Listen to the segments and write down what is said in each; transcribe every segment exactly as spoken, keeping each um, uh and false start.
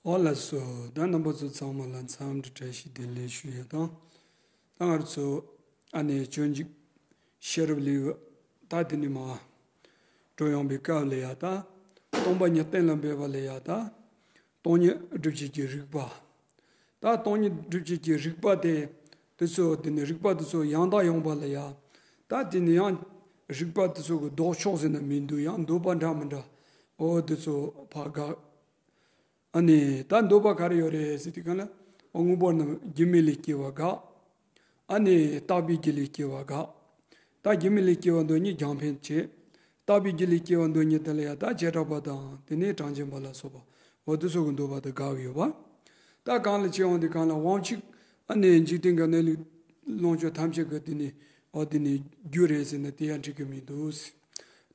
ཨོ་ལགས་སོ། ད་རྣམ་པ་ཚོ་ཚང་མ་ལ་འཚམས་འདྲི་བཀྲ་ཤིས་བདེ་ལེགས་ཞུ་ཡ་དང་། ད་ང་ཚོ་ཨ་ནེ་སྤྱོད་འཇུག་ཤེས་རབ་ལེའུ་ད་དེ་ནས་མར་འགྲོ་ཡོང་པའི་སྐབས་ལ་ཡ། ད་སྟོང་པ་ཉིད་གཏན་ལ་འབེབས་པ་ལ་ཡ། ད་སྟོང་ཉིད་སྒྲུབ་བྱེད་ཀྱི་རིགས་པ། ད་སྟོང་ཉིད་སྒྲུབ་བྱེད་ཀྱི་རིགས་པ་དེ། དེ་ཚོ་དེ་ནི་རིགས་པ་དེ་ཚོ་ཡང་དག་ཡོང་པ་ལ་ཡ། ད་དེ་ནི་ཡང་རིགས་པ་དེ་ཚོ་གི་ལྡོག་ཕྱོགས་ཟེར་ན་མི་འདུག་ཡང་འདོད་པ་འདྲ་མི་འདྲ། ཨོ་དེ་ཚོ་ཕར་དགག་ཨ་ནི་ད་འདོད་པ་ག་རེ་ཡོད་རེད་ཟེར་དུས་གང་ལ། ཨོ་དངོས་པོ་རྣམས་སྒྱུ་མའི་ལས་སྐྱེ་བ་དགག་ཨ་ནི་རྟག་པའི་རྒྱུ་ལས་སྐྱེ་བ་དགག་ད་སྒྱུ་མའི་ལས་སྐྱེ་བ་འདོད་ཉིད་རྒྱང་འཕེན་བྱེད། རྟག་པའི་རྒྱུ་ལས་སྐྱེ་བ་འདོད་ཉིད་དེ་ལ་ཡང་ད་བྱེ་བྲག་པ་དང་དེ་ནས་གྲངས་ཅན་པ་ལ་སོགས་པ། འོ་དེ་ཚོ་གི་འདོད་པ་དེ་དགག་ཡོད་པ། ད་གང་ལ་བྱེད་འོང་དེ་གང་ལ་དབང་ཕྱུག་ཨ་ནི་འཇིག་རྟེན་གྱི་གནས་ལུགས་ལོངས་སྤྱོད་ཐམས་ཅད་ཀྱི་དེ་ནི་འོ་དེ་ནི་རྒྱུ་རེད་ཟེར་ན་དེ་ཡང་འགྲིག་གི་མི་འདུག་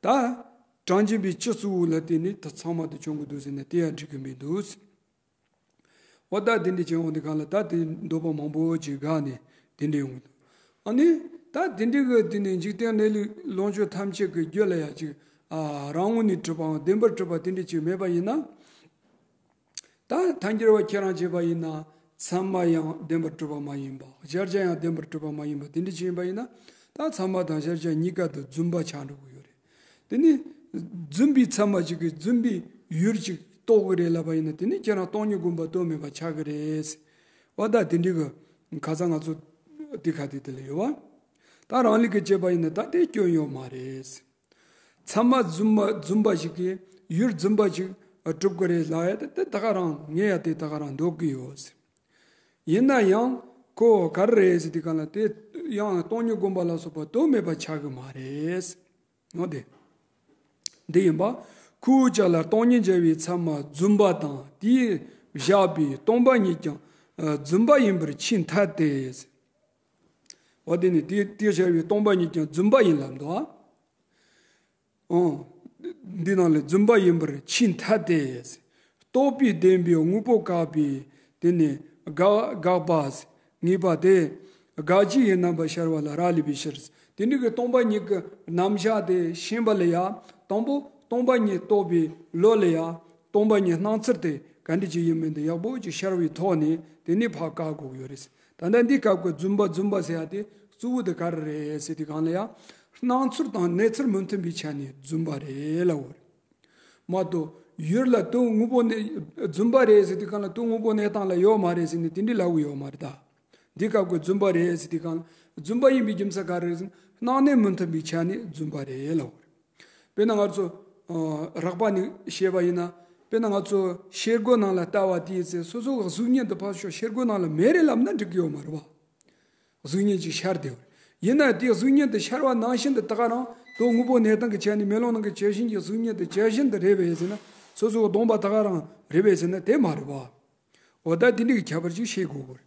ད་གྲངས་ཅན་པའི་སྤྱི་གཙོ་བོ་ལ་བརྟེན་ནས་ད་ཚང་མ་དེ་བྱུང་གི་འདུག་ཟེར་ན་དེ་ཡང་འགྲིག་གི་མི་འདུག་འོ་ད་དེ་འདྲ་བྱེད་འོང་དེ་གང་ལ་ད་དེ་འདོད་པ་མང་པོ་ཅིག་འགག་ནས་དེ་འདྲ་ཡོང་གི་འདུག་ཨ་ནི་ད་དེ་འདྲ་གི་དེ་ནི་འཇིག་རྟེན་གནས་ལུགས་ལོངས་སྤྱོད་ཐམས་ཅད་ཀྱི་རྒྱུ་ལ་ཡང་ཅིག་ཨ་རང་ངོས་ནས་གྲུབ་པའམ་བདེན་པར་གྲུབ་པ་དེ་འདྲ་ཅིག་མེད་པ་ཡིན་ན། ད་ཐལ་འགྱུར་བ་ཁྱེད་རང་བྱས་པ་ཡིན་ན་ཚད་མ་ཡང་བདེན་པར་གྲུབ་པ་མ་ཡིན་པ། གཞལ་བྱ་ཡང་བདེན་པར་གྲུབ་པ་མ་ཡིན་པ་དེ་འདྲ་ཅིག་ཡིན་པ་ཡིན་ན། ད་ཚད་མ་དང་གཞལ་བྱ་གཉིས་ཀ་དུ་རྫུན་པ་ཆགས་འགྲོ་གི་ཡོད་རེད། དེ་ནི་རྫུན་པའི་ཚད་མ་ཅིག་གིས་རྫུན་པའི་ཡུལ་ཅིག་རྟོགས་གི་རེད་ལབ་པ་ཡིན་ན། དེ་ནི་ཁྱེད་རང་སྟོང་ཉིད་སྒོམ་པ་དོན་མེད་པ་ཆགས་གི་རེད། འོ་ད་དེ་འདྲའི་གི་ཁ་ཚ་ང་ཚོ་དེ་ཁ་དེ་དེ་ལ་ཡོད་བ། ད་རང་ལུགས་ཀྱི་བྱས་པ་ཡིན་ན་ད་དེ་སྐྱོན་ཡོད་མ་རེད། ཚད་མ་རྫུན་མ་རྫུན་པ་ཞིག་གིས་ཡུལ་རྫུན་པ་ཞིག་གྲུབ་ཀྱི་རེད་ལབ་ཡ་དེ་དེ་ད་ག་རང་ངས་ཡ་དེ་ད་ག་རང་འདོད་ཀྱི་ཡོད། ཡིན་ན་ཡང་ཁོ་ག་རེ་རེད་ཟེར་དུས་གང་ལ་དེ་ཡང་སྟོང་ཉིད་སྒོམ་པ་ལ་སོགས་པ་དོན་མེད་པ་ཆགས་ཀྱི་མ་རེད། འོ་དེ། འདི་ཡིན་པ། ཁོའི་ཆ་ལ་སྟོང་ཉིད་འཇལ་བའི་ཚད་མ་རྫུན་པ་དང་དེས་བཞག་པའི་སྟོང་པ་ཉིད་ཀྱང་རྫུན་པ་ཡིན་པར་ཕྱིས་འཐད་དེ། འོ་དེ་ནི་དེ་དེས་བཞག་པའི་སྟོང་པ་ཉིད་ཀྱང་རྫུན་པ་ཡིན་ལབ་འདུག་ཨ། འོ། འདི་ནང་ལས་རྫུན་པ་ཡིན་པར་ཕྱིས་འཐད་དེ། རྟོག་པས་བདེན་པའི་དངོས་པོ་བཀག་པའི་དེ་ནི་དགག་དགག་པ། ངེས་པ་དེ། དགག་བྱའི་ཡུལ་རྣམ་པར་ཤར་བ་ལ་རག་ལས་པའི་ཕྱིར། དེ་འདྲ་གི་སྟོང་པ་ཉིད་ཀྱི་རྣམ་གཞག་དེ་ཤེས་པ་ལ་ཡང་དང་པོ་སྟོང་པ་ཉིད་རྟོགས་པའི་བློ་ལ་ཡང་སྟོང་པ་ཉིད་སྣང་ཚུལ་དེ་ག་འདྲ་ཅིག་ཡིན་མིན་དེ་ཡག་པོ་ཅིག་ཤར་བའི་ཐོག་ནས་དེ་ནས་ཕར་བཀག་དགོས་ཀྱི་ཡོད་རེད། ད་ལྟ་འདི་སྐབས་ཀྱི་རྫུན་པ་རྫུན་པ་ཟེར་ཡ་དེ་གཙོ་བོ་དེ་ག་རེ་རེད་ཟེར་དུས་གང་ལ་ཡང་སྣང་ཚུལ་དང་གནས་ཚུལ་མི་མཐུན་པའི་ཆ་ནས་རྫུན་པ་རེད་ལབ་དགོས་རེད། མ་གཏོགས་ཡུལ་ལ་དོན་དངོས་པོ་གནས་རྫུན་པ་རེད་ཟེར་དུས་གང་ལ་དོན་དངོས་པོ་གནས་སྟངས་ལ་ཡོད་མ་རེད་ཟེར་ནས་དེ་འདྲ་ལབ་ཀྱི་ཡོད་མ་རེད་ད། འདི་སྐབས་ཀྱི་རྫུན་པ་རེད་ཟེར་དུས་གང་ལ་རྫུན་པ་ཡིན་པའི་རྒྱུ་མཚན་ག་རེ་རེད་ཟེར་ན་སྣང་གནས་མི་མཐུན་པའི་ཆ་ནས་རྫུན་པ་རེད་ལབ་དགོས་རེད། དཔེར་ན་ང་ཚོ་ཨ་རགས་པ་ནས་བཤད་པ་ཡིན་ན། དཔེར་ན་ང་ཚོ་ཤེལ་སྒོ་ནང་ལ་ལྟ་བ་དེའི་ཚེ་སོ་སོ་གི་གཟུགས་བརྙན་དེ་ཕར་ཞོག་ཤེལ་སྒོ་ནང་ལ་མེད་རེད་ལབ་ན་འགྲིག་གི་ཡོད་མ་རེད་བ། གཟུགས་བརྙན་ཅིག་ཤར་བསྡད་པ་རེད། ཡིན་ན་དེ་གཟུགས་བརྙན་དེ་ཤར་བ་ནང་བཞིན་དུ་ད་ག་རང་དོན་དངོས་པོ་གནས་སྟངས་ཀྱི་ཆ་ནས་མེ་ལོང་ནང་གི་ཇི་བཞིན་གྱི་གཟུགས་བརྙན་དེ་ཇི་བཞིན་དུ་རེད་པས་ཟེར་ན། སོ་སོ་གི་གདོང་པ་ད་ག་རང་རེད་པས་ཟེར་ན་དེ་མ་རེད་བ། འོ་ད་དེ་འདྲའི་གི་ཁྱད་པར་ཅིག་ཤེས་དགོས་ཀྱི་རེད།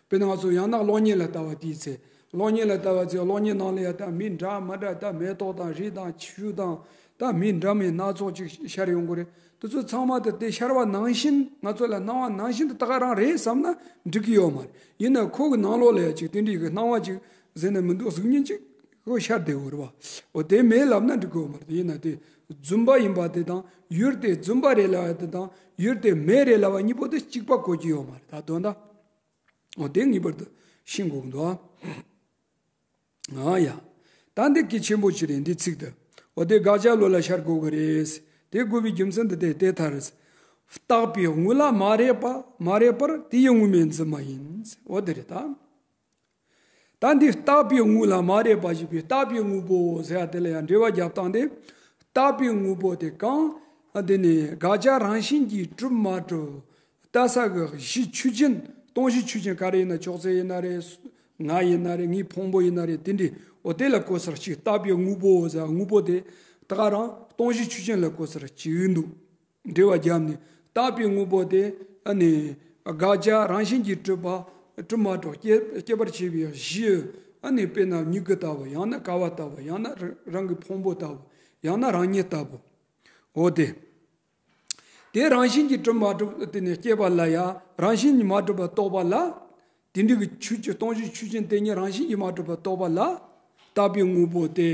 དཔེར་ན་ང་ཚོ་ཡང་ན་གློག་བརྙན་ལ་ལྟ་བ་དེའི་ཚེ། གློག་བརྙན་ལ་ལྟ་བ་ཚེ་གློག་བརྙན་ནང་ལ་ཡང་ད་མི་འདྲ་མི་འདྲ་ད་མེ་ཏོག་དང་རི་དང་ཆུ་དང་ད་མི་འདྲ་མིན་སྣ་ཚོགས་ཅིག་ཤར་ཡོང་གི་རེད། དེ་ཚོ་ཚང་མ་དེ་དེ་ཤར་བ་ནང་བཞིན་ང་ཚོ་ལ་སྣང་བ་ནང་བཞིན་དུ་ད་ག་རང་རེད་བསམ་ན་འགྲིག་གི་ཡོད་མ་རེད། ཡིན་ན་ཁོ་གི་ནང་ལོགས་ལ་ཡང་ཅིག་དེ་འདྲའི་གི་སྣང་བ་ཅིག་ཟེར་ན་མི་འདུག་གཟུགས་བརྙན་ཅིག་ཁོ་ཤར་བསྡད་ཡོད་རེད་བ། འོ་དེ་མེད་ལབ་ན་འགྲིག་གི་ཡོད་མ་རེད། ཡིན་ན་དེ་རྫུན་པ་ཡིན་པ་དེ་དང་ཡུལ་དེ་རྫུན་པ་རེད་ལབ་ཡ་དེ་དང་ཡུལ་དེ་མེད་རེད་ལབ་པ་གཉིས་པོ་དེ་གཅིག་པ་གོ་གི་ཡོད་མ་རེད་ད་དོན་དག་འོ་དེ་ངེས་པར་དུ་ཤེས་དགོས་ཀྱི་འདུག་ཨ། ཨ་ཡ། ད་འདི་གལ་ཆེན་པོ་ཅིག་རེད་འདི་ཚིག་འདི། འོ་དེ་དགག་བྱ་བློ་ལ་ཤར་དགོས་ཀྱི་རེད། དེ་དགོས་པའི་རྒྱུ་མཚན་འདི་དེ་དེ་ལྟར་རེད། བརྟགས་པའི་དངོས་ལ་མ་རེག་པ་མ་རེག་པར་དེ་ཡི་དངོས་མེད་འཛིན་མ་ཡིན། འོ་དེ་རེད་ད། ད་འདི་བརྟགས་པའི་དངོས་ལ་མ་རེག་པ་ཞེས་པའི་བརྟགས་པའི་དངོས་པོ་ཟེར་ཡ་དེ་ལ་ཡང་འགྲེལ་པ་རྒྱབ་སྟངས་དེ། བརྟགས་པའི་དངོས་པོ་དེ་གང་། འདི་ནི་དགག་བྱ་རང་བཞིན་གྱིས་གྲུབ་མ་གྲུབ། བལྟ་ས་གི་གཞི་ཆོས་ཅན། སྟོང་གཞི་ཆོས་ཅན་ག་རེ་ཡིན་ན་ཅོག་ཙེ་ཡིན་ན་རེད། ང་ཡིན་ན་རེད། ངའི་ཕུང་པོ་ཡིན་ན་རེད། དེ་འདྲའི་འོ་དེ་ལ་གོ་སར་གཅིག་བརྟགས་པའི་དངོས་པོ་ཟེར་དངོས་པོ་དེ་ད་ག་རང་སྟོང་གཞི་ཆོས་ཅན་ལ་གོ་སར་གཅིག་འདུག་འགྲེལ་བ་བརྒྱབ་ནས་བརྟགས་པའི་དངོས་པོ་དེ་ཨ་ནི་དགག་བྱ་རང་བཞིན་གྱིས་གྲུབ་པ་གྲུབ་མ་གྲུབ་སྐྱེ་སྐྱེད་པར་བྱེད་པའི་གཞི། ཨ་ནི་དཔེར་ན་མྱུ་གུ་ལྟ་བུ་ཡང་ན་ཀ་བ་ལྟ་བུ་ཡང་ན་རང་གི་ཕུང་པོ་ལྟ་བུ་ཡང་ན་རང་ཉིད་ལྟ་བུ། འོ་དེ། དེ་རང་བཞིན་གྱིས་གྲུབ་མ་གྲུབ་དེ་ནི་སྐྱེས་པ་ལ་ཡང་རང་བཞིན་གྱིས་མ་གྲུབ་པ་རྟོགས་པ་ལ། དེ་འདྲ་གི་ཆོས་ཅན་སྟོང་གཞི་ཆོས་ཅན་དེ་ཉིད་རང་བཞིན་གྱིས་མ་གྲུབ་པ་རྟོགས་པ་ལ། བརྟགས་པའི་དངོས་པོ་སྟེ།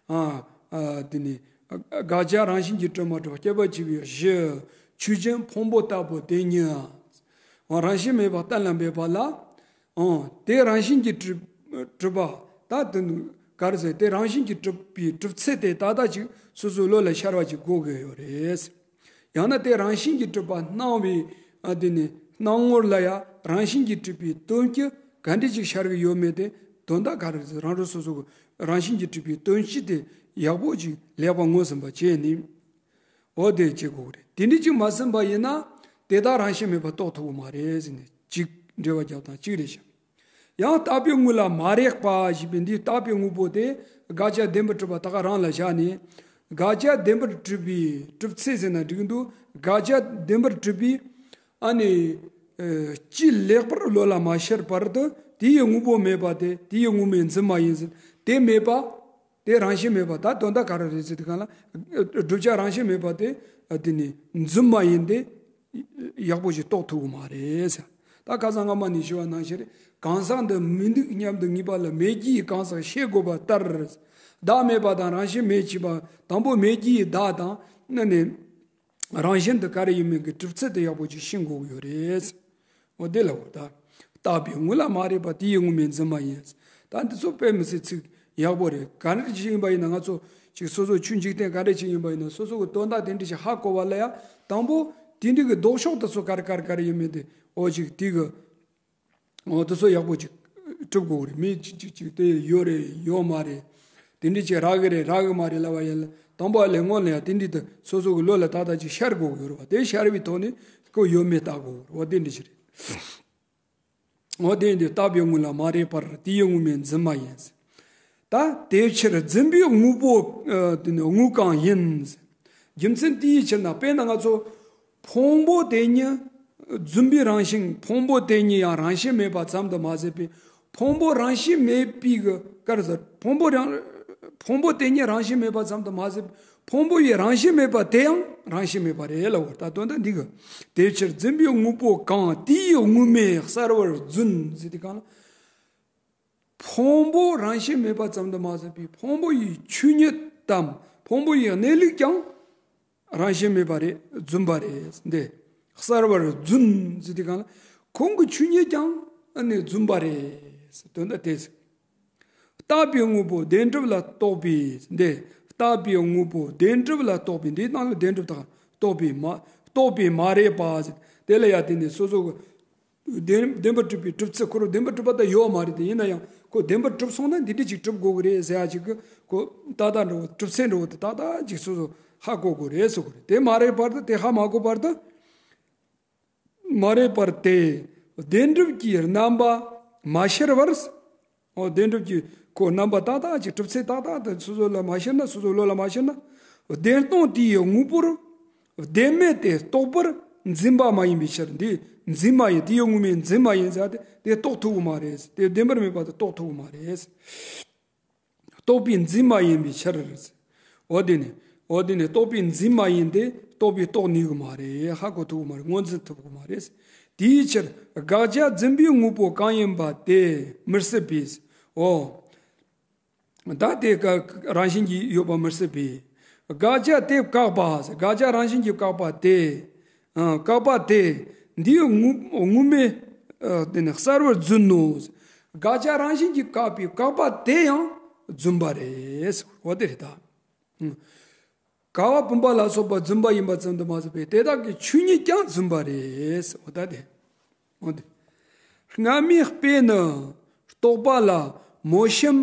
ཨ། ཨ། དེ་ནི། དགག་བྱ་རང་བཞིན་གྱིས་གྲུབ་མ་གྲུབ་སྐྱེད་པར་བྱེད་པའི་གཞི། ཆོས་ཅན་ཕུང་པོ་ལྟ་བུ་དེ་ཉིད། རང་བཞིན་མེད་པ་གཏན་ལ་འབེབས་པ་ལ། དེ་རང་བཞིན་གྱིས་གྲུབ་གྲུབ་པ་ད་དེ་ག་རེ་ཟེར། དེ་རང་བཞིན་གྱིས་གྲུབ་པའི་གྲུབ་ཚུལ་དེ་ཏག་ཏག་ཅིག་སོ་སོའི་བློ་ལ་ཤར་བ་ཅིག་དགོས་ཀྱི་ཡོད་རེད། ཡང་ན་དེ་རང་བཞིན་གྱིས་གྲུབ་པ་སྣང་བའི་ཨ་དེ་ནི་སྣང་ངོར་ལ་ཡང་རང་བཞིན་གྱིས་གྲུབ་པའི་དོན་སྤྱི་ག་འདྲ་ཅིག་ཤར་གྱི་ཡོད་མེད་དེ་དོན་དག་ག་རེ་ཟེར། རང་རང་སོ་སོ་གི་རང་བཞིན་གྱིས་གྲུབ་པའི་དོན་སྤྱི་དེ་ཡག་པོ་ཅིག་ལེགས་པར་ངོས་ཟིན་པ་བྱས་ནས། འོ་དེ་བྱེད་དགོས་རེད། དེ་འདྲ་ཅིག་མ་ཟིན་པ་ཡིན་ན་དེ་དག་རང་བཞིན་མེད་པ་རྟོགས་ཐུབ་ཀྱི་མ་རེད་ཟེར་ནས་གཅིག་འགྲེལ་བ་རྒྱབ་སྟངས་གཅིག་རེད་ཤག་ཡང་བཏགས་པའི་དངོས་ལ་མ་རེག་པ་ཞེས་པའི་འདིའི་བཏགས་པའི་དངོས་པོ་དེ་དགག་བྱ་བདེན་པར་གྲུབ་པ་ད་ག་རང་ལ་བཞག་ནས། དགག་བྱ་བདེན་པར་གྲུབ་པའི་གྲུབ་ཚུལ་ཟེར་ན་འགྲིག་འདུག་དགག་བྱ་བདེན་པར་གྲུབ་པའི་ཨ་ནི་ཨ་སྤྱི་ལེགས་པར་བློ་ལ་མ་ཤར་བར་དུ་དེ་ཡི་དངོས་པོ་མེད་པ་དེ་དེ་ཡི་དངོས་མེད་འཛིན་མ་ཡིན་ཟེར། དེ་མེད་པ། དེ་རང་བཞིན་མེད་པ་ད་དོན་དག་ག་རེ་རེད་ཟེར་དུས་གང་ལ། བསྒྲུབ་བྱ་རང་བཞིན་མེད་པ་དེ་དེ་ནི་འཛིན་མ་ཡིན་ཏེ། ཡག་པོ་ཞིག་རྟོགས་ཐུབ་ཀྱི་མ་རེད་ཟེར། ད་ཁ་སང་སྔ་མ་ནས་ཞུ་བ་ནང་བཞིན་རེད། གང་ཟག་འདི་མི་འདུག་སྙམ་དུ་ངེས་པ་ལ་མེད་ཀྱི་གང་ཟག་ཤེས་དགོས་པ་ལྟར། བདག་མེད་པ་དང་རང་བཞིན་མེད་ཅེས་པ་དང་པོ་མེད་ཀྱི་བདག་དང་ནི་ནི། རང་བཞིན་དུ་ག་རེ་ཡིན་མིན་གྱི་གྲུབ་ཚུལ་དེ་ཡག་པོ་ཅིག་ཤེས་དགོས་ཀྱི་ཡོད་རེད། འོ་དེ་ལ་འོ་ད། བཏགས་པའི་དངོས་ལ་མ་རེག་པ་དེ་ཡི་དངོས་མེད་འཛིན་མ་ཡིན། ད་འདི་ཚོ་དཔེ་མི་སྲིད་ཚིག་ཡག་པོ་རེད། ག་འདྲ་ཅིག་ཡིན་པ་ཡིན་ན་ང་ཚོ་ཅིག་སོ་སོ་ཆོས་འཇིག་རྟེན་ག་འདྲ་ཅིག་ཡིན་པ་ཡིན་ན་སོ་སོ་གི་དོན་དག་དེ་འདྲ་ཞིག་ཧ་གོ་བ་ལ་ཡང་དང་པོ་དེ་འདྲ་གི་ལྡོག་ཕྱོགས་དེ་ཚོ་ག་རེ་ག་རེ་ག་རེ་ཡིན་མིན་དེ་འོ་ཅིག་དེ་གི་འོ་དེ་ཚོ་ཡག་པོ་ཅིག་གྲུབ་དགོས་རེད། མི་ཅིག་ཅིག་ཅིག་དེ་ཡོད་རེད་ཡོད་མ་རེད། དེ་འདྲ་ཅིག་རག་གི་རེད་རག་གི་མ་རེད་ལབ་པ་ཡིན་ལ་དང་པོ་ལས་སྔོན་ལ་ཡང་དེ་འདྲ་དེ་སོ་སོ་གི་བློ་ལ་ཏག་ཏག་ཅིག་ཤར་དགོས་ཀྱི་ཡོད་རེད་བ། དེ་ཤར་བའི་ཐོག་ནས་ཁོ་ཡོད་མེད་བལྟ་དགོས་རེད་བ། དེ་འདྲ་ཅིག་རེད། འོ་དེ་འདི་བཏགས་པའི་དངོས་ལ་མ་རེག་པར་དེ་ཡི་དངོས་མེད་འཛིན་མ་ཡིན། ད་དེ་ཕྱིར་རྫུན་པའི་དངོས་པོ་ཨ་དེ་ནི་དངོས་གང་ཡིན། རྒྱུ་མཚན་དེའི་ཕྱིར་ན་དཔེར་ན་ང་ཚོ་ཕུང་པོ་དེ་ཉིད་རྫུན་པའི་རང་བཞིན། ཕུང་པོ་དེ་ཉིད་ཡང་རང་བཞིན་མེད་པ་ཙམ་དུ་མ་ཟད་པའི་ཕུང་པོ་རང་བཞིན་མེད་པའི་གི་ག་རེ་ཟེར། ཕུང་པོ་རང་ཕུང་པོ་དེ་ཉིད་རང་བཞིན་མེད་པ་ཙམ་དུ་མ་ཟད་པའི་ཕུང་པོ་ཡི་རང་བཞིན་མེད་པ་དེ་ཡང་རང་བཞིན་མེད་པ་རེད་ལབ་པ། ད་དོན་དག་འདི་གི། དེ་ཕྱིར་རྫུན་པའི་དངོས་པོ་གང་དེ་ཡི་དངོས་མེད་གསལ་བར་རྫུན་ཟེར་དུས་གང་ལ། ཕུང་པོ་རང་བཞིན་མེད་པ་ཙམ་དུ་མ་ཟད་པའི་ཕུང་པོ་ཡི་ཆོས་ཉིད་དམ་ཕུང་པོ་ཡི་གནས་ལུགས་ཀྱང་རང་བཞིན་མེད་པ་རེད། རྫུན་པ་རེད་འདི། གསལ་བར་རྫུན་ཟེར་དུས་གང་ལ། ཁོང་གི་ཆོས་ཉིད་ཀྱང་ཨ་ནི་རྫུན་པ་རེད། དོན་དག་དེ་ཟེར། བཏགས་པའི་དངོས་པོ་བདེན་གྲུབ་ལ་གཏོགས་པའི་འདི། བཏགས་པའི་དངོས་པོ་བདེན་གྲུབ་ལ་གཏོགས་པའི་འདིའི་ནང་ལ་བདེན་གྲུབ་དང་གཏོགས་པའི་མ་གཏོགས་པའི་མ་རེག་པ་ཟེར། དེ་ལ་ཡང་དེ་ནི་སོ་སོ་གི་བདེན་བདེན་པར་གྲུབ་པའི་གྲུབ་ཚུལ། ཁོ་རང་བདེན་པར་གྲུབ་པ་དང་ཡོད་མ་རེད་དེ། ཡིན་ན་ཡང་ཁོ་བདེན་པར་གྲུབ་སོང་ན་འདི་འདྲ་ཅིག་གྲུབ་དགོས་ཀྱི་རེད་ཟེར་ཡ་ཅིག་གི་ཁོ་ཏག་ཏག་འདྲ་བོ་གྲུབ་ཚུལ་འདྲ་བོ་དེ་ཏག་ཏག་ཅིག་སོ་སོ་ཧ་གོ་དགོས་རེད་ཟེར་དགོས་རེད། དེ་མ་རེག་བར་དུ་དེ་ཧ་མ་གོ་བར་དུ། མ་རེག་པར་དེ་བདེན་གྲུབ་ཀྱི་རྣམ་པ་མ་ཤར་བར། འོ་བདེན་གྲུབ་ཀྱི་ཁོ་རྣམ་པ་ཏག་ཏག་ཅིག་གྲུབ་ཚུལ་ཏག་ཏག་དེ་སོ་སོ་ལ་མ་ཤར་ན། སོ་སོའི་བློ་ལ་མ་ཤར་ན། བདེན་སྟོང་དེ་ཡི་དངོས་པོར་བདེན་མེད་དེ་རྟོགས་པར་འཛིན་པ་མ་ཡིན་པའི་ཕྱིར། འདི་འཛིན་མ་ཡིན། དེ་ཡི་དངོས་མེད་འཛིན་མ་ཡིན་ཟེར་ཏེ་དེ་རྟོགས་ཐུབ་ཀྱི་མ་རེད། དེ་བདེན་པར་མེད་པ་དེ་རྟོགས་ཐུབ་ཀྱི་མ་རེད། རྟོགས་པའི་འཛིན་མ་ཡིན་པའི་ཕྱིར། འོ་དེ་ནི། འོ་དེ་ནི་རྟོགས་པའི་འཛིན་མ་ཡིན་ཏེ་རྟོགས་པའི་རྟོགས་ནུས་ཀྱི་མ་རེད། ཧ་གོ་ཐུབ་ཀྱི་མ་རེད། ངོས་འཛིན་ཐུབ་ཀྱི་མ་རེད། དེའི་ཕྱིར་དགག་བྱ་རྫུན་པའི་དངོས་པོ་གང་ཡིན་པ་དེ་མི་སྲིད་པས། འོ། ད་དེ་ཀ་རང་བཞིན་གྱིས་ཡོད་པ་མི་སྲིད་པས། དགག་བྱ་དེ་བཀག་པ། དགག་བྱ་རང་བཞིན་གྱིས་བཀག་པ་དེ། ཨ། བཀག་པ་དེ། འདིའི་དངོས་དངོས་མེད། ཨ། དེ་ནི་གསལ་བར་རྫུན་ནོ། དགག་བྱ་རང་བཞིན་གྱིས་བཀག་པའི་བཀག་པ་དེ་ཡང་རྫུན་པ་རེད། འོ་དེ་རེད་ད། ཨ། ཀ་བ་བུམ་པ་ལ་སོགས་པ་རྫུན་པ་ཡིན་པ་ཙམ་དུ་མ་ཟད་པའི་དེ་དག་གི་ཆོས་ཉིད་ཀྱང་རྫུན་པ་རེད། འོ་ད་དེ། འོ་དེ། སྔ་མའི་དཔེ་ནི་རྟོག་པ་ལ་མོ་གཤམ།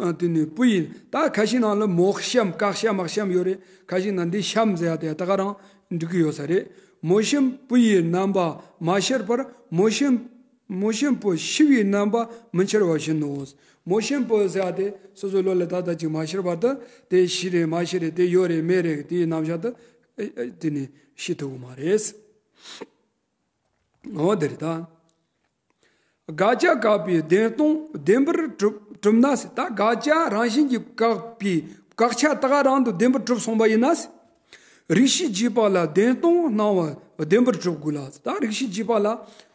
ཨ། དེ་ནི་བུ་ཡི། ད་ཁ་ཤས་ནང་ལ་མོ་གཤམ། ཀ་གཤམ་མ་གཤམ་ཡོད་རེད། ཁ་ཤས་ནང་འདི་གཤམ་ཟེར་ཡ་དེ་ད་ག་རང་འགྲིག་གི་ཡོད་ས་རེད། མོ་གཤམ་བུ་ཡི་རྣམ་པ་མ་ཤར་བར་མོ་གཤམ། མོ་གཤམ་བུ་ཤི་བའི་རྣམ་པ་མི་འཆར་བ་བཞིན་ནོ། མོ་གཤམ་བུ་ཟེར་ཡ་དེ་སོ་སོའི་བློ་ལ་ཏག་ཏག་ཅིག་མ་ཤར་བར་དུ་དེ་ཤི་རེད་མ་ཤི་རེད། དེ་ཡོད་རེད་མེད་རེད། དེའི་རྣམ་གཞག་དེ་ཨེ་ཨེ་དེ་ནི་ཤེས་ཐུབ་ཀྱི་མ་རེད། འོ་དེ་རེད་ད། དགག་བྱ་བཀག་པའི་བདེན་སྟོང་བདེན་པར་གྲུབ་གྲུབ་ན་ཟེར། ད་དགག་བྱ་རང་བཞིན་གྱིས་བཀག་པའི་བཀག་ཆ་ད་ག་རང་དུ་བདེན་པར་གྲུབ་སོང་བ་ཡིན་ན་ཟེར། རིགས་ཤེས་རྗེས་དཔག་ལ་བདེན་སྟོང་སྣང་བ་བདེན་པར་གྲུབ་དགོས་ལ་ཟེར། ད་རིགས་ཤེས་རྗེས་དཔག་ལ།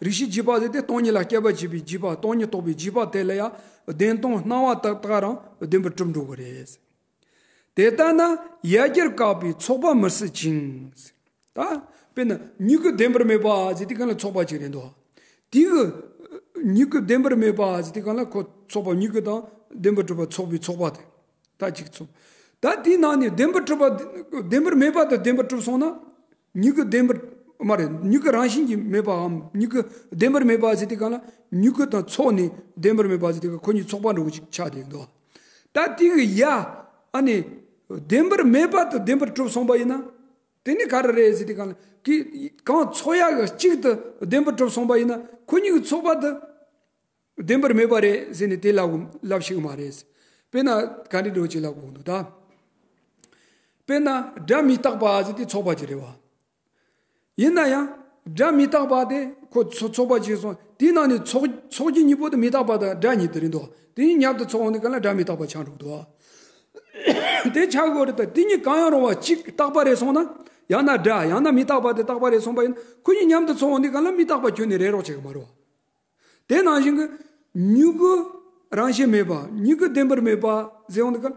རིགས་ཤེས་རྗེས་དཔག་ཟེར་དེ་སྟོང་ཉིད་ལ་སྐྱེད་པ་བྱེད་པའི་རྗེས་དཔག་སྟོང་ཉིད་རྟོགས་པའི་རྗེས་དཔག་དེ་ལ་ཡང་བདེན་སྟོང་སྣང་བ་ད་ག་རང་བདེན་པར་གྲུབ་འགྲོ་གི་རེད་ཟེར། དེ་ལྟ་ན་ཡ་གྱལ་བཀག་པའི་ཚོགས་པ་མི་སྲིད་ཅིང་། ད་ དཔེར་ན་མྱུ་གུ་བདེན་པར་མེད་པ་ཟེར་དུས་གང་ལ་ཚོགས་པ་གཅིག་རེད་འདུག་དེ་གི་མྱུ་གུ་བདེན་པར་མེད་པ་ཟེར་དུས་གང་ལ་ཁོ་ཚོགས་པ་མྱུ་གུ་དང་བདེན་པར་གྲུབ་པ་ཚོགས་པའི་ཚོགས་པ་དེ་ད་གཅིག་ཚོགས། ད་དེའི་ནང་ནས་བདེན་པར་གྲུབ་པ་བདེན་པར་མེད་པ་དང་བདེན་པར་གྲུབ་སོང་ན། མྱུ་གུ་བདེན་པར་མ་རེད། མྱུ་གུ་རང་བཞིན་གྱིས་མེད་པའམ་མྱུ་གུ་བདེན་པར་མེད་པ་ཟེར་དུས་གང་ལ་མྱུ་གུ་དང་ཚོགས་ནི་བདེན་པར་མེད་པ་ཟེར་དུས་གང་ཁོ་གཉིས་ཚོགས་པ་འདྲ་བོ་ཅིག་ཆགས་བསྡད་འདུག་ད་དེ་གི་ཡ་ཨ་ནི་བདེན་པར་མེད་པ་དང་བདེན་པར་གྲུབ་སོང་པ་ཡིན་ན། དེ་ནི་ག་རེ་རེད་ཟེར་དུས་གང་ལ་གི་གང་ཚོགས་ཡག་གི་གཅིག་ཏུ་བདེན་པར་གྲུབ་སོང་པ་ཡིན་ན་ཁོ་གཉིས་ཀྱི་ཚོགས་པ་དེ་བདེན་པར་མེད་པ་རེད་ཟེར་ནས་དེ་ལབ་ལབ་ཤེས་ཀྱི་མ་རེད། དཔེར་ན་ག་འདྲ་འདྲ་བོ་ཅིག་ལབ་དགོས་འདུག་ད། དཔེར་ན་སྒྲ་མི་རྟག་པ་ཟེར་དེ་ཚོགས་པ་ཅིག་རེད་བ། ཡིན་ན་ཡང་སྒྲ་མི་རྟག་པ་དེ་ཁོ་ཚོ་ཚོགས་པ་ཅིག་སོང་དེའི་ནང་ནས་ཚོགས་ཚོགས་རྒྱུ་གཉིས་པོ་དེ་མི་རྟག་པ་དང་སྒྲ་གཉིས་དེ་རེད་འདུག་དེ་གཉིས་མཉམ་དུ་ཚོགས་འོང་དུས་གང་ལ་སྒྲ་མི་རྟག་པ་ཆགས་འགྲོ་གི་འདུག་དེ་ཆགས་དགོས་རེད། ད་དེ་གཉིས་གང་ཡང་རུང་བ་གཅིག་རྟག་པ་རེད་སོང་ན་ཡང་ན་སྒྲ་ཡང་ན་མི་རྟག་པ་དེ་རྟག་པ་རེད་སོང་པ་ཡིན་ན་ཁོ་གཉིས་མཉམ་དུ་ཚོགས་འོང་དུས་གང་ལ་མི་རྟག་པ་ཁྱོན་ནས་རེད་རོགས་བྱེད་གི་མ་རེད་བ། དེ་ནང་བཞིན་གྱི་མྱུ་གུ་རང་བཞིན་མེད་པ་མྱུ་གུ་བདེན་པར་མེད་པ་ཟེར་འོང་དུས་གང་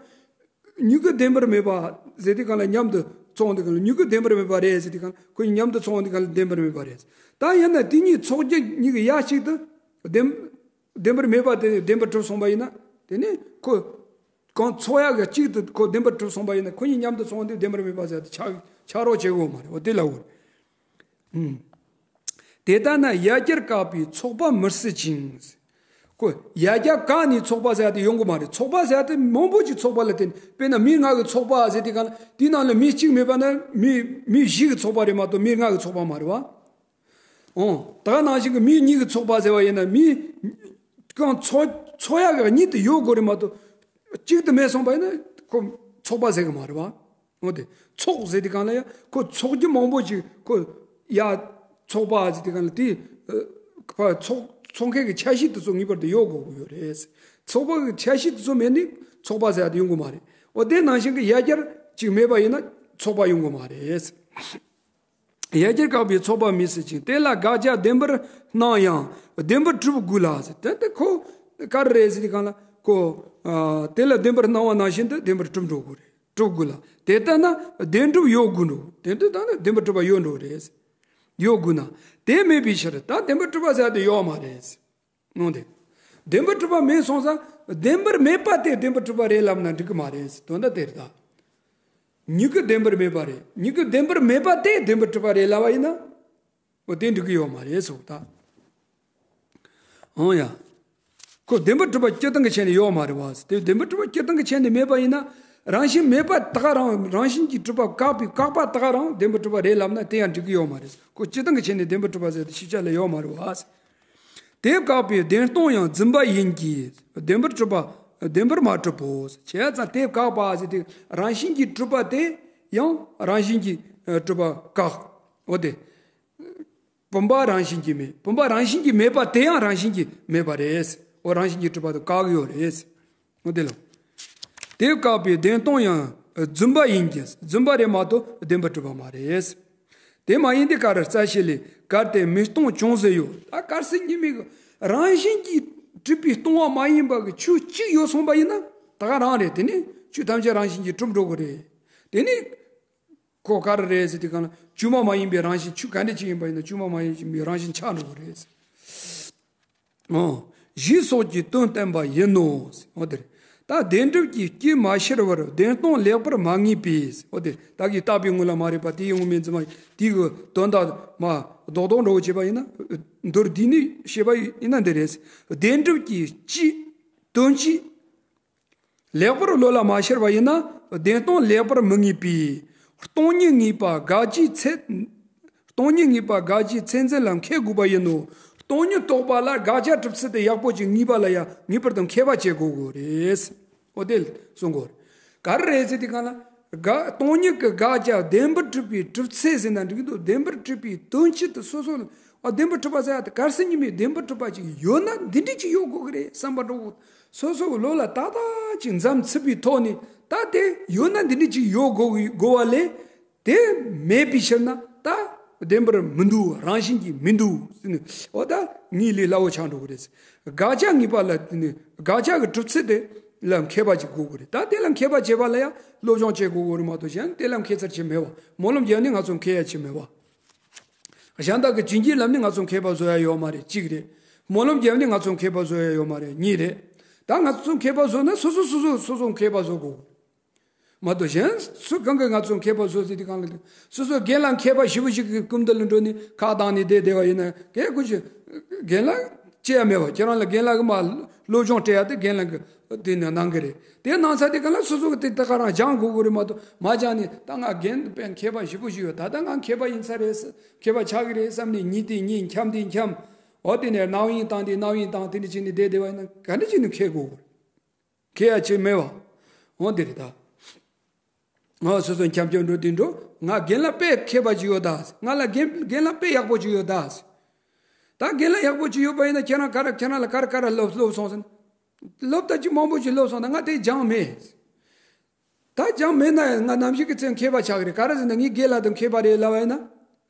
མྱུ་གུ་བདེན་པར་མེད་པ་ཟེར་དུས་གང་ལ་མཉམ་དུ་ཚོགས་འོང་དུས་གང་ལ་མྱུ་གུ་བདེན་པར་མེད་པ་རེད་ཟེར་དུས་གང་ལ་ཁོ་གཉིས་མཉམ་དུ་ཚོགས་འོང་དུས་གང་ལ་བདེན་པར་མེད་པ་རེད། ད་ཡིན་ན་དེ་གཉིས་ཚོགས་རྒྱུ་གཉིས་ཀྱི་ཡ་གཅིག་ཏུ་བདེན་བདེན་པར་མེད་པ་དེ་བདེན་པར་གྲུབ་སོང་པ་ཡིན་ན་དེ་ནི་ཁོ་གང་ཚོགས་ཡག་གི་གཅིག་ཏུ་ཁོ་བདེན་པར་གྲུབ་སོང་པ་ཡིན་ན་ཁོ་གཉིས་མཉམ་དུ་ཚོགས་འོང་དུས་བདེན་པར་མེད་པ་ཟེར་དེ་ཆགས་ཆགས་རོགས་བྱེད་དགོས་མ་རེད་བ། དེ་ལབ་དགོས་རེད། དེ་ལྟ་ན་ཡ་གྱལ་བཀག་པའི་ཚོགས་པ་མི་སྲིད་ཅིང་། ཁོ་ཡ་གྱལ་བཀག་ནས་ཚོགས་པ་ཟེར་ཡ་དེ་ཡོང་གི་མ་རེད། ཚོགས་པ་ཟེར་ཡ་དེ་མང་པོ་ཅིག་ཚོགས་པ་ལ་བརྟེན་དཔེར་ན་མི་ལྔ་གི་ཚོགས་པ་ཟེར་དུས་གང་ལ་དེའི་ནང་ལ་མི་གཅིག་མེད་པ་ན་མི་མི་བཞི་གི་ཚོགས་པ་རེད་མ་གཏོགས་མི་ལྔ་གི་ཚོགས་པ་མ་རེད་བ། འོང་ད་ག་ནང་བཞིན་གྱི་མི་གཉིས་ཀྱི་ཚོགས་པ་ཟེར་བ་ཡིན་ན་མི་གང་ཚོགས་ཚོགས་ཡག་གི་གཉིས་དེ་ཡོད་དགོས་རེད་མ་གཏོགས་གཅིག་ཏུ་མེད་སོང་པ་ཡིན་ན་ཁོ་ཚོགས་པ་ཟེར་གི་མ་རེད་བ། འོ་དེ་ཚོགས་ཟེར་དུས་གང་ལ་ཡང་ཁོ་ཚོགས་རྒྱུ་མང་པོ་ཅིག་ཁོ་ཡ་ཚོགས་པ་ཟེར་དུས་གང་ལ་དེ་ཕ་ཚོགས་ཚོགས་མཁན་གྱི་ཆ་ཤས་དེ་ཚོ་ངེས་པར་དུ་ཡོད་དགོས་ཀྱི་ཡོད་རེད། ཚོགས་པ་གི་ཆ་ཤས་དེ་ཚོ་མེད་ནི་ཚོགས་པ་ཟེར་ཡ་དེ་ཡོང་གི་མ་རེད། འོ་དེ་ནང་བཞིན་གྱི་ཡ་གྱལ་ཅིག་མེད་པ་ཡིན་ན་ཚོགས་པ་ཡོང་གི་མ་རེད། ཡ་གྱལ་བཀག་པའི་ཚོགས་པ་མི་སྲིད་ཅིང་དེ་ལ་དགག་བྱ་བདེན་པར་སྣང་ཡང་བདེན་པར་གྲུབ་དགོས་ལ་ཟེར། དེ་ལྟ་ཁོ་ག་རེ་རེད་ཟེར་དུས་གང་ལ་ཁོ་དེ་ལ་བདེན་པར་སྣང་བ་ནང་བཞིན་དུ་བདེན་པར་གྲུབ་འགྲོ་དགོས་རེད། གྲུབ་དགོས་ལ་དེ་ལྟ་ན་བདེན་གྲུབ་ཡོད་དགོས་འགྲོ། དེ་ལྟ་ན་བདེན་པར་གྲུབ་པ་ཡོད་འགྲོ་རེད། ཡོད་དགོས་ན་དེ་མེད་པའི་ཕྱིར་ད་བདེན་པར་གྲུབ་པ་ཟེར་དེ་ཡོད་མ་རེད། འོང་དེ། བདེན་པར་གྲུབ་པ་མེད་སོང་ཙང་བདེན་པར་མེད་པ་དེ་བདེན་པར་གྲུབ་པ་རེད་ལབ་ན་འགྲིག་གི་མ་རེད་དོན་དག་དེ་རེད་ད། མྱུ་གུ་བདེན་པར་མེད་པ་རེད། མྱུ་གུ་བདེན་པར་མེད་པ་དེ་བདེན་པར་གྲུབ་པ་རེད་ལབ་པ་ཡིན་ན། འོ་དེ་འགྲིག་གི་ཡོད་མ་རེད་ཟེར་ད། འོང་ཡ། ཁོ་བདེན་པར་གྲུབ་པ་སྤྱིར་བཏང་གི་ཆ་ནས་ཡོད་མ་རེད་བ། དེ་བདེན་པར་གྲུབ་པ་སྤྱིར་བཏང་གི་ཆ་ནས་མེད་པ་ཡིན་ན། རང་བཞིན་མེད་པ་ད་ག་རང་རང་བཞིན་གྱིས་གྲུབ་པ་བཀག་པའི་བཀག་པ་ད་ག་རང་བདེན་པར་གྲུབ་པ་རེད་ལབ་ན་དེ་ཡང་འགྲིག་གི་ཡོད་མ་རེད། ཁོ་སྤྱིར་བཏང་གི་ཆ་ནས་བདེན་པར་གྲུབ་པ་ཟེར་དེ་ཤེས་བྱ་ལ་ཡོད་མ་རེད་བ། དེ་བཀག་པའི་བདེན་སྟོང་ཡང་རྫུན་པ་ཡིན་གྱི། བདེན་པར་གྲུབ་པ་བདེན་པར་མ་གྲུབ་བོ། བྱས་ཙང་དེ་བཀག་པ་ཟེར་དེ་རང་བཞིན་གྱིས་གྲུབ་པ་དེ་ཡང་རང་བཞིན་གྱིས་ཨ་གྲུབ་པ་བཀག་འོ་དེ། བུམ་པ་རང་བཞིན་གྱིས་མེད། བུམ་པ་རང་བཞིན་གྱིས་མེད་པ་དེ་ཡང་རང་བཞིན་གྱིས་མེད་པ་རེད། འོ་རང་བཞིན་གྱིས་གྲུབ་པ་དེ་བཀག་ཡོད་རེད། འོ་དེ་ལ། དེ་བཀག་པའི་བདེན་སྟོང་ཡང་རྫུན་པ་ཡིན་གྱི། རྫུན་པ་རེད་མ་གཏོགས་བདེན་པར་གྲུབ་པ་མ་རེད། དེ་མ་ཡིན་ཏེ་ག་རེ་རྩ་ཤེ་ལས་གལ་ཏེ་མི་སྟོང་ཅུང་ཟད་ཡོད། ད་གལ་སྲིད་ཉི་མའི་རང་བཞིན་གྱིས་གྲུབ་པའི་སྟོང་པ་མ་ཡིན་པ་གི་ཆོས་གཅིག་ཡོད་སོང་པ་ཡིན་ན་ད་ག་རང་རེད། དེ་ནི་ཆོས་ཐམས་ཅད་རང་བཞིན་གྱིས་གྲུབ་འགྲོ་གི་རེད། དེ་ནི་ཁོ་ག་རེ་རེད་ཟེར་དུས་གང་ལ་བཅོས་མ་མ་ཡིན་པའི་རང་བཞིན་ཆོས་ག་འདྲ་ཅིག་ཡིན་པ་ཡིན་ན་བཅོས་མ་མ་ཡིན་པའི་རང་བཞིན་ཆགས་འགྲོ་གི་རེད། ཨོ། གཞི་སོགས་ཀྱི་དོན་བསྟན་པ་ཡིན་ནོ། འོ་དེ་རེད། ད་བདེན་གྲུབ་ཀྱི་སྐྱེ་མ་ཤར་བར་བདེན་སྟོང་ལེགས་པར་མ་ངེས་པས། འོ་དེ་ད་གིན་བརྟག་པའི་ངོ་ལ་མ་རིག་པ་དེའི་དངོས་མེད་རྫུན་མ་དེའི་གི་དོན་དག་མ་རྡོག་རྡོག་འདྲ་བོ་བྱས་པ་ཡིན་ན། མདོར་བསྡུས་ནས་བཤད་པ་ཡིན་ན་འདི་རེད། བདེན་གྲུབ་ཀྱི་སྤྱི་དོན་སྤྱི། ལེགས་པར་བློ་ལ་མ་ཤར་བ་ཡིན་ན་བདེན་སྟོང་ལེགས་པར་མི་ངེས་པས། སྟོང་ཉིད་ངེས་པ་དགག་བྱའི་ཚད། སྟོང་ཉིད་ངེས་པ་དགག་བྱའི་ཚད་འཛིན་ལ་མཁས་དགོས་པ་ཡིན་ནོ། སྟོང་ཉིད་རྟོགས་པ་ལ་དགག་བྱ་གྲུབ་ཚུལ་དེ་ཡག་པོ་ཅིག་ངེས་པ་ལ་ཡང་ངེས་པར་དུ་མཁས་པ་བྱེད་དགོས་དགོས་རེད། འོ་དེ་གསུང་དགོས་རེད། ག་རེ་རེད་ཟེར་དུས་གང་ལ། དགག་སྟོང་ཉིད་ཀྱི་དགག་བྱ་བདེན་པར་གྲུབ་པའི་གྲུབ་ཚུལ་ཟེར་ན་འགྲིག་འདུག་བདེན་པར་གྲུབ་པའི་དོན་སྤྱི་དེ་སོ་སོ་ལ། ཨ་བདེན་པར་གྲུབ་པ་ཟེར་ཡ་དེ་གལ་སྲིད་ཉི་མའི་བདེན་པར་གྲུབ་པ་ཅིག་ཡོད་ན་འདི་འདྲ་ཅིག་ཡོད་དགོས་ཀྱི་རེད་བསམ་པ་འགྲོ་དགོས། སོ་སོའི་བློ་ལ་ཏག་ཏག་ཅིག་འཛམ་ཚུད་པའི་ཐོག་ནས་ད་དེ་ཡོད་ན་འདི་འདྲ་ཅིག་ཡོད་དགོས་དགོས་པ་ལས། དེ་མེད་པའི་ཕྱིར་ན་ད་བདེན་པར་མི་འདུག་རང་བཞིན་གྱིས་མི་འདུག་ཟེར་ནས་འོ་ད་ངའི་ལས་སླ་བོ་ཆགས་འགྲོ་གི་རེད། དགག་བྱ་ངེས་པ་ལ་དེ་ནས་དགག་བྱ་གི་གྲུབ་ཚུལ་དེ་ལ་མཁས་པ་ཅིག་དགོས་ཀྱི་རེད། ད་དེ་ལ་མཁས་པ་བྱེད་པ་ལ་ཡང་སློབ་སྦྱོང་བྱེད་དགོས་ཀྱི་རེད་མ་གཏོགས་གཞན་དེ་ལ་མཁས་ཚར་ཅིག་མེད་པ། སྨོན་ལམ་རྒྱག་ནས་ང་ཚོ་མཁས་ཡ་ཅིག་མེད་པ། གཞན་དག་གི་བྱིན་གྱིས་བརླབས་ནས་ང་ཚོ་མཁས་པ་བཟོ་ཡ་ཡོད་མ་རེད། གཅིག་རེད། སྨོན་ལམ་བརྒྱབ་ནས་ང་ཚོ་མཁས་པ་བཟོ་ཡ་ཡོད་མ་རེད། གཉིས་རེད། ད་ང་ཚོ་མཁས་པ་བཟོ་ན་སོ་སོ་སོ་སོ་སོ་སོ་མཁས་པ་བཟོ་དགོས། མ་གཏོགས་གཞན་སུ་གང་གིས་ང་ཚོ་མཁས་པ་བཟོ་ཟེར་དུས་གང་ལ་འདུག་སོ་སོ་རྒན་ལགས་མཁས་པ་ཞེ་པོ་ཞིག་གི་སྐུ་མདུན་ལ་འགྲོ་ནས་ཁ་བཏང་ནས་བསྡད་བསྡད་པ་ཡིན་ན་གལ་ཁོ་ཆོས་རྒན་ལགས་ཅི་ཡང་མེད་པ། ཁྱེད་རང་ལ་རྒན་ལགས་ཀྱི་མ་སློབ་སྦྱོང་སྤྲད་ཡ་དེ་རྒན་ལགས་ཀྱིས་དེ་ནས་གནང་གི་རེད། དེ་གནང་ཚར་དུས་གང་ལ་སོ་སོ་གི་དེ་ད་ག་རང་སྦྱང་དགོས་ཀྱི་རེད། མ་གཏོགས་མ་སྦྱངས་ནས་ད་ང་རྒན་དཔེ་མཁས་པ་ཞེ་པོ་ཞིག་ཡོད། ད་ལྟ་ང་མཁས་པ་ཡིན་ས་རེད། མཁས་པ་ཆགས་ཀྱི་རེད་བསམ་ནས་ཉིན་དེ་ཉིན་འཁྱམ་དེ་འཁྱམ། འོ་དེ་ནས་རྣམ་གཡེང་བཏང་དེ་རྣམ་གཡེང་བཏང་དེ་འདྲ་བྱས་ནས་བསྡད་བསྡད་པ་ཡིན་ན་ག་འདྲ་བྱས་ནས་མཁས་དགོས་ཀྱི་རེད། ཁེ་ཡ་ཆེ་མེད་བ། འོ་འདི་རེད་ད། ང་སོ་སོ་འཁྱམ་འཁྱམ་འགྲོ་དུས་འགྲོ། ང་རྒན་ལགས་དཔེ་མཁས་པ་ཅིག་ཡོད་ད། ང་ལ་རྒན་རྒན་ལགས་དཔེ་ཡག་པོ་ཅིག་ཡོད་ད། ད་རྒན་ལགས་ཡག་པོ་ཅིག་ཡོད་པ་ཡིན་ན་ཁྱེད་རང་ག་རེ་ཁྱེད་རང་ལ་ག་རེ་ག་རེ་སློབ་སློབ་སོང་ཟེར་ན། སློབ་ད་ཅིག་མང་པོ་ཅིག་སློབ་སོང་ད་ང་དེ་སྦྱངས་མེད། ད་སྦྱངས་མེད་ན་ང་ནམ་ཞིག་གི་ཚེ་མཁས་པ་ཆགས་ཀྱི་རེད། ག་རེ་ཟེར་ན་ངའི་རྒན་ལགས་དང་མཁས་པ་རེད་ལབ་པ་ཡིན་ན་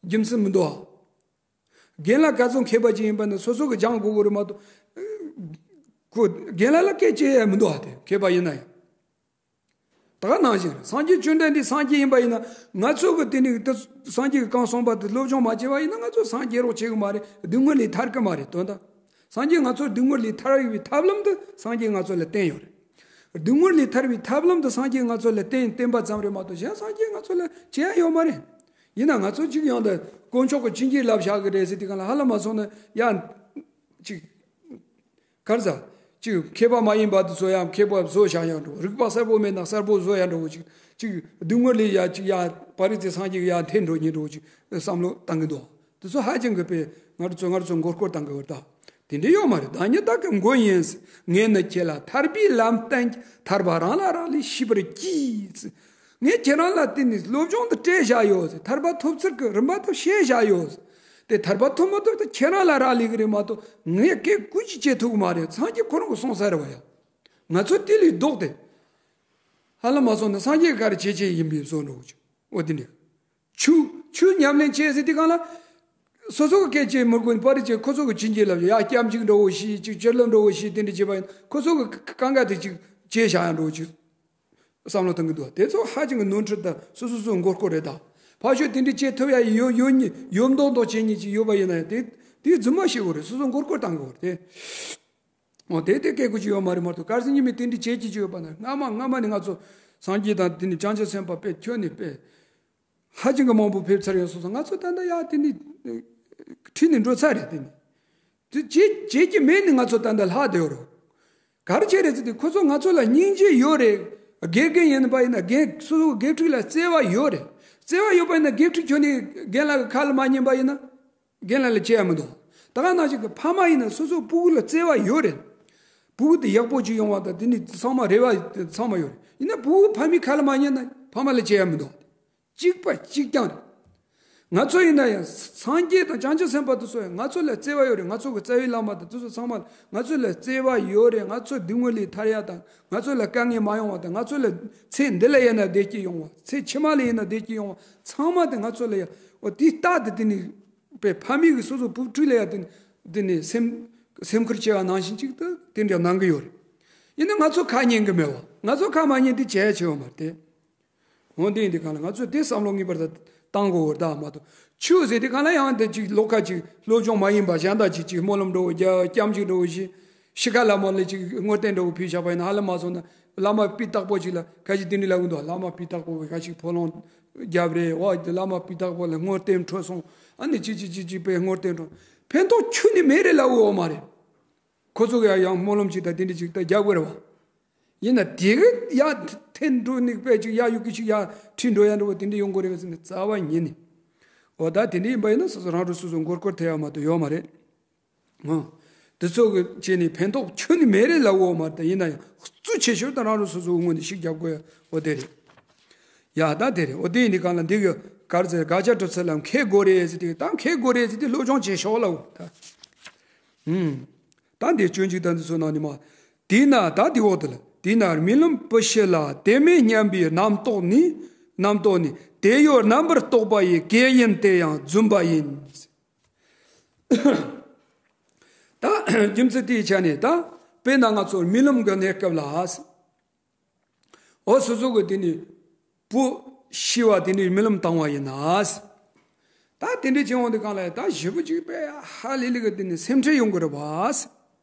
རྒྱུ་མཚན་མི་འདུག་ཨ། རྒན་ལགས་ག་ཚོད་མཁས་པ་ཅིག་ཡིན་པ་ན་སོ་སོ་གི་སྦྱང་དགོས་ཀྱི་རེད་མ་གཏོགས། ཁོ་རྒན་ལགས་ལ་སྐད་ཆ་ཡང་མི་འདུག་ཨ། དེ་མཁས་པ་ཡིན་ན་ཡང་། ད་ག་ནང་བཞིན་སངས་རྒྱས་བཅོམ་ལྡན་འདས་སངས་རྒྱས་ཡིན་པ་ཡིན་ན་ང་ཚོ་གི་དེ་ནི་དེ་སངས་རྒྱས་ཀྱི་གང་གསུངས་པ་དེ་སློབ་སྦྱོང་མ་བྱས་པ་ཡིན་ན་ང་ཚོ་སངས་རྒྱས་རོགས་བྱེད་གི་མ་རེད། སྡུག་བསྔལ་ལས་ཐར་གི་མ་རེད་དོན་དག་སངས་རྒྱས་ང་ཚོ་སྡུག་བསྔལ་ལས་ཐར་བའི་ཐབས་ལམ་དེ་སངས་རྒྱས་ང་ཚོ་ལ་བསྟན་ཡོད་རེད། སྡུག་བསྔལ་ལས་ཐར་བའི་ཐབས་ལམ་དེ་སངས་རྒྱས་ང་ཚོ་ལ་བསྟན་བསྟན་པ་ཙམ་རེད་མ་གཏོགས་གཞན་སངས་རྒྱས་ང་ཚོ་ལ་བྱེད་ཡ་ཡོད་མ་རེད། ཡིན་ན་ང་ཚོ་གཅིག་ཡང་དུ་དཀོན་མཆོག་གི་བྱིན་གྱིས་བརླབས་བཞག་གི་རེད་ཟེར་དུས་གང་ལ་ཧ་ལམ་མ་སོང་ན་ཡང་གཅིག་གར་ཟ། གཅིག་མཁས་པ་མ་ཡིན་པ་དེ་ཚོ་ཡང་མཁས་པ་བཟོ་བཞག་ཡང་འགྲོ། རིག་པ་གསལ་པོ་མེད་ན་གསལ་པོ་བཟོ་ཡང་འགྲོ། གཅིག་གཅིག་སྡུག་བསྔལ་ལས་ཡ་གཅིག་ཡ་པ་རི་ཙི་སངས་རྒྱས་ཀྱི་ཡ་འཐེན་འགྲོ་ཉེ་འགྲོ་གཅིག་བསམ་བློ་བཏང་གི་འདུག་དེ་ཚོ་ཧ་ཅང་གི་དཔེ་ང་རང་ཚོ་ང་རང་ཚོ་མགོ་སྐོར་བཏང་གི་ཡོད་ད། དེ་འདྲ་ཡོད་མ་རེད། བདག་ཉིད་བདག་གི་མགོན་ཡིན། ངས་ནི་ཁྱེད་ལ་ཐར་པའི་ལམ་བསྟན། ཐར་པ་རང་ལ་རག་ལས་ཤེས་པར་གྱིས། ངས་ཁྱེད་རང་ལ་དེ་ནི་སློབ་སྦྱོང་དུ་སྤྲད་བཞག་ཡོད། ཐར་པ་ཐོབ་ཚུལ་གྱི་རིམ་པ་དུ་བཤད་བཞག་ཡོད། དེ་ཐར་པ་ཐོབ་མ་ཐོབ་དེ་ཁྱེད་རང་ལ་རག་ལས་ཀྱི་རེད་མ་གཏོགས་ངས་སྐད་ཀུན་གྱིས་བྱེད་ཐུབ་ཀྱི་མ་རེད། སངས་རྒྱས་ཁོ་རང་གིས་གསུངས་ས་རེད་བ་ཡ། ང་ཚོ་དེ་ལས་ལྡོག་སྟེ། ཧ་ལམ་མ་སོང་ན་སངས་རྒྱས་ག་རེ་བྱེད་ཅེས་ཡིན་པའི་བཟོ་འགྲོ་གི་འོ་དེ་འདྲ། ཆོས་ཆོས་ཉམས་ལེན་བྱེད་ཟེར་དུས་གང་ལ། སོ་སོ་གི་སྐད་ཅིག་མི་དགོས་པར་ཅིག་ཁོ་ཚོ་གི་བྱིན་གྱིས་བརླབས་ཡ་སྐྱབས་འཇུག་འགྲོ་བོ་ཞིག་ཅིག་སྤྱོད་ལམ་འགྲོ་བོ་ཞིག་དེ་འདྲ་བྱེད་པ་ཡིན་ཁོ་ཚོ་གི་གང་ག་དེ་ཅིག་བྱེད་བཞག་ཡ་འགྲོ་བོ་ཅིག་བསམ་བློ་གཏོང་གི་འདུག་དེ་ཚོ་ཧ་ཅང་གི་ནོར་འཁྲུལ་དང་སོ་སོ་སོའི་མགོ་སྐོར་རེད་ད། ཕར་ཕྱོགས་དེ་འདྲ་བྱེད་ཐུབ་ཡ་ཡོད་ཡོད་ཉི་ཡོད་མདོག་མདོག་བྱེད་ཉི་ཅིག་ཡོད་པ་ཡིན་ན་ཡང་དེ་དེ་རྫུན་མ་བཤད་དགོས་རེད། སོ་སོ་མགོ་སྐོར་བཏང་དགོས་རེད་དེ། འོ་དེ་དེ་སྐད་དགོས་ཀྱི་ཡོད་མ་རེད་མ་གཏོགས་གལ་སྲིད་ཉི་མ་དེ་འདྲ་བྱེད་ཀྱི་ཡོད་པ་ན་སྔ་མ་སྔ་མ་ནས་ང་ཚོ་སངས་རྒྱས་དང་དེ་ནས་བྱང་ཆུབ་སེམས་དཔའ་དཔེ་ཁྱོན་ནས་དཔེ། ཧ་ཅང་གི་མང་པོ་ཕེབས་ཚར་ཡོད་སོང་ཙང་ང་ཚོ་ད་ལྟ་ཡ་དེ་ནི་ཁྲིད་ནས་འགྲོ་ཚར་རེད་དེ་ནི། དེ་བྱེད་བྱེད་ཀྱི་མེད་ནི་ང་ཚོ་ད་ལྟ་ལྷག་བསྡད་ཡོད་རེད། ག་རེ་བྱས་རེད་ཟེར་དུས་ཁོ་ཚོ་ང་ཚོ་ལ་སྙིང་རྗེ་ཡོད་རེད། དགེ་རྒན་ཡིན་པ་ཡིན་ན་རྒན་སོ་སོ་དགེ་ཕྲུག་ལ་བརྩེ་བ་ཡོད་རེད། བརྩེ་བ་ཡོད་པ་ཡིན་ན་དགེ་ཕྲུག་ཁྱོན་ནས་རྒན་ལགས་ཀྱི་ཁ་ལ་མ་ཉན་པ་ཡིན་ན། རྒན་ལགས་ལ་བྱེད་ཡ་མི་འདུག་ད་ག་ནང་བཞིན་གྱི་ཕ་མ་ཡིན་ན་སོ་སོའི་སྤུ་གུ་ལ་བརྩེ་བ་ཡོད་རེད། སྤུ་གུ་དེ་ཡག་པོ་ཅིག་ཡོང་བ་དང་དེ་ནི་ཚང་མ་རེ་བ་ཚང་མ་ཡོད་རེད། ཡིན་ན་སྤུ་གུ་ཕ་མའི་ཁ་ལ་མ་ཉན་ན་ཕ་མ་ལ་བྱེད་ཡ་མི་འདུག་གཅིག་པ་གཅིག་རྐྱང་རེད། ང་ཚོ་ཡིན་ན་ཡང་སངས་རྒྱས་དང་བྱང་ཆུབ་སེམས་དཔའ་དེ་ཚོ་ཡང་ང་ཚོ་ལ་བརྩེ་བ་ཡོད་རེད། ང་ཚོ་གི་རྩ་བའི་བླ་མ་དང་དེ་ཚོ་ཚང་མ་ང་ཚོ་ལ་བརྩེ་བ་ཡོད་རེད། ང་ཚོ་སྡུག་བསྔལ་ལས་ཐར་ཡ་དང་ང་ཚོ་ལ་དཀའ་ངལ་མ་ཡོང་བ་དང་ང་ཚོ་ལ་ཚེ་འདི་ལ་ཡིན་ན་བདེ་སྐྱིད་ཡོང་བ་ཚེ་ཕྱི་མ་ལ་ཡིན་ན་བདེ་སྐྱིད་ཡོང་བ་ཚང་མ་དེ་ང་ཚོ་ལ་ཡ་འོ་དེའི་རྟགས་དེ་དེ་ནི། པའི་ཕ་མེས་ཀྱི་སོ་སོ་བུ་ཕྲུག་ལ་ཡ་དེ་དེ་ནས་སེམས་སེམས་ཁུར་བྱེད་པ་ནང་བཞིན་ཅིག་ཏུ་དེ་འདྲ་གནང་གི་ཡོད་རེད། ཡིན་ན་ང་ཚོ་ཁ་ཉན་གི་མེད་བ། ང་ཚོ་ཁ་མ་ཉན་དེ་བྱས་ཆེ་བ་མ་རེད་དེ། འོན་ཏེ་ཡིན་དེ་གང་ལ་ང་ཚོས་དེ་བསམ་བློ་ངེས་པར་དུ་བཏང་དགོས་བར་ད་མ་གཏོགས་ཆོས་ཟེར་དེ་གང་ལ་ཡང་དེ་ཅིག་ལོག་ཁ་ཅིག་སློབ་སྦྱོང་མ་ཡིན་པ་གཞན་དག་ཅིག་ཅིག་སྨོན་ལམ་འགྲོ་བ་རྒྱ་སྐྱབས་འཇུག་འགྲོ་བ་ཞིག་ཤི་ཁ་ལ་མོ་ལ་ཅིག་དངོས་བསྟན་འགྲོ་བ་ཕུལ་བཞག་པ་ཡིན་ན་ཧ་ལམ་མ་སོང་ན་བླ་མ་སྤུས་དག་པོ་ཅིག་ལ་ཁ་ཅིག་དེ་འདྲ་ལབ་གི་འདུག་བླ་མ་སྤུས་དག་པོ་གི་ཁ་ཅིག་ཕོ་ལོང་རྒྱབ་རེད། འོ་དེ་བླ་མ་སྤུས་དག་པོ་ལ་དངོས་བསྟན་འཕྲོད་སོང་། ཨ་ནི་ཅི་ཅི་ཅི་ཅི་པའི་དངོས་བསྟན་འཕྲོད་ཕན་ཐོགས་ཁྱོན་ནས་མེད་རེད་ལབ་འོ་མ་རེད། ཁོ་ཚོ་གི་ཡང་སྨོན་ལམ་ཅིག་དང་དེ་འདྲ་ཅིག་ད་རྒྱབ་དགོས་རེད་བ། ཡིན་ན་དེ་གི་ཡ་འཐེན་འགྲོ་ནི་པའི་ཅིག་ཡ་ཡུ་གི་ཅིག་ཡ་ཁྲིད་འགྲོ་ཡ་འགྲོ་བ་དེ་འདྲ་ཡོང་དགོས་རེད་བ་ཟེར་ནས་རྩ་བ་ཉིད་ནས། འོ་ད་དེ་འདྲ་ཡིན་པ་ཡིན་ན་སོ་སོ་རང་རུ་སོ་སོ་མགོ་སྐོར་ཐེབས་ཡ་མ་གཏོགས་ཡོད་མ་རེད། ཨང་། དེ་ཚོ་གི་བྱས་ནས་ཕན་ཐོགས་ཁྱོན་ནས་མེད་རེད་ལབ་འོ་མ་རེད། ད་ཡིན་ན་ཡང་གཙོ་ཆེ་ཤོས་ད་རང་རུ་སོ་སོའི་ངོས་ནས་ཤིག་རྒྱབ་དགོས་ཡ་འོ་དེ་རེད། ཡ་ད་དེ་རེད། འོ་དེ་ཡིན་དུས་གང་ལ་འདི་གི་གར་ཟེར་དགག་བྱ་གྲུབ་ཚུལ་ལ་མཁས་དགོས་རེད་ཟེར་དེ་ད་མཁས་དགོས་རེད་ཟེར་དེ་སློབ་སྦྱོང་བྱེད་ཤོག་ལབ་འོ་ད། ཨུམ། ད་འདི་སྤྱོད་འཇུག་ད་འདི་ཚོ་ནང་ནས་མ། དེས་ན་ད་འདི་འོག་ཏུ་ལ་དེས་ན་རྨི་ལམ་བུ་ཤི་ལ་དེ་མེད་སྙམ་པའི་རྣམ་རྟོག་ནི་རྣམ་རྟོག་ནི་དེ་ཡོད་རྣམ་པར་རྟོག་པ་ཡི་གེ་ཡིན་ཏེ་ཡང་རྫུན་པ་ཡིན། ད་རྒྱུ་མཚན་དེའི་ཆ་ནས་ད་དཔེར་ན་ང་ཚོ་རྨི་ལམ་གྱི་གནས་སྐབས་ལ། འོ་སོ་སོ་གི་དེ་ནི་བུ་ཤི་བ་དེ་ནི་རྨི་ལམ་བཏང་བ་ཡིན་ན། ད་དེ་འདྲའི་བྱེད་འོང་དུས་སྒང་ལ་ད་ཞེ་པོ་ཅིག་དཔེ་ཧ་ལས་ལས་གི་དེ་ནི་སེམས་ཁྲལ་ཡོང་གི་རེད་བ།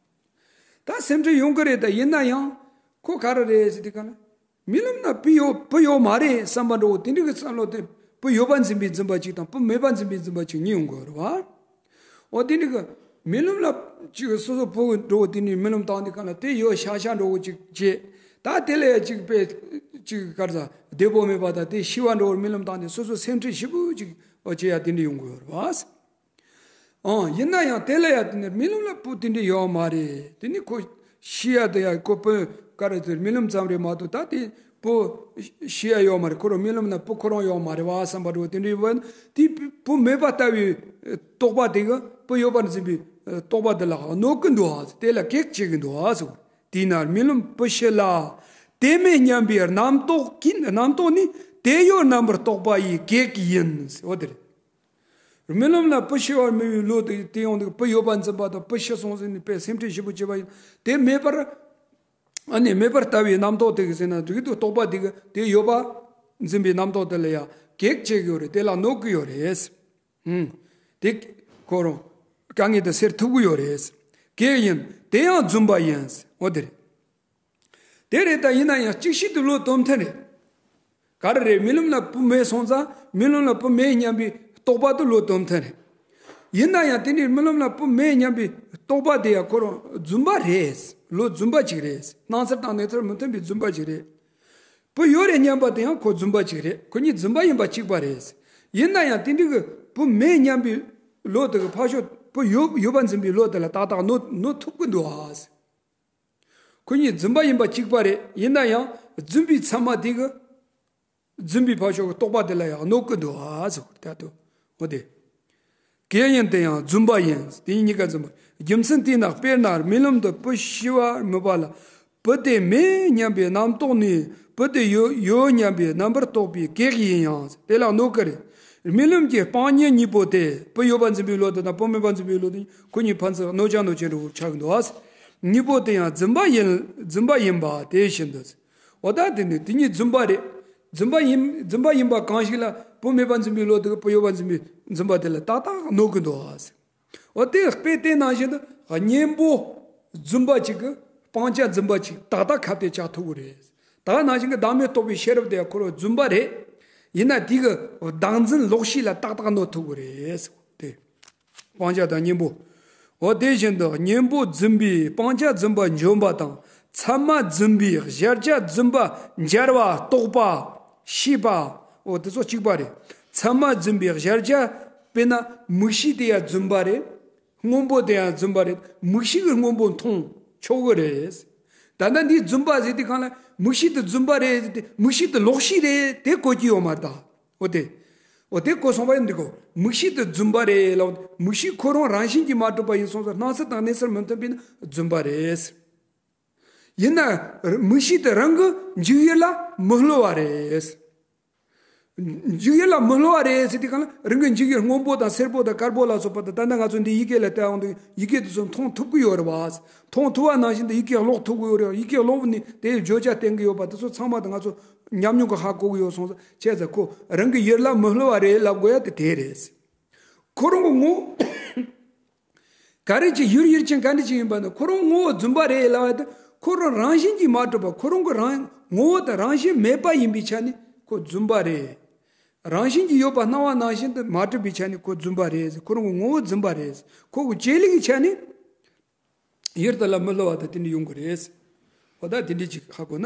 ད་སེམས་ཁྲལ་ཡོང་གི་རེད། ད་ཡིན་ན་ཡང་ཁོ་ག་རེ་རེད་ཟེར་དུས་སྒང་ལ། རྨི་ལམ་ན་བུ་ཡོད་བུ་ཡོད་མ་རེད་བསམ་པ་འདྲ་བོ་དེ་འདྲའི་གི་བསམ་བློ་དེ། བུ་ཡོད་པ་འཛིན་པའི་འཛིན་པ་གཅིག་དང་བུ་མེད་པ་འཛིན་པའི་འཛིན་པ་གཅིག་གཉིས་ཡོང་གི་རེད་བ། འོ་དེ་འདྲའི་གི་རྨི་ལམ་ལ་ཅིག་སོ་སོ་བུ་འདྲ་བོ་དེ་འདྲའི་རྨི་ལམ་བཏང་དུས་སྒང་ལ་དེ་ཡོད་ཤག་ཤག་འདྲ་བོ་ཅིག་བྱེད། ད་དེ་ལ་ཡ་ཅིག་དཔེ་ཅིག་ག་རེ་ཟ་བདེ་པོ་མེད་པ་དང་དེ་ཤི་བ་འདྲ་བོ་རྨི་ལམ་བཏང་ནས་སོ་སོ་སེམས་ཁྲལ་ཞེ་པོ་ཅིག་འོ་བྱེད་ཡ་དེ་འདྲ་ཡོང་གི་ཡོད་རེད་བ། ཨང་། ཡིན་ན་ཡང་དེ་ལ་ཡ་དེ་ནི་རྨི་ལམ་ལ་བུ་དེ་འདྲ་ཡོད་མ་རེད། དེ་ནི་ཁོ་ཤི་ཡ་དེ་ཡ་ཁོ་བུ་ག་རེ་དེ་རྨི་ལམ་ཙམ་རེད་མ་གཏོགས་ད་དེ་བུ་ཤི་ཡ་ཡོད་མ་རེད། ཁོ་རང་རྨི་ལམ་ན་བུ་ཁོ་རང་ཡོད་མ་རེད་བ་བསམ་པ་འདྲ་བོ་དེ་འདྲ་ཡོད་པ་ན་དེ་བུ་མེད་པ་ལྟ་བུའི་རྟོག་པ་དེ་གི་བུ་ཡོད་པར་འཛིན་པའི་རྟོག་པ་དེ་ལ་གནོད་ཀྱི་འདུག་ཨ། དེ་ལ་གེགས་བྱེད་ཀྱི་འདུག་ཨ་ཟེར། དེས་ན་རྨི་ལམ་བུ་ཤི་ལ་དེ་མེད་སྙམ་པའི་རྣམ་རྟོག་གིས་རྣམ་རྟོག་ནི་དེ་ཡོད་རྣམ་པར་རྟོག་པ་ཡི་གེགས་ཡིན་ཟེར། འོ་དེ་རེད། རྨི་ལམ་ལ་བུ་ཤི་བར་རྨི་བའི་བློ་དེ་དེ་ཡོང་དུས་བུ་ཡོད་པར་འཛིན་པ་དང་བུ་ཤི་སོང་ཟེར་ནས་དཔེ་སེམས་ཁྲལ་ཞེ་པོ་བྱེད་པ་ཡིན། དེ་མེད་པར། ཨ་ནི་མེད་པར་ལྟ་བའི་རྣམ་རྟོག་དེ་གི་ཟེར་ན་རིགས་དུ་རྟོག་པ་དེ་གི་དེ་ཡོད་པ་འཛིན་པའི་རྣམ་རྟོག་དེ་ལ་ཡང་གེགས་བྱེད་ཀྱི་ཡོད་རེད། དེ་ལ་གནོད་ཀྱི་ཡོད་རེད། ཧུམ། དེ་ཁོ་རང་དཀའ་ངལ་དེ་སེལ་ཐུབ་ཀྱི་ཡོད་རེད། གེགས་ཡིན། དེ་ཡང་རྫུན་པ་ཡིན། འོ་དེ་རེད། དེ་རེད། ད་ཡིན་ན་ཡང་གཅིག་ཤོས་དེ་བློ་སྟོབས་ལྡན་རེད། ག་རེ་རེད། རྨི་ལམ་ལ་བུ་མེད་སོང་ཙང་རྨི་ལམ་ལ་བུ་མེད་སྙམ་པའི་རྟོག་པ་དེ་བློ་སྟོབས་ལྡན་རེད། ཡིན་ན་ཡང་དེ་ནི་རྨི་ལམ་ལ་བུ་མེད་སྙམ་པའི་རྟོག་པ་དེ་ཡང་ཁོ་རང་རྫུན་པ་རེད། བློ་རྫུན་པ་ཅིག་རེད། སྣང་ཚུལ་དང་གནས་ཚུལ་མི་མཐུན་པའི་རྫུན་པ་ཅིག་རེད། བུ་ཡོད་རེད་སྙམ་པ་དེ་ཡང་ཁོ་རྫུན་པ་ཅིག་རེད། ཁོ་གཉིས་རྫུན་པ་ཡིན་པ་གཅིག་པ་རེད། ཡིན་ན་ཡང་དེ་འདྲའི་གི་བུ་མེད་སྙམ་པའི་བློ་དེ་གི་ཕར་ཕྱོགས་བུ་ཡོད་ཡོད་པ་འཛིན་པའི་བློ་དེ་ལ་ཏག་ཏག་གནོད་གནོད་ཐུབ་ཀྱི་འདུག་ཨ། ཁོ་གཉིས་རྫུན་པ་ཡིན་པ་གཅིག་པ་རེད། ཡིན་ན་ཡང་རྫུན་པའི་ཚད་མ་དེ་གི་རྫུན་པའི་ཕར་ཕྱོགས་ཀྱི་རྟོག་པ་དེ་ལ་ཡང་གནོད་ཀྱི་འདུག་ཨ་ཟེར་ད་དུ་འོ་དེ། གེགས་ཡིན། དེ་ཡང་རྫུན་པ་ཡིན། དེ་གཉིས་ཀ་རྫུན་པ། རྒྱུ་མཚན་དེས་ན་དཔེར་ན་རྨི་ལམ་དུ་བུ་ཤི་བར་རྨིས་པ་ལ་བུ་དེ་མེད་སྙམ་པའི་རྣམ་རྟོག་ནི་བུ་དེ་ཡོད་ཡོད་སྙམ་པའི་རྣམ་པར་རྟོག་པའི་གེགས་ཡིན་ཡང་དེ་ལ་གནོད་ཀྱི་རེད། རྨི་ལམ་གྱི་སྤང་གཉེན་གཉིས་པོ་དེ་བུ་ཡོད་པ་འཛིན་པའི་བློ་དེ་དང་བུ་མེད་པ་འཛིན་པའི་བློ་དེ་ཁོ་གཉིས་ཕན་ཚུན་གནོད་ཀྱང་གནོད་ཀྱི་འདྲ་བོ་ཆགས་ཀྱི་འདུག་ཨ། གཉིས་པོ་དེ་ཡང་རྫུན་པ་ཡིན་རྫུན་པ་ཡིན་པ་དེ་བཞིན་དུ། འོ་ད་དེ་ནི་དེ་གཉིས་རྫུན་པ་རེད། རྫུན་པ་ཡིན་རྫུན་པ་ཡིན་པ་གང་ཞིག་ལ་བུ་མེད་པ་འཛིན་པའི་བློ་དེ་གིས་བུ་ཡོད་པ་འཛིན་པའི་རྫུན་པ་དེ་ལ་ཏག་ཏག་གནོད་ཀྱི་འདུག་ཨ། འོ་དེ་དཔེ་དེ་ནང་བཞིན་དུ་གཉེན་པོ་རྫུན་པ་ཅིག་གིས་སྤང་བྱ་རྫུན་པ་ཅིག་ཏག་ཏག་ཁ་གཏད་བཅག་ཐུབ་ཀྱི་རེད། ད་ནང་བཞིན་གྱི་བདག་མེད་རྟོགས་པའི་ཤེས་རབ་དེ་ཁོ་རང་རྫུན་པ་རེད། ཡིན་ན་དེ་གི་བདག་འཛིན་ལོག་ཤེས་ལ་ཏག་ཏག་གནོད་ཐུབ་ཀྱི་རེད། དེ། སྤང་བྱ་དང་གཉེན་པོ། འོ་དེ་བཞིན་དུ་གཉེན་པོ་རྫུན་པས་སྤང་བྱ་རྫུན་པ་འཇོམས་པ་དང་ཚད་མ་རྫུན་པས་གཞལ་བྱ་རྫུན་པ་འབྱར་བ་རྟོགས་པ་ཤེས་པ། འོ་དེ་ཚོ་གཅིག་པ་རེད། ཚད་མ་རྫུན་པས་གཞལ་བྱ་དཔེར་ན་མིག་ཤེས་དེ་ཡང་རྫུན་པ་རེད། སྔོན་པོ་དེ་ཡང་རྫུན་པ་རེད། མིག་ཤེས་ཀྱིས་སྔོན་པོ་མཐོང་ཆོག་གི་རེད། ད་ལྟ་འདིའི་རྫུན་པ་ཟེར་དུས་སྒང་ལ་མིག་ཤེས་དེ་རྫུན་པ་རེད་ཟེར་ཏེ་མིག་ཤེས་དེ་ལོག་ཤེས་རེད་དེ་གོ་གི་ཡོད་མ་རེད་ད། འོ་དེ། འོ་དེ་གོ་སོང་བ་ཡིན་འདི་གོ། མིག་ཤེས་དེ་རྫུན་པ་རེད་ལབ། མིག་ཤེས་ཁོ་རང་རང་བཞིན་གྱིས་མ་གྲུབ་པ་ཡིན་སོང་ཙང་སྣང་ཚུལ་དང་གནས་ཚུལ་མི་མཐུན་པས་ན་རྫུན་པ་རེད། ཡིན་ན་མིག་ཤེས་དེ་རང་གི་འཇུག་ཡུལ་ལ་མི་སླུ་བ་རེད། འཇུག་ཡུལ་ལ་མི་སླུ་བ་རེད་ཟེར་དུས་སྒང་ལ་རང་གི་འཇུག་ཡུལ་སྔོན་པོ་དང་སེར་པོ་དང་དཀར་པོ་ལ་སོགས་པ་དང་ད་ལྟ་ང་ཚོ་འདི་ཡི་གེ་ལ་བལྟས་འོང་དུས་ཡི་གེ་དེ་ཚོ་མཐོང་ཐུབ་ཀྱི་ཡོད་རེད་བ། མཐོང་ཐུབ་པ་ནང་བཞིན་དུ་ཡི་གེ་ཀློག་ཐུབ་ཀྱི་ཡོད་རེད། ཡི་གེ་ཀློག་ནས་དེའི་བརྗོད་བྱ་བསྟན་གྱི་ཡོད་པ་དེ་ཚོ་ཚང་མ་དང་ང་ཚོ་ཉམས་མྱོང་གིས་ཧ་གོ་གི་ཡོད་སོང་ཙང་བྱས་ཙང་ཁོ་རང་གི་ཡུལ་ལ་མི་སླུ་བ་རེད་ལབ་དགོས་ཡ་དེ་དེ་རེད། ཁོ་རང་གི་ངོ་བོ་ག་རེ་ཅིག་ཡུལ་ཡུལ་ཅན་ག་འདྲ་ཅིག་ཡིན་པ་ནི་ཁོ་རང་ངོ་བོ་རྫུན་པ་རེད་ལབ་ཡ་དེ་ཁོ་རང་རང་བཞིན་གྱིས་མ་གྲུབ་པ་ཁོ་རང་གི་རང་ངོ་བོ་དང་རང་བཞིན་མེད་པ་ཡིན་པའི་ཆ་ནས་ཁོ་རྫུན་པ་རེད། རང་བཞིན་གྱིས་ཡོད་པ་སྣང་བ་ནང་བཞིན་དུ་མ་གྲུབ་པའི་ཆ་ནས་ཁོ་རྫུན་པ་རེད། ཁོ་རང་གི་ངོ་བོ་རྫུན་པ་རེད། ཁོ་གི་བྱེད་ལས་ཀྱི་ཆ་ནས་ཡུལ་དེ་ལ་མི་སླུ་བ་དང་དེ་འདྲ་ཡོང་གི་རེད། འོ་ད་དེ་འདྲ་ཅིག་ཧ་གོ་ན།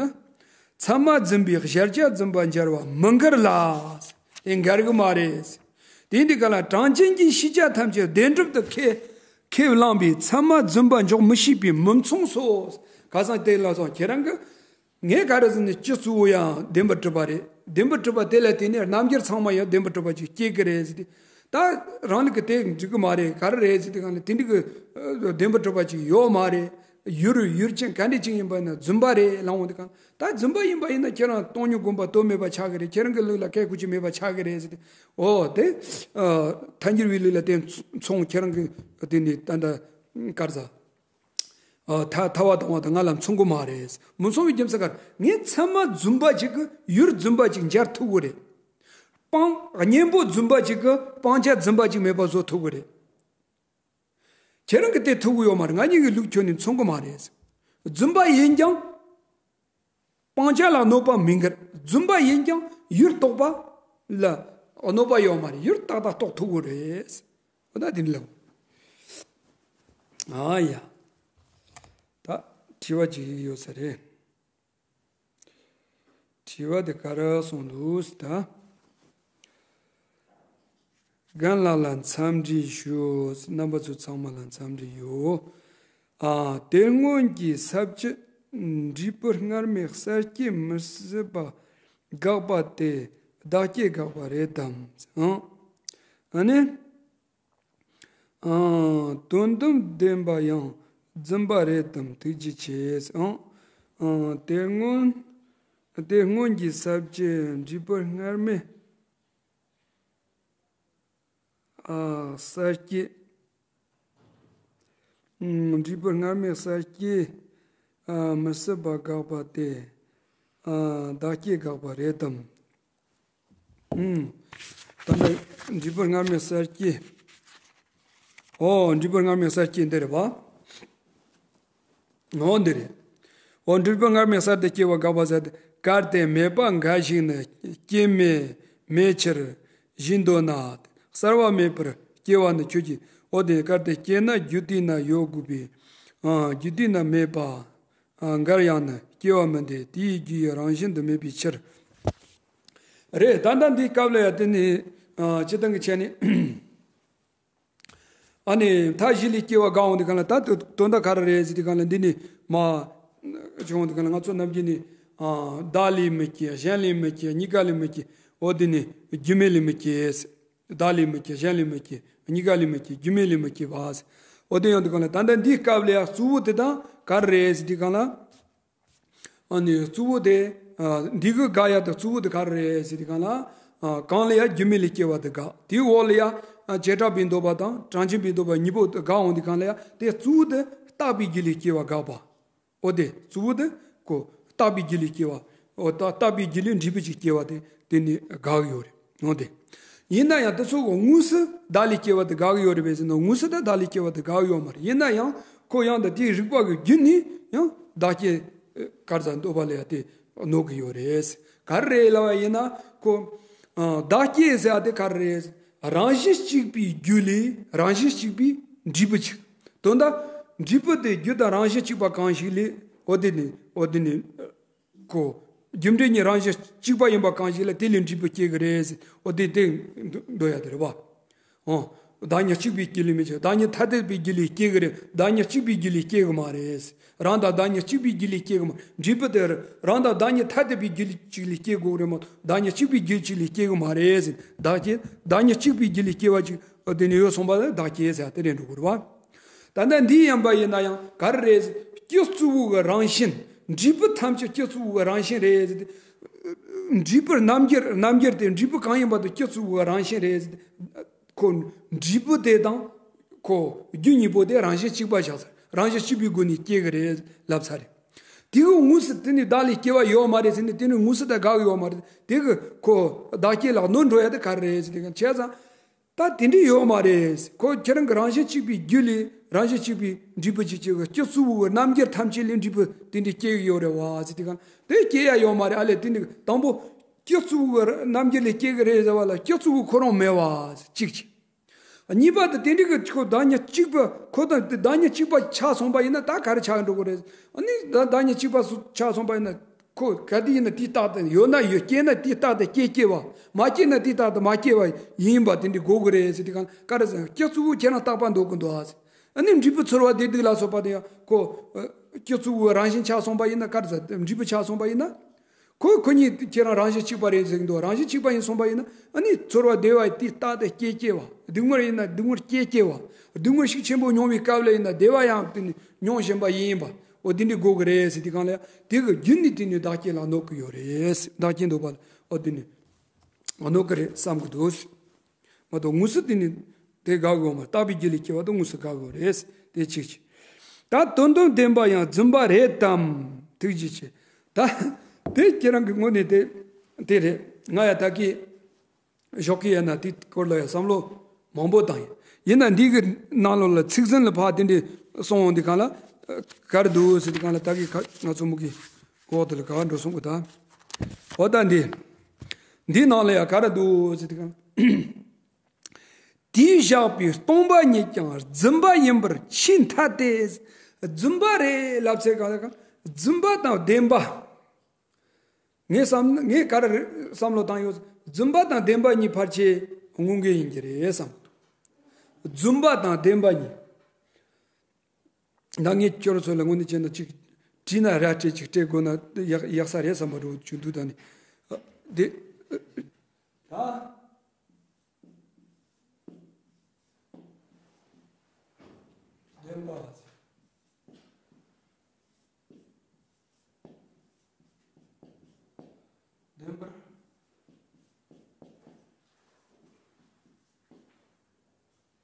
ཚད་མ་རྫུན་པས་གཞལ་བྱ་རྫུན་པ་འབྱར་བ་མི་འགལ་ལ། དེ་འགལ་གི་མ་རེད། དེ་འདི་ག་ལ་གྲངས་ཅན་གྱི་ཤེས་བྱ་ཐམས་ཅད་བདེན་གྲུབ་ཏུ་ཁས་ཁས་བླངས་པས་ཚད་མ་རྫུན་པ་འཇོག་མི་ཤེས་པས་མི་མཚུངས་སོ། ཁ་སང་དེ་ལ་སོང་ཁྱེད་རང་གི་ངས་ག་རེ་ཟེར་ནས་སྤྱི་གཙོ་བོ་ཡང་བདེན་པར་གྲུབ་པ་རེད། བདེན་པར་གྲུབ་པ་དེ་ལ་བརྟེན་ནས་རྣམ་འགྱུར་ཚང་མ་ཡང་བདེན་པར་གྲུབ་པ་ཅིག་སྐྱེ་གི་རེད་ཟེར་ཏེ། ད་རང་ལུགས་ཀྱི་དེ་འགྲིག་གི་མ་རེད། ག་རེ་རེད་ཟེར་དུས་སྒང་ལ་དེ་འགྲིག་གི་ཨ་བདེན་པར་གྲུབ་པ་ཅིག་ཡོད་མ་རེད། ཡུལ་ཡུལ་ཅན་ག་འདྲ་ཅིག་ཡིན་པ་ན་རྫུན་པ་རེད་ལབ་འོང་དུས་སྒང་ད་རྫུན་པ་ཡིན་པ་ཡིན་ན་ཁྱེད་རང་སྟོང་ཉིད་སྒོམ་པ་དོན་མེད་པ་ཆགས་ཀྱི་རེད། ཁྱེད་རང་གི་ལུགས་ལ་སྐད་ཁུ་ཅི་མེད་པ་ཆགས་ཀྱི་རེད་ཟེར་ཏེ། འོ་དེ་ཨ་ཐལ་འགྱུར་བའི་ལུགས་ལ་དེ་མཚུངས་ཁྱེད་རང་གི་དེ་ནི་ད་ལྟ་ག་རེ་ཟ། ཨ་ཐལ་ཐལ་བ་དང་བ་དང་ང་ལ་མཚུངས་གི་མ་རེད། མི་མཚུངས་པའི་རྒྱུ་མཚན་ག་རེ། ངས་ཚད་མ་རྫུན་པ་ཅིག་གི་ཡུལ་རྫུན་པ་ཅིག་འབྱར་ཐུབ་གི་རེད། སྤང་གཉེན་པོ་རྫུན་པ་ཅིག་གིས་སྤང་བྱ་རྫུན་པ་ཅིག་མེད་པ་བཟོ་ཐུབ་ཀྱི་རེད། ཁྱེད་རང་གིས་དེ་ཐུབ་ཀྱི་ཡོད་མ་རེད། ང་གཉིས་ཀྱི་ལུགས་ཁྱོན་ནས་མཚུངས་ཀྱི་མ་རེད། རྫུན་པ་ཡིན་ཀྱང་སྤང་བྱ་ལ་གནོད་པ་མི་འགལ། རྫུན་པ་ཡིན་ཀྱང་ཡུལ་རྟོགས་པ་ལ་གནོད་པ་ཡོད་མ་རེད། ཡུལ་ཏག་ཏག་རྟོགས་ཐུབ་ཀྱི་རེད། འོ་ད་དེ་འདྲ་ལ། ཨ་ཡ། ད་དྲི་བ་ཅིག་ཡོད་ས་རེད། དྲི་བ་དེ་ག་རེ་གསུངས་འདུག་ཟེར་ད། རྒན་ལགས་ལ་འཚམས་འདྲི་ཞུ། རྣམ་པ་ཚོ་ཚང་མ་ལ་འཚམས་འདྲི་ཡོད། ཨ། དེ་སྔོན་གྱི་ས་བཅད་འབྲས་བུ་སྔར་མེད་གསར་སྐྱེ་མི་སྲིད་པ་དགག་པ་དེ་བདག་སྐྱེ་དགག་པ་རེད་དམ། ཨང་། ཨ་ནི། ཨང་། དོན་དམ་བདེན་པ་ཡང་རྫུན་པ་རེད་དམ། ཐུགས་རྗེ་ཆེ། ཨང་། ཨང་། དེ་སྔོན། དེ་སྔོན་གྱི་ས་བཅད་འབྲས་བུ་སྔར་མེད། ཨ། གསར་སྐྱེ། ཨང་། འབྲས་བུ་སྔར་མེད་གསར་སྐྱེ། ཨ། མི་སྲིད་པ་དགག་པ་དེ། ཨ། བདག་སྐྱེ་དགག་པ་རེད་དམ། ཨང་། ད་ལྟ་འབྲས་བུ་སྔར་མེད་གསར་སྐྱེ། ཨོ། འབྲས་བུ་སྔར་མེད་གསར་སྐྱེ་འདི་རེད་པ། འོ་འདི་རེད། འོ། འབྲས་བུ་སྔར་མེད་གསར་དུ་སྐྱེ་བ་དགག་པ་ཟེར་ཏེ། གལ་ཏེ་མེད་པ་འགའ་ཞིག་ནི་སྐྱེ་མེད་མེད་ཕྱིར་ཞེས་འདོད་ན། གསར་བ་མེད་པར་སྐྱེ་བ་ནི་ཁྱོད་ཀྱིས། འོ་དེ་གལ་ཏེ་སྐྱེ་ན་རྒྱུ་དེ་ན་ཡོད་དགོས་པས། ཨ། རྒྱུ་དེ་ན་མེད་པ། ཨ། འགར་ཡང་ནི་སྐྱེ་བ་མིན་ཏེ། དེའི་རྒྱུ་ཡི་རང་བཞིན་དུ་མེད་པའི་ཕྱིར། རེད། ད་ལྟ་འདིའི་སྐབས་ལ་ཡང་དེ་ནི། ཨ། སྤྱིར་བཏང་གི་ཆ་ནས། ཨ་ནི། མཐའ་བཞི་ལས་སྐྱེ་བ་དགག་འོང་དུས་སྒང་ལ། ད་དོན་དག་ག་རེ་རེད་ཟེར་དུས་སྒང་ལ། འདི་ནི་མ་བྱུང་འོང་དུས་སྒང་ལ། ང་ཚོ་ནམ་རྒྱུན་ནི། ཨ། བདག་ལས་མི་སྐྱེ། གཞན་ལས་མི་སྐྱེ། གཉིས་ཀ་ལས་མི་སྐྱེ། འོ་དེ་ནི་རྒྱུ་མེད་ལས་མི་སྐྱེ། བདག་ལས་མི་སྐྱེ། གཞན་ལས་མི་སྐྱེ། གཉིས་ཀ་ལས་མི་སྐྱེ། རྒྱུ་མེད་ལས་མི་སྐྱེ་བ། འོ་དེ་ཡོང་དུས་སྒང་ལ། ད་ལྟ་འདིའི་སྐབས་ལ་ཡང་གཙོ་བོ་དེ་དང་ག་རེ་རེད་ཟེར་དུས་སྒང་ལ། ཨ་ནི་གཙོ་བོ་དེ། ཨ། འདི་གི་དགག་ཡ་དེ་གཙོ་བོ་དེ་ག་རེ་རེད་ཟེར་དུས་སྒང་ལ། ཨ། གང་ལ་ཡང་རྒྱུ་མེད་ལས་སྐྱེ་བ་དེ་དགག་དེའི་འོག་ལ་ཡང་། ཨ། བྱེ་བྲག་པའི་འདོད་པ་དང་གྲངས་ཅན་པའི་འདོད་པ་གཉིས་པོ་དེ་དགག་འོང་དུས་སྒང་ལ་ཡང་། དེ་གཙོ་བོ་དེ་རྟག་པའི་རྒྱུ་ལས་སྐྱེ་བ་དགག་པ། འོ་དེ་གཙོ་བོ་དེ་ཁོ་རྟག་པའི་རྒྱུ་ལས་སྐྱེ་བ། འོ་ད་རྟག་པའི་རྒྱུ་ལས་འབྲས་བུ་ཅིག་སྐྱེ་བ་དེ་དེ་ནི་དགག་གི་ཡོད་རེད། འོ་དེ། ཡིན་ན་ཡང་དེ་ཚོ་གི་དངོས་སུ་བདག་ལས་སྐྱེ་བ་དེ་དགག་གི་ཡོད་རེད་པས་ཟེར་ན། དངོས་སུ་དེ་བདག་ལས་སྐྱེ་བ་དེ་དགག་གི་ཡོད་མ་རེད། ཡིན་ན་ཡང་ཁོ་ཡང་དེ་དེའི་རིགས་པ་གི་རྒྱུ་ནི་ཡང་བདག་སྐྱེ། ཨ། ག་རེ་ཟེར། འདོད་པ་ལ་ཡང་དེ་གནོད་གི་ཡོད་རེད། ག་རེ་རེད་ལབ་པ་ཡིན་ན། ཁོ། ཨ། བདག་སྐྱེ་ཟེར་ཡ་དེ་ག་རེ་རེད། རང་བཞིན་གཅིག་པའི་རྒྱུ་ལས་རང་བཞིན་གཅིག་པའི་འབྲས་བུ་ཅིག་དོན་དག་འབྲས་བུ་དེ་རྒྱུ་དང་རང་བཞིན་གཅིག་པ་གང་ཞིག་ལས། འོ་དེ་ནི། འོ་དེ་ནི། ཁོ། རྒྱུ་འབྲས་གཉིས་རང་བཞིན་གཅིག་པ་ཡིན་པ་གང་ཞིག་ལ་དེ་ལས་འབྲས་བུ་སྐྱེ་གི་རེད། འོ་དེ་དེ་འདོད་ཡ་དེ་རེད་པ། འོ། བདག་ཉིད་གཅིག་པའི་རྒྱུ་ལས་མི་སྐྱེ། བདག་ཉིད་ཐ་དད་པའི་རྒྱུ་ལས་སྐྱེ་གི་རེད། བདག་ཉིད་གཅིག་པའི་རྒྱུ་ལས་སྐྱེ་གི་མ་རེད། རང་དང་བདག་ཉིད་གཅིག་པའི་རྒྱུ་ལས་སྐྱེ་གི་མ། འབྲས་བུ་དེ་རང་དང་བདག་ཉིད་ཐ་དད་པའི་རྒྱུ་ལས་གཅིག་ལས་སྐྱེ་དགོས་རེད་མ་གཏོགས། བདག་ཉིད་གཅིག་པའི་རྒྱུ་གཅིག་ལས་སྐྱེ་གི་མ་རེད་ཟེར། བདག་སྐྱེ། བདག་ཉིད་གཅིག་པའི་རྒྱུ་ལས་སྐྱེ་བ་ཅིག་དེ་ནི་ཡོད་སོང་པ་ལ་བདག་སྐྱེ་ཟེར་དེ་རེད་འགྲོ་དགོས་རེད་པ། ད་ལྟ་འདི་ཡིན་པ་ཡིན་ན་ཡང་ག་རེ་རེད་ཟེར། སྐྱེ་གཙོ་བོ་གི་རང་བཞིན། འབྲས་བུ་ཐམས་ཅད་སྐྱེ་གཙོ་བོ་གི་རང་བཞིན་རེད་ཟེར་ཏེ། འབྲས་བུ་རྣམ་འགྱུར། རྣམ་འགྱུར་དེ་འབྲས་བུ་གང་ཡིན་པ་དེ་སྐྱེ་གཙོ་བོ་གི་རང་བཞིན་རེད་ཟེར་ཏེ། ཁོ་འབྲས་བུ་དེ་དང་ཁོ་རྒྱུ་གཉིས་པོ་དེ་རང་བཞིན་གཅིག་པ་བཞག་ཚར། རང་བཞིན་གཅིག་པའི་སྒོ་ནས་སྐྱེ་གི་རེད་ལབ་ཚར་རེད། དེ་གི་དངོས་སུ་དེ་ནི་བདག་ལས་སྐྱེ་བ་ཡོད་མ་རེད་ཟེར་ནས། དེ་ནི་དངོས་སུ་དེ་དགག་ཡོད་མ་རེད། དེ་གི་ཁོ་བདག་སྐྱེ་ལ་གནོད་འགྲོ་ཡ་དེ་ག་རེ་རེད་ཟེར་ཏེ། བྱས་ཙང་ད་དེ་འདྲ་ཡོད་མ་རེད། ཁོ་ཁྱེད་རང་གི་རང་བཞིན་གཅིག་པའི་རྒྱུ་ལས་རང་བཞིན་གཅིག་པའི་འབྲས་བུ་ཅིག་སྐྱེ་གི། སྐྱེ་གཙོ་བོ་གི་རྣམ་འགྱུར་ཐམས་ཅད་ལས་འབྲས་བུ་དེ་འདྲ་སྐྱེ་གི་ཡོད་རེད་པ་ཟེར་ཏེ། གང་དེ་སྐྱེ་ཡ་ཡོད་མ་རེད། ཨ་ལས་དེ་འདྲ་དང་པོ་སྐྱེ་གཙོ་བོ་གི་རྣམ་འགྱུར་ལས་སྐྱེ་གི་རེད་ཟེར་བ་ལ། སྐྱེ་གཙོ་བོ་ཁོ་རང་མེད་པ་གཅིག་གཅིག་གཉིས་པ་དེ་དེ་འདྲ་གི་ཁོ་བདག་ཉིད་གཅིག་པ། ཁོ་དང་དེ་བདག་ཉིད་གཅིག་པ་ཆགས་སོང་པ་ཡིན་ན་ད་ག་རེ་ཆགས་འགྲོ་གི་རེད། ཨ་ནི་ད་བདག་ཉིད་གཅིག་པ་སུ་ཆགས་སོང་པ་ཡིན་ན། ཁོ་ག་དུས་ཡིན་ན་དུས་རྟག་ཏུ། ཡོད་ན་ཡོད། སྐྱེས་ན་དུས་རྟག་ཏུ་སྐྱེ་སྐྱེ་བ། མ་སྐྱེས་ན་དུས་རྟག་ཏུ་མ་སྐྱེ་བ་ཡིན་པ་དེ་འདྲ་དགོས་ཀྱི་རེད་ཟེར་དུས་གང་ག་རེ་ཟེར། སྐྱེ་གཙོ་བོ་ཁྱེད་རང་རྟག་པ་འདོགས་ཀྱི་འདུག་ཨ་ཟེར། ཨ་ནི་འབྲས་བུ་ཚོར་བ་བདེ་སྡུག་ལ་སོགས་པ་དེ་ཡང་ཁོ། ཨ། སྐྱེ་གཙོ་བོའི་རང་བཞིན་ཆགས་སོང་པ་ཡིན་ན། ག་རེ་ཟེར། འབྲས་བུ་ཆགས་སོང་པ་ཡིན་ན། ཁོ་ཁོ་གཉིས་ཁྱེད་རང་རང་བཞིན་གཅིག་པ་རེད་ཟེར་གྱི་འདུག་རང་བཞིན་གཅིག་པ་ཡིན་སོང་པ་ཡིན་ན། ཨ་ནི་ཚོར་བ་བདེ་བ་དུས་རྟག་ཏུ་སྐྱེ་སྐྱེ་བ། སྡུག་བསྔལ་ཡིན་ན་སྡུག་བསྔལ་སྐྱེ་སྐྱེ་བ། སྡུག་བསྔལ་ཤུགས་ཆེན་པོ་མྱོང་བའི་སྐབས་ལ་ཡིན་ན་བདེ་བ་ཡང་དེ་ནི་མྱོང་བཞིན་པ་ཡིན་པ། འོ་དེ་འདྲ་དགོས་ཀྱི་རེད་ཟེར་དུས་གང་ལ་ཡང་དེ་གི་རྒྱུ་ནི་དེ་ནི་བདག་སྐྱེ་ལ་གནོད་ཀྱི་ཡོད་རེད། བདག་སྐྱེ་འདོད་པ་ལ་འོ་དེ་ནི་གནོད་ཀྱི་རེད་བསམ་གྱི་འདུག་མ་གཏོགས་དངོས་སུ་དེ་ནི་དེ་དགག་དགོས་མ། རྟག་པའི་རྒྱུ་ལས་སྐྱེ་བ་དེ་དངོས་སུ་དགག་དགོས་རེད། དེ་གཅིག་བྱས། ད་དོན་དམ་བདེན་པ་ཡང་རྫུན་པ་རེད་དམ། ཐུགས་རྗེ་ཆེ། ད་དེ་ཁྱེད་རང་གི་ངོས་ནས་དེ་དེ་རེད། ང་ཡང་ད་གིན་ ཞོགས་ཀས་ཡིན་ན་དེའི་སྐོར་ལ་ཡང་བསམ་བློ་མང་པོ་བཏང་ཡིན། ཡིན་ན་འདི་གི་ནང་ལོགས་ལ་ཚིག་ཟིན་ལ་ཕར་དེ་འདྲའི་སོང་འོང་དུས་སྒང་ལ་ག་རེ་འདུག་ཟེར་དུས་སྒང་ལ་ད་གི་ཁ་ང་ཚོ་མུ་གི་འོག་དེ་ལ་ག་འགྲོ་སོང་གི་ད། འོ་ད་འདི་འདི་ནང་ལ་ཡང་ག་རེ་འདུག་ཟེར་དུས་སྒང་ལ། དེས་བཞག་པའི་སྟོང་པ་ཉིད་ཀྱང་རྫུན་པ་ཡིན་པར་ཆེས་ཐ་སྟེ། རྫུན་པ་རེད་ལབ་ཚེ་གང་ལ་གང་རྫུན་པ་དང་བདེན་པ། ངས་བསམ་ངས་ག་རེ་བསམ་བློ་བཏང་ཡོད། རྫུན་པ་དང་བདེན་པ་གཉིས་ཕལ་ཆེར་དངོས་འགལ་ཡིན་གྱི་རེད་བསམ། རྫུན་པ་དང་བདེན་པ་གཉིས། ད་ངས་ཁྱོད་རང་ཚོ་ལ་དངོས་གནས་བྱས་ན་ཅིག་བྲིས་ན་ར་སྤྲད་ཅིག་སྤྲད་དགོས་ན་ཡག་ཡག་ས་རེད་བསམ་པ་འདྲ་བོ་བྱུང་འདུག་ད་ནི། དེ། ད། བདེན་པ། བདེན་པར།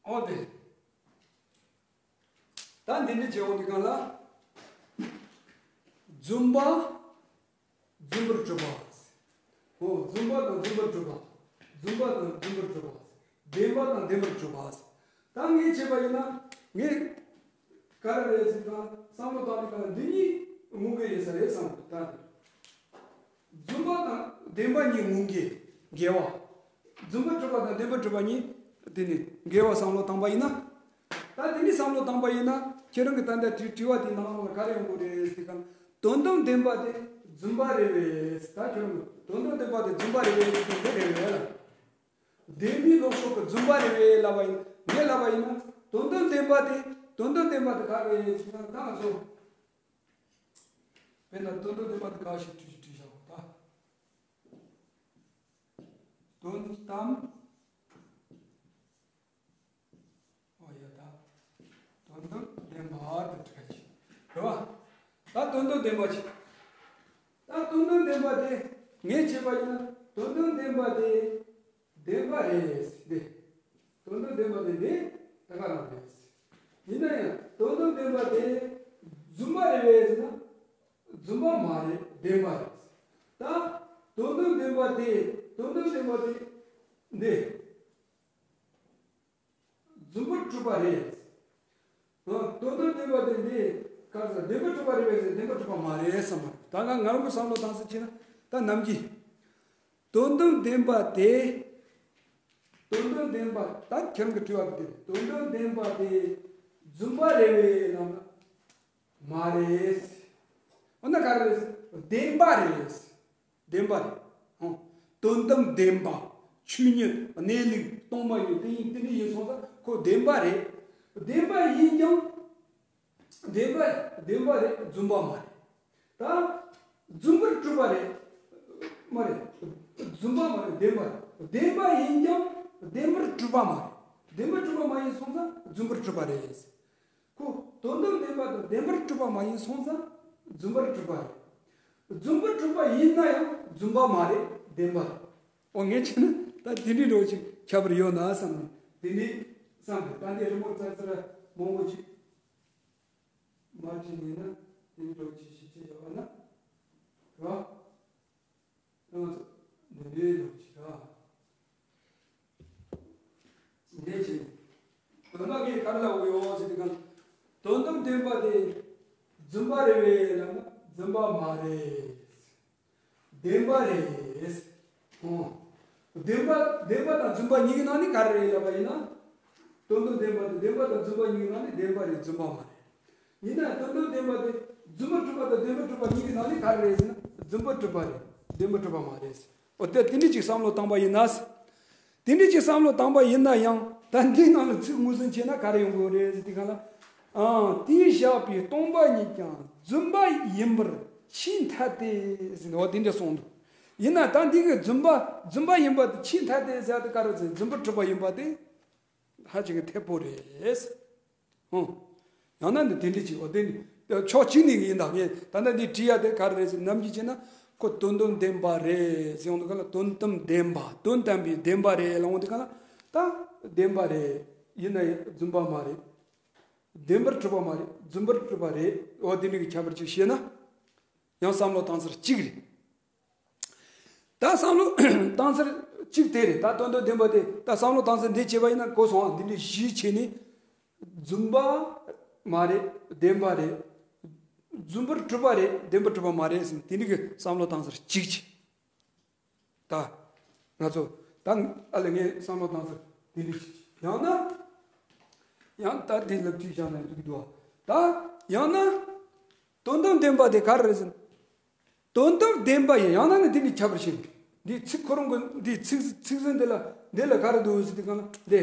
འོ་དེ། ད་འདི་འདྲ་བྱེད་འོང་དུས་སྒང་ལ། རྫུན་པ། རྫུན་པར་གྲུབ་པ། འོ་རྫུན་པ་དང་རྫུན་པར་གྲུབ་པ། རྫུན་པ་དང་རྫུན་པར་གྲུབ་པ། བདེན་པ་དང་བདེན་པར་གྲུབ་པ། ད་ངས་བྱས་པ་ཡིན་ན་ངས་ག་རེ་རེད་ཟེར་ན་བསམ་བློ་བཏང་དུས་སྒང་ལ་འདི་གཉིས་དངོས་འགལ་ཡིན་ས་རེད་བསམ་གི་ད། རྫུན་པ་དང་བདེན་པ་གཉིས་དངོས་འགལ། འགལ་བ། རྫུན་པར་གྲུབ་པ་དང་བདེན་པར་གྲུབ་པ་གཉིས་དེ་ནི་འགལ་བ་བསམ་བློ་བཏང་པ་ཡིན་ན། ད་དེ་ནི་བསམ་བློ་བཏང་པ་ཡིན་ན་ཁྱེད་རང་གི་ད་ལྟ་དྲི་དྲི་བ་དེའི་ནང་ལ་ག་རེ་ཡོང་གི་རེད་ཟེར་གང་དོན་དམ་བདེན་པ་དེ་རྫུན་པ་རེད་བས། ད་ཁྱོད་རང་གི་དོན་དམ་བདེན་པ་དེ་རྫུན་པ་རེད་བས་ཟེར་གང་དེ་རེད་བས་ལ། བདེན་པའི་ལོག་ཕྱོགས་ཀྱི་རྫུན་པ་རེད་བས་ལབ་པ་ཡིན་ངས་ལབ་པ་ཡིན་ན་དོན་དམ་བདེན་པ་དེ་དོན་དམ་བདེན་པ་དེ་ག་རེད་ཟེར་ན་ད་ང་ཚོ། དཔེར་ན་དོན་དམ་བདེན་པ་དེ་ག་ཞིག་བྲིས་བྲིས་བཞག་གོ་ད། དོན་དམ། ཨོ་ཡ་ད། དོན་དམ་བདེན་པ་དེ་བྲིས་ཀ་ཅིག་རེད་བ། ད་དོན་དམ་བདེན་པ་ཅིག་ད་དོན་དམ་བདེན་པ་དེ་ངས་བྱས་པ་ཡིན་ན་དོན་དམ་བདེན་པ་དེ་བདེན་པ་རེད་དེ། དོན་དམ་བདེན་པ་དེ་འདི་ད་ག་རང་རེད། ཡིན་ན་ཡང་དོན་དམ་བདེན་པ་དེ་རྫུན་པ་རེད་བས་ཟེར་ན། རྫུན་པ་མ་རེད་བདེན་པ་རེད། ད་དོན་དམ་བདེན་པ་དེ་དོན་དམ་བདེན་པ་དེ་འདི་རྫུན་པར་གྲུབ་པ་རེད། ཨ་དོན་དམ་བདེན་པ་དེ་འདི་ག་རེ་ཟེར་བདེན་པར་གྲུབ་པ་རེད་པས་ཟེར་བདེན་པར་གྲུབ་པ་མ་རེད་བསམ་པ་རེད། ད་ང་ང་རང་གི་བསམ་བློ་བཏང་ས་བྱས་ན་ད་ནམ་གྱི་དོན་དམ་བདེན་པ་དེ་དོན་དམ་བདེན་པ་ད་ཁྱེད་རང་གི་དྲི་བ་དེ་དོན་དམ་བདེན་པ་དེ་རྫུན་པ་རེད་པས་ལབ་ན། མ་རེད། འོ་ན་ག་རེ་རེད། བདེན་པ་རེད། བདེན་པ་རེད། ཨོ། དོན་དམ་བདེན་པ། ཆོས་ཉིད་གནས་ལུགས་སྟོང་པ་ཉིད་དེ་ཡིན་དེ་འདྲ་ཡིན་སོང་ཙང་ཁོ་བདེན་པ་རེད། བདེན་པ་ཡིན་ཀྱང་། བདེན་པ་བདེན་པ་རེད་རྫུན་པ་མ་རེད། ད། རྫུན་པར་གྲུབ་པ་རེད། མ་རེད། རྫུན་པ་མ་རེད་བདེན་པ་རེད། བདེན་པ་ཡིན་ཀྱང་བདེན་པར་གྲུབ་པ་མ་རེད། བདེན་པར་གྲུབ་པ་མ་ཡིན་སོང་ཙང་རྫུན་པར་གྲུབ་པ་རེད། ཁོ་དོན་དམ་བདེན་པ་དང་བདེན་པར་གྲུབ་པ་མ་ཡིན་སོང་ཙང་རྫུན་པར་གྲུབ་པ་རེད། རྫུན་པར་གྲུབ་པ་ཡིན་ན་ཡང་རྫུན་པ་མ་རེད་བདེན་པ་རེད། འོ་ངས་བྱས་ན་ད་དེ་འདྲའི་འགྲོ་ཅིག་ཁྱད་པར་ཡོད་ན་བསམ་ནས་དེ་འདྲའི་བསམ་པས་ད་འདི་རི་མོ་ཙག་ཙིག་མང་པོ་ཅིག་མ་བྲིས་ནས་ན་དེ་འདྲའི་འགྲོ་ཅིག་ཞིག་བྱས་བཞག་པ་ན་རོ། ང་ཚོ་འདི་འདྲའི་ལོ་ཅིག་ར། འདི་བྱས། དོན་དག་གིས་ག་རེ་ལབ་ཡོད་ཟེར་དུས་གང་དོན་དམ་བདེན་པ་དེ་རྫུན་པ་རེད་པས་ལབ་ན་རྫུན་པ་མ་རེད། བདེན་པ་རེད། ཨོ། བདེན་པ་བདེན་པ་དང་རྫུན་པ་གཉིས་ཀྱི་ནང་ནས་ག་རེ་རེད་ལབ་པ་ཡིན་ན། དོན་དམ་བདེན་པ་དེ་བདེན་པ་དང་རྫུན་པ་གཉིས་ཀྱི་ནང་ནས་བདེན་པ་རེད་རྫུན་པ་མ་རེད། ཡིན་ན་ཡང་དོན་དམ་བདེན་པ་དེ་རྫུན་པར་གྲུབ་པ་དང་བདེན་པར་གྲུབ་པ་གཉིས་ཀྱི་ནང་ནས་ག་རེ་རེད་ཟེར་ན་རྫུན་པར་གྲུབ་པ་རེད་བདེན་པར་གྲུབ་པ་མ་རེད། འོ་དེ་དེ་འདྲ་ཅིག་བསམ་བློ་བཏང་པ་ཡིན་ན། དེ་འདྲ་ཅིག་བསམ་བློ་བཏང་པ་ཡིན་ན་ཡང་ད་འདིའི་ནང་ལ་ཚིག་ངོས་ཟིན་བྱས་ན་ག་རེ་ཡོང་གི་ཡོད་རེད་ཟེར་དུས་གང་ལ། ཨང་དེས་བཞག་པའི་སྟོང་པ་ཉིད་ཀྱང་རྫུན་པ་ཡིན་པར་ཆེས་ཐ་སྟེ་ཟེར་ནས་འོ་དེ་འདྲ་གསུངས་འདུག་ཡིན་ན་ད་འདི་གི་རྫུན་པ་རྫུན་པ་ཡིན་པ་དེ་ཆེས་ཐ་སྟེ་ཟེར་དེ་ག་རེ་ཟེར་རྫུན་པར་གྲུབ་པ་ཡིན་པ་དེ། ཧ་ཅང་གི་འཐད་པོ་རེད། ཧུང་། ཡང་ན་ནི་དེ་འདྲ་ཅིག་འོ་དེ་ནི་ཕྱོགས་གཅིག་ནས་ཡིན་ད་ངས་ད་ལྟ་འདི་བྲིས་ཡ་དེ་ག་རེ་རེད་ཟེར་ནམ་རྒྱུན་བྱས་ན་ཁོ་དོན་དམ་བདེན་པ་རེད་ཟེར་ཡོང་དུས་ག་ལ་དོན་དམ་བདེན་པ་དོན་དམ་པའི་བདེན་པ་རེད་ལ་འོང་དུས་ག་ལ་ད་བདེན་པ་རེད་ཡིན་ན་ཡང་རྫུན་པ་མ་རེད། བདེན་པར་གྲུབ་པ་མ་རེད་རྫུན་པར་གྲུབ་པ་རེད་འོ་དེ་འདྲ་གི་ཁྱད་པར་ཅིག་བཤད་ན་ཡང་བསམ་བློ་བཏང་ཚར་གཅིག་རེད། ད་བསམ་བློ་བཏང་ཚར་ གཅིག་དེ་རེད། ད་དོན་དམ་བདེན་པ་དེ་ད་བསམ་བློ་བཏང་ས་འདི་བྱས་པ་ཡིན་ན་གོ་སོང་། འདི་འདྲའི་བཞི་བྱས་ནས་རྫུན་པ་མ་རེད། བདེན་པ་རེད། རྫུན་པར་གྲུབ་པ་རེད། བདེན་པར་གྲུབ་པ་མ་རེད་ཟེར་ནས་དེ་འདྲའི་གི་བསམ་བློ་བཏང་སར་གཅིག་བྱས། ད་ང་ཚོ་ད་ཨ་ལས་ངས་བསམ་བློ་བཏང་ས་དེ་འདྲ་ཞིག་ཡང་ན་ཡང་ད་དེ་ལབ་ཅིག་བཞག་ན་འགྲིག་འདུག་ད་ཡང་ན་དོན་དམ་བདེན་པ་དེ་ག་རེ་རེད་ཟེར་ན། དོན་དམ་བདེན་པ་ཡིན། ཡང་ན་ནི་དེ་འདྲ་ཁྱད་པར་ཞིག་འདི་ཚིག་ཁོ་རང་གི་འདི་ཚིག་ཚིག་ཟིན་འདི་ལ་འདི་ལ་ག་རེ་འདུག་ཟེར་དུས་གང་ལ་འདི།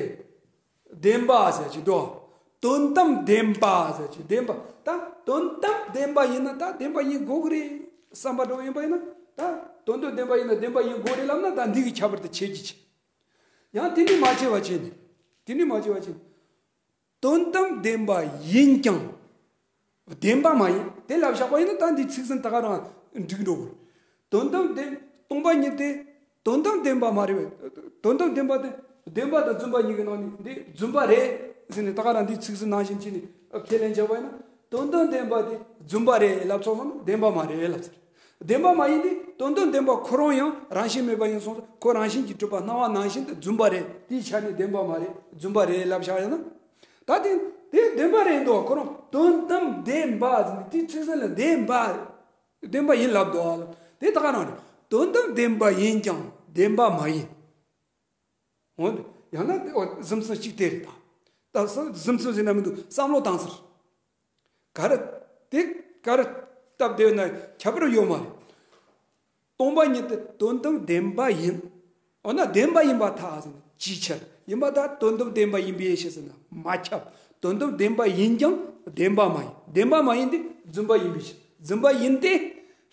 བདེན་པ་ཟེར་གྱི་འདུག་དོན་དམ་བདེན་པ་ཟེར་གྱི་བདེན་པ། ད་དོན་དམ་བདེན་པ་ཡིན་ན་ད་བདེན་པ་ཡིན་དགོས་ཀྱི་རེད་བསམ་པ་འདྲ་བོ་ཡིན་པ་ཡིན་ན། ད་དོན་དམ་བདེན་པ་ཡིན་ན་བདེན་པ་ཡིན་དགོས་རེད་ལབ་ན་ད་འདི་གི་ཁྱད་པར་དེ་ཆད་ཀྱི་ཆེ། ཡང་དེ་འདྲ་མ་བྱས་པ་བྱས་ནས། དེ་འདྲ་མ་བྱས་པ་བྱས་ནས། དོན་དམ་བདེན་པ་ཡིན་ཀྱང་། བདེན་པ་མ་ཡིན་དེ་ལབ་བཞག་པ་ཡིན་ན་ད་འདི་ཚིག་ཟིན་ད་ག་རང་འགྲིག་འགྲོ་གི། དོན་དམ་བདེན་སྟོང་པ་ཉིད་དེ་དོན་དམ་བདེན་པ་མ་རེད་པས། དོན་དམ་བདེན་པ་དེ་བདེན་པ་དང་རྫུན་པ་གཉིས་ཀྱི་ནང་ནས་འདི་རྫུན་པ་རེད་ཟེར་ནས་ད་ག་རང་འདི་ཚིག་ཟིན་ནང་བཞིན་བྱས་ནས་ཁས་ལེན་བྱས་པ་ཡིན་ན། དོན་དམ་བདེན་པ་དེ་རྫུན་པ་རེད་ལབ་ཚོགས་སོང་ན་བདེན་པ་མ་རེད་ལབ་ཚར། བདེན་པ་མ་ཡིན་ཏེ་དོན་དམ་བདེན་པ་ཁོ་རང་ཡང་རང་བཞིན་མེད་པ་ཡིན་སོང་ཙང་ཁོ་རང་བཞིན་གྱིས་གྲུབ་པ་སྣང་བ་ནང་བཞིན་དུ་རྫུན་པ་རེད། དེའི་ཆ་ནས་བདེན་པ་མ་རེད་རྫུན་པ་རེད་ལབ་བཞག་ཡོད་ན། ད་དེ་དེ་བདེན་པ་རེད་འདུག་ཁོ་རང་དོན་དམ་བདེན་པ་ཟེར་ནས་དེའི་ཚིག་ཟིན་ལ་བདེན་པ་རེད། བདེན་པ་ཡིན་ལབ་འདུག་ཨ། དེ་ད་ག་རང་རེད། དོན་དམ་བདེན་པ་ཡིན་ཀྱང་བདེན་པ་མ་ཡིན། འོན་ཏེ་ཡང་ན་དེ་འོ་གཟིམ་ཚང་གཅིག་དེ་རེད་ད། ད་ས་གཟིམ་ཚང་ཟེར་ན་མི་འདུག་བསམ་བློ་བཏང་ཟེར། ག་རེ། དེ་ག་རེ་སྟབས་བདེ་ན་ཁྱད་པར་ཡོད་མ་རེད། སྟོང་པ་ཉིད་དེ་དོན་དམ་བདེན་པ་ཡིན། འོ་ན་བདེན་པ་ཡིན་པར་ཐལ་ཟེར་ན་ཅིའི་ཕྱིར་ཡིན་པ་ད་དོན་དམ་བདེན་པ་ཡིན་པའི་ཕྱིར་ཟེར་ན་མ་ཁྱབ། དོན་དམ་བདེན་པ་ཡིན་ཀྱང་བདེན་པ་མ་ཡིན། བདེན་པ་མ་ཡིན་ཏེ་རྫུན་པ་ཡིན་པའི་ཕྱིར། རྫུན་པ་ཡིན་ཏེ་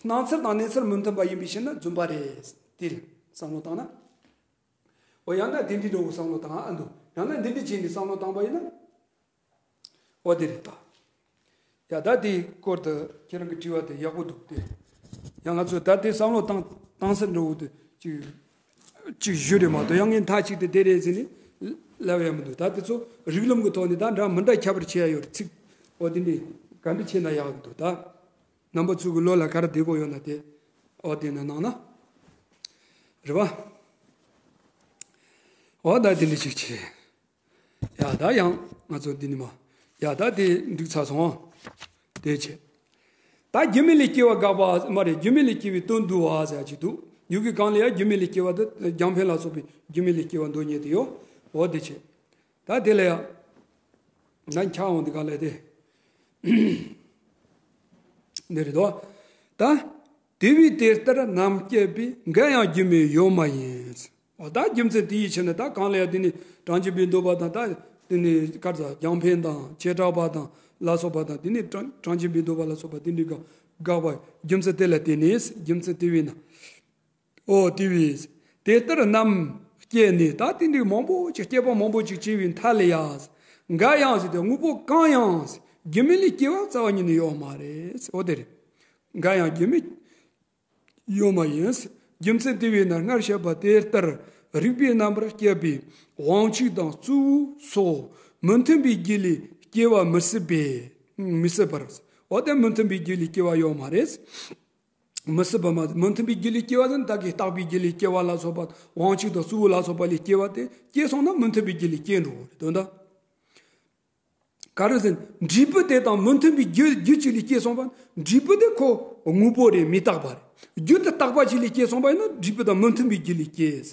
སྣང་ཚུལ་དང་གནས་ཚུལ་མི་མཐུན་པ་ཡིན་པའི་ཕྱིར་ན་རྫུན་པ་རེད། དེ་ལ་བསམ་བློ་བཏང་ན། འོ་ཡང་ན་དེ་འདྲའི་འགྲོ་བསམ་བློ་བཏང་ཨ་འདུག་ཡང་ན་འདི་འདྲ་བྱས་ནས་བསམ་བློ་བཏང་པ་ཡིན་ན། འོ་དེ་རེད་ད། ཡ་ད་དེའི་སྐོར་དུ་ཁྱེད་རང་གི་དྲི་བ་དེ་ཡག་པོ་འདུག་སྟེ། ཡང་ང་ཚོས་ད་དེ་བསམ་བློ་བཏང་བཏང་ས་འགྲོ་འོ་དེ་ཅིག་ཅིག་ཞུ་རེད་མ་གཏོགས་ཡང་ངས་མཐའ་གཅིག་ཏུ་དེ་རེད་ཟེར་ནས་ལབ་ཡ་མི་འདུག་ད་དེ་ཚོ་རིགས་ལམ་གྱི་ཐོག་ནས་ད་འདྲ་མི་འདྲ་ཁྱད་པར་ཕྱེ་ཡ་ཡོད་རེད། ཚིག་འོ་དེ་འདྲ་ག་འདྲ་ཕྱེ་ན་ཡག་གི་འདུག་ད་རྣམ་པ་ཚོ་གི་བློ་ལ་ག་རེ་བདེ་པོ་ཡོད་ན་དེ་འོ་དེ་ནས་གནང་ན་རེད་བ། འོ་ད་དེ་འདྲ་ཅིག་བྱེད། ཡ་ད་ཡང་ང་ཚོ་འདི་ནི་མ། ཡ་ད་དེ་འགྲིག་ཚར་སོང་། དེ་བྱས། ད་རྒྱུ་མེད་ལས་སྐྱེ་བ་དགག་པ་མ་རེད། རྒྱུ་མེད་ལས་སྐྱེ་བའི་དོན་བསྡུ་བ་ཟེར་ཡ་ཅིག་འདུག་ཡུལ་གྱི་གང་ལ་ཡང་རྒྱུ་མེད་ལས་སྐྱེ་བ་དེ་རྒྱང་འཕེན་ལ་སོགས་པའི་རྒྱུ་མེད་ལས་སྐྱེ་བ་མདོ་ཉིད་དུ་ཡོད། འོ་དེ་བྱས། ད་དེ་ལ་ཡང་། ན་འཁྱག་འོང་དེ་ག་ལ་དེ། འདི་རེད་དོ། ད། དེ་བས་དེ་ལྟར་རྣམ་དཔྱད་པས་འགའ་ཡང་རྒྱུ་མེད་ཡོད་མ་ཡིན། འོ་ད་རྒྱུ་མཚན་དེ་ཡི་ཕྱིར་ནི་ད་གང་ལ་ཡང་དེ་ནི་གྲངས་ཅན་པའི་འདོད་པ་དང་ད་དེ་ནི་གར་ས་རྒྱང་འཕེན་དང་བྱེ་བྲག་པ་དང་ལ་སོགས་པ་དང་དེ་ནི་གྲངས་གྲངས་ཅན་པའི་འདོད་པ་ལ་སོགས་པ་དེ་འདྲའི་དགག་དགག་པ་རྒྱུ་མཚན་དེ་ལ་བརྟེན་ནས་རྒྱུ་མཚན་དེ་བས་ན། འོ་དེ་བས། དེ་ལྟར་རྣམ་དཔྱད་ནས་ད་དེ་འདྲའི་མང་པོ་ཅིག་དཔྱད་པ་མང་པོ་ཅིག་བྱས་པའི་མཐའ་ལ་ཡང་། འགའ་ཡང་ཟེར་ཏེ་དངོས་པོ་གང་ཡང་རྒྱུ་མེད་ལས་སྐྱེ་བ་རྩ་བ་ཉིད་ནས་ཡོད་མ་རེད། འོ་དེ་རེད། འགའ་ཡང་རྒྱུ་མེད་ཡོད་མ་ཡིན། རྒྱུ་མཚན་དེ་བས་ན་སྔར་བཤད་པ་དེ་ལྟར་རིགས་པའི་རྣམ་པར་དཔྱད་པའི་དབང་ཕྱུག་དང་གཙོ་བོ་སོགས་མི་མཐུན་པའི་རྒྱུ་ལས་སྐྱེ་བ་མི་སྲིད་པས། མི་སྲིད་པར། འོ་དེ་མི་མཐུན་པའི་རྒྱུ་ལས་སྐྱེ་བ་ཡོད་མ་རེད། མི་སྲིད་པ་མ་མི་མཐུན་པའི་རྒྱུ་ལས་སྐྱེ་བ་ཟེར་ན་བདག་གིས་བརྟགས་པའི་རྒྱུ་ལས་སྐྱེ་བ་ལ་སོགས་པ་དབང་ཕྱུག་དང་གཙོ་བོ་ལ་སོགས་པ་ལས་སྐྱེ་བ་དེ་སྐྱེས་སོང་ན་མི་མཐུན་པའི་རྒྱུ་ལས་སྐྱེ་འགྲོ་བ་རེད་དོན་དག་ག་རེ་ཟེར་ན་འབྲས་བུ་དེ་དང་མི་མཐུན་པའི་རྒྱུ་རྒྱུ་གཅིག་ལས་སྐྱེས་སོང་བ་འབྲས་བུ་དེ་ཁོ་དངོས་པོ་རེད་མི་རྟག་པ་རེད། རྒྱུ་དེ་རྟག་པ་གཅིག་ལས་སྐྱེས་སོང་བ་ཡིན་ན་འབྲས་བུ་དང་མི་མཐུན་པའི་རྒྱུ་ལས་སྐྱེས།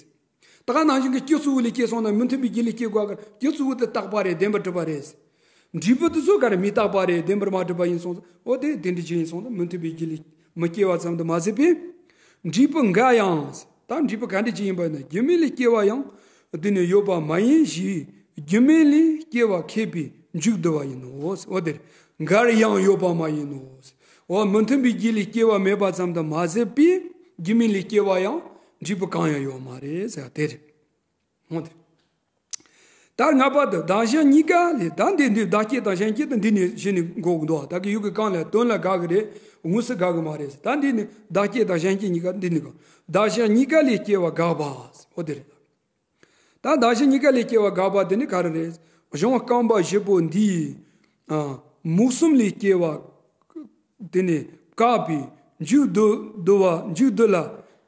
ད་ག་ནང་བཞིན་གྱི་སྐྱེ་ཚུལ་ལས་སྐྱེས་སོང་ན་མི་མཐུན་པའི་རྒྱུ་ལས་སྐྱེ་དགོས་ག་སྐྱེ་ཚུལ་དེ་རྟག་པ་རེད་བདེན་པར་གྲུབ་པ་རེད། འབྲས་བུ་དེ་ཚོ་ག་རེ་མི་རྟག་པ་རེད་བདེན་པར་མ་གྲུབ་པ་ཡིན་སོང་ཙང་འོ་དེ་དེ་འདྲ་ཅིག་ཡིན་སོང་ཙང་མི་མཐུན་པའི་རྒྱུ་ལས་མི་སྐྱེ་བ་ཙམ་དུ་མ་ཟད་པས། འབྲས་བུ་འགའ་ཡང་། ད་འབྲས་བུ་ག་འདྲ་ཅིག་ཡིན་པ་ཡིན་ན་རྒྱུ་མེད་ལས་སྐྱེ་བ་ཡང་དེ་ནི་ཡོད་པ་མ་ཡིན་ཞེས་རྒྱུ་མེད་ལས་སྐྱེ་བ་ཁེགས་པས་མཇུག་བསྡུ་བ་ཡིན་ནོ། འོ་དེར་འགར་ཡང་ཡོད་པ་མ་ཡིན་ནོ། འོ་མི་མཐུན་པའི་རྒྱུ་ལས་སྐྱེ་བ་མེད་པ་ཙམ་དུ་མ་ཟད་པས་རྒྱུ་མེད་ལས་སྐྱེ་བ་ཡང་འབྲས་བུ་གང་ཡང་ཡོད་མ་རེད་ཟེར་བ་དེ་རེད། འོ་དེ། ད་ལྔ་པ་དུ་བདག་གཞན་གཉིས་ཀ་ལས་ད་འདི་འདི་བདག་སྐྱེ་དང་གཞན་སྐྱེ་དང་འདི་ནས་གཞི་ནས་འགོག་འདུག་ད་གི་ཡུལ་གྱི་གང་ལས་དོན་ལ་དགག་གི་རེད་དངོས་སུ་དགག་གི་མ་རེད། ད་འདི་ནི་བདག་སྐྱེ་དང་གཞན་སྐྱེ་གཉིས་ཀ་འདི་ནི་གང་བདག་གཞན་གཉིས་ཀ་ལས་སྐྱེ་བ་དགག་པ། འོ་དེ་རེད། ད་བདག་གཞན་གཉིས་ཀ་ལས་སྐྱེ་བ་དགག་པ་དེ་ནི་ག་རེ་རེད། གཞུང་རྐང་པ་བཞི་པོ་འདིའི་ཨ་མུ་གསུམ་ལས་སྐྱེ་བ་དེ་ནི་བཀག་པའི་མཇུག་བསྡུ་བསྡུ་བ་མཇུག་བསྡུ་ལ་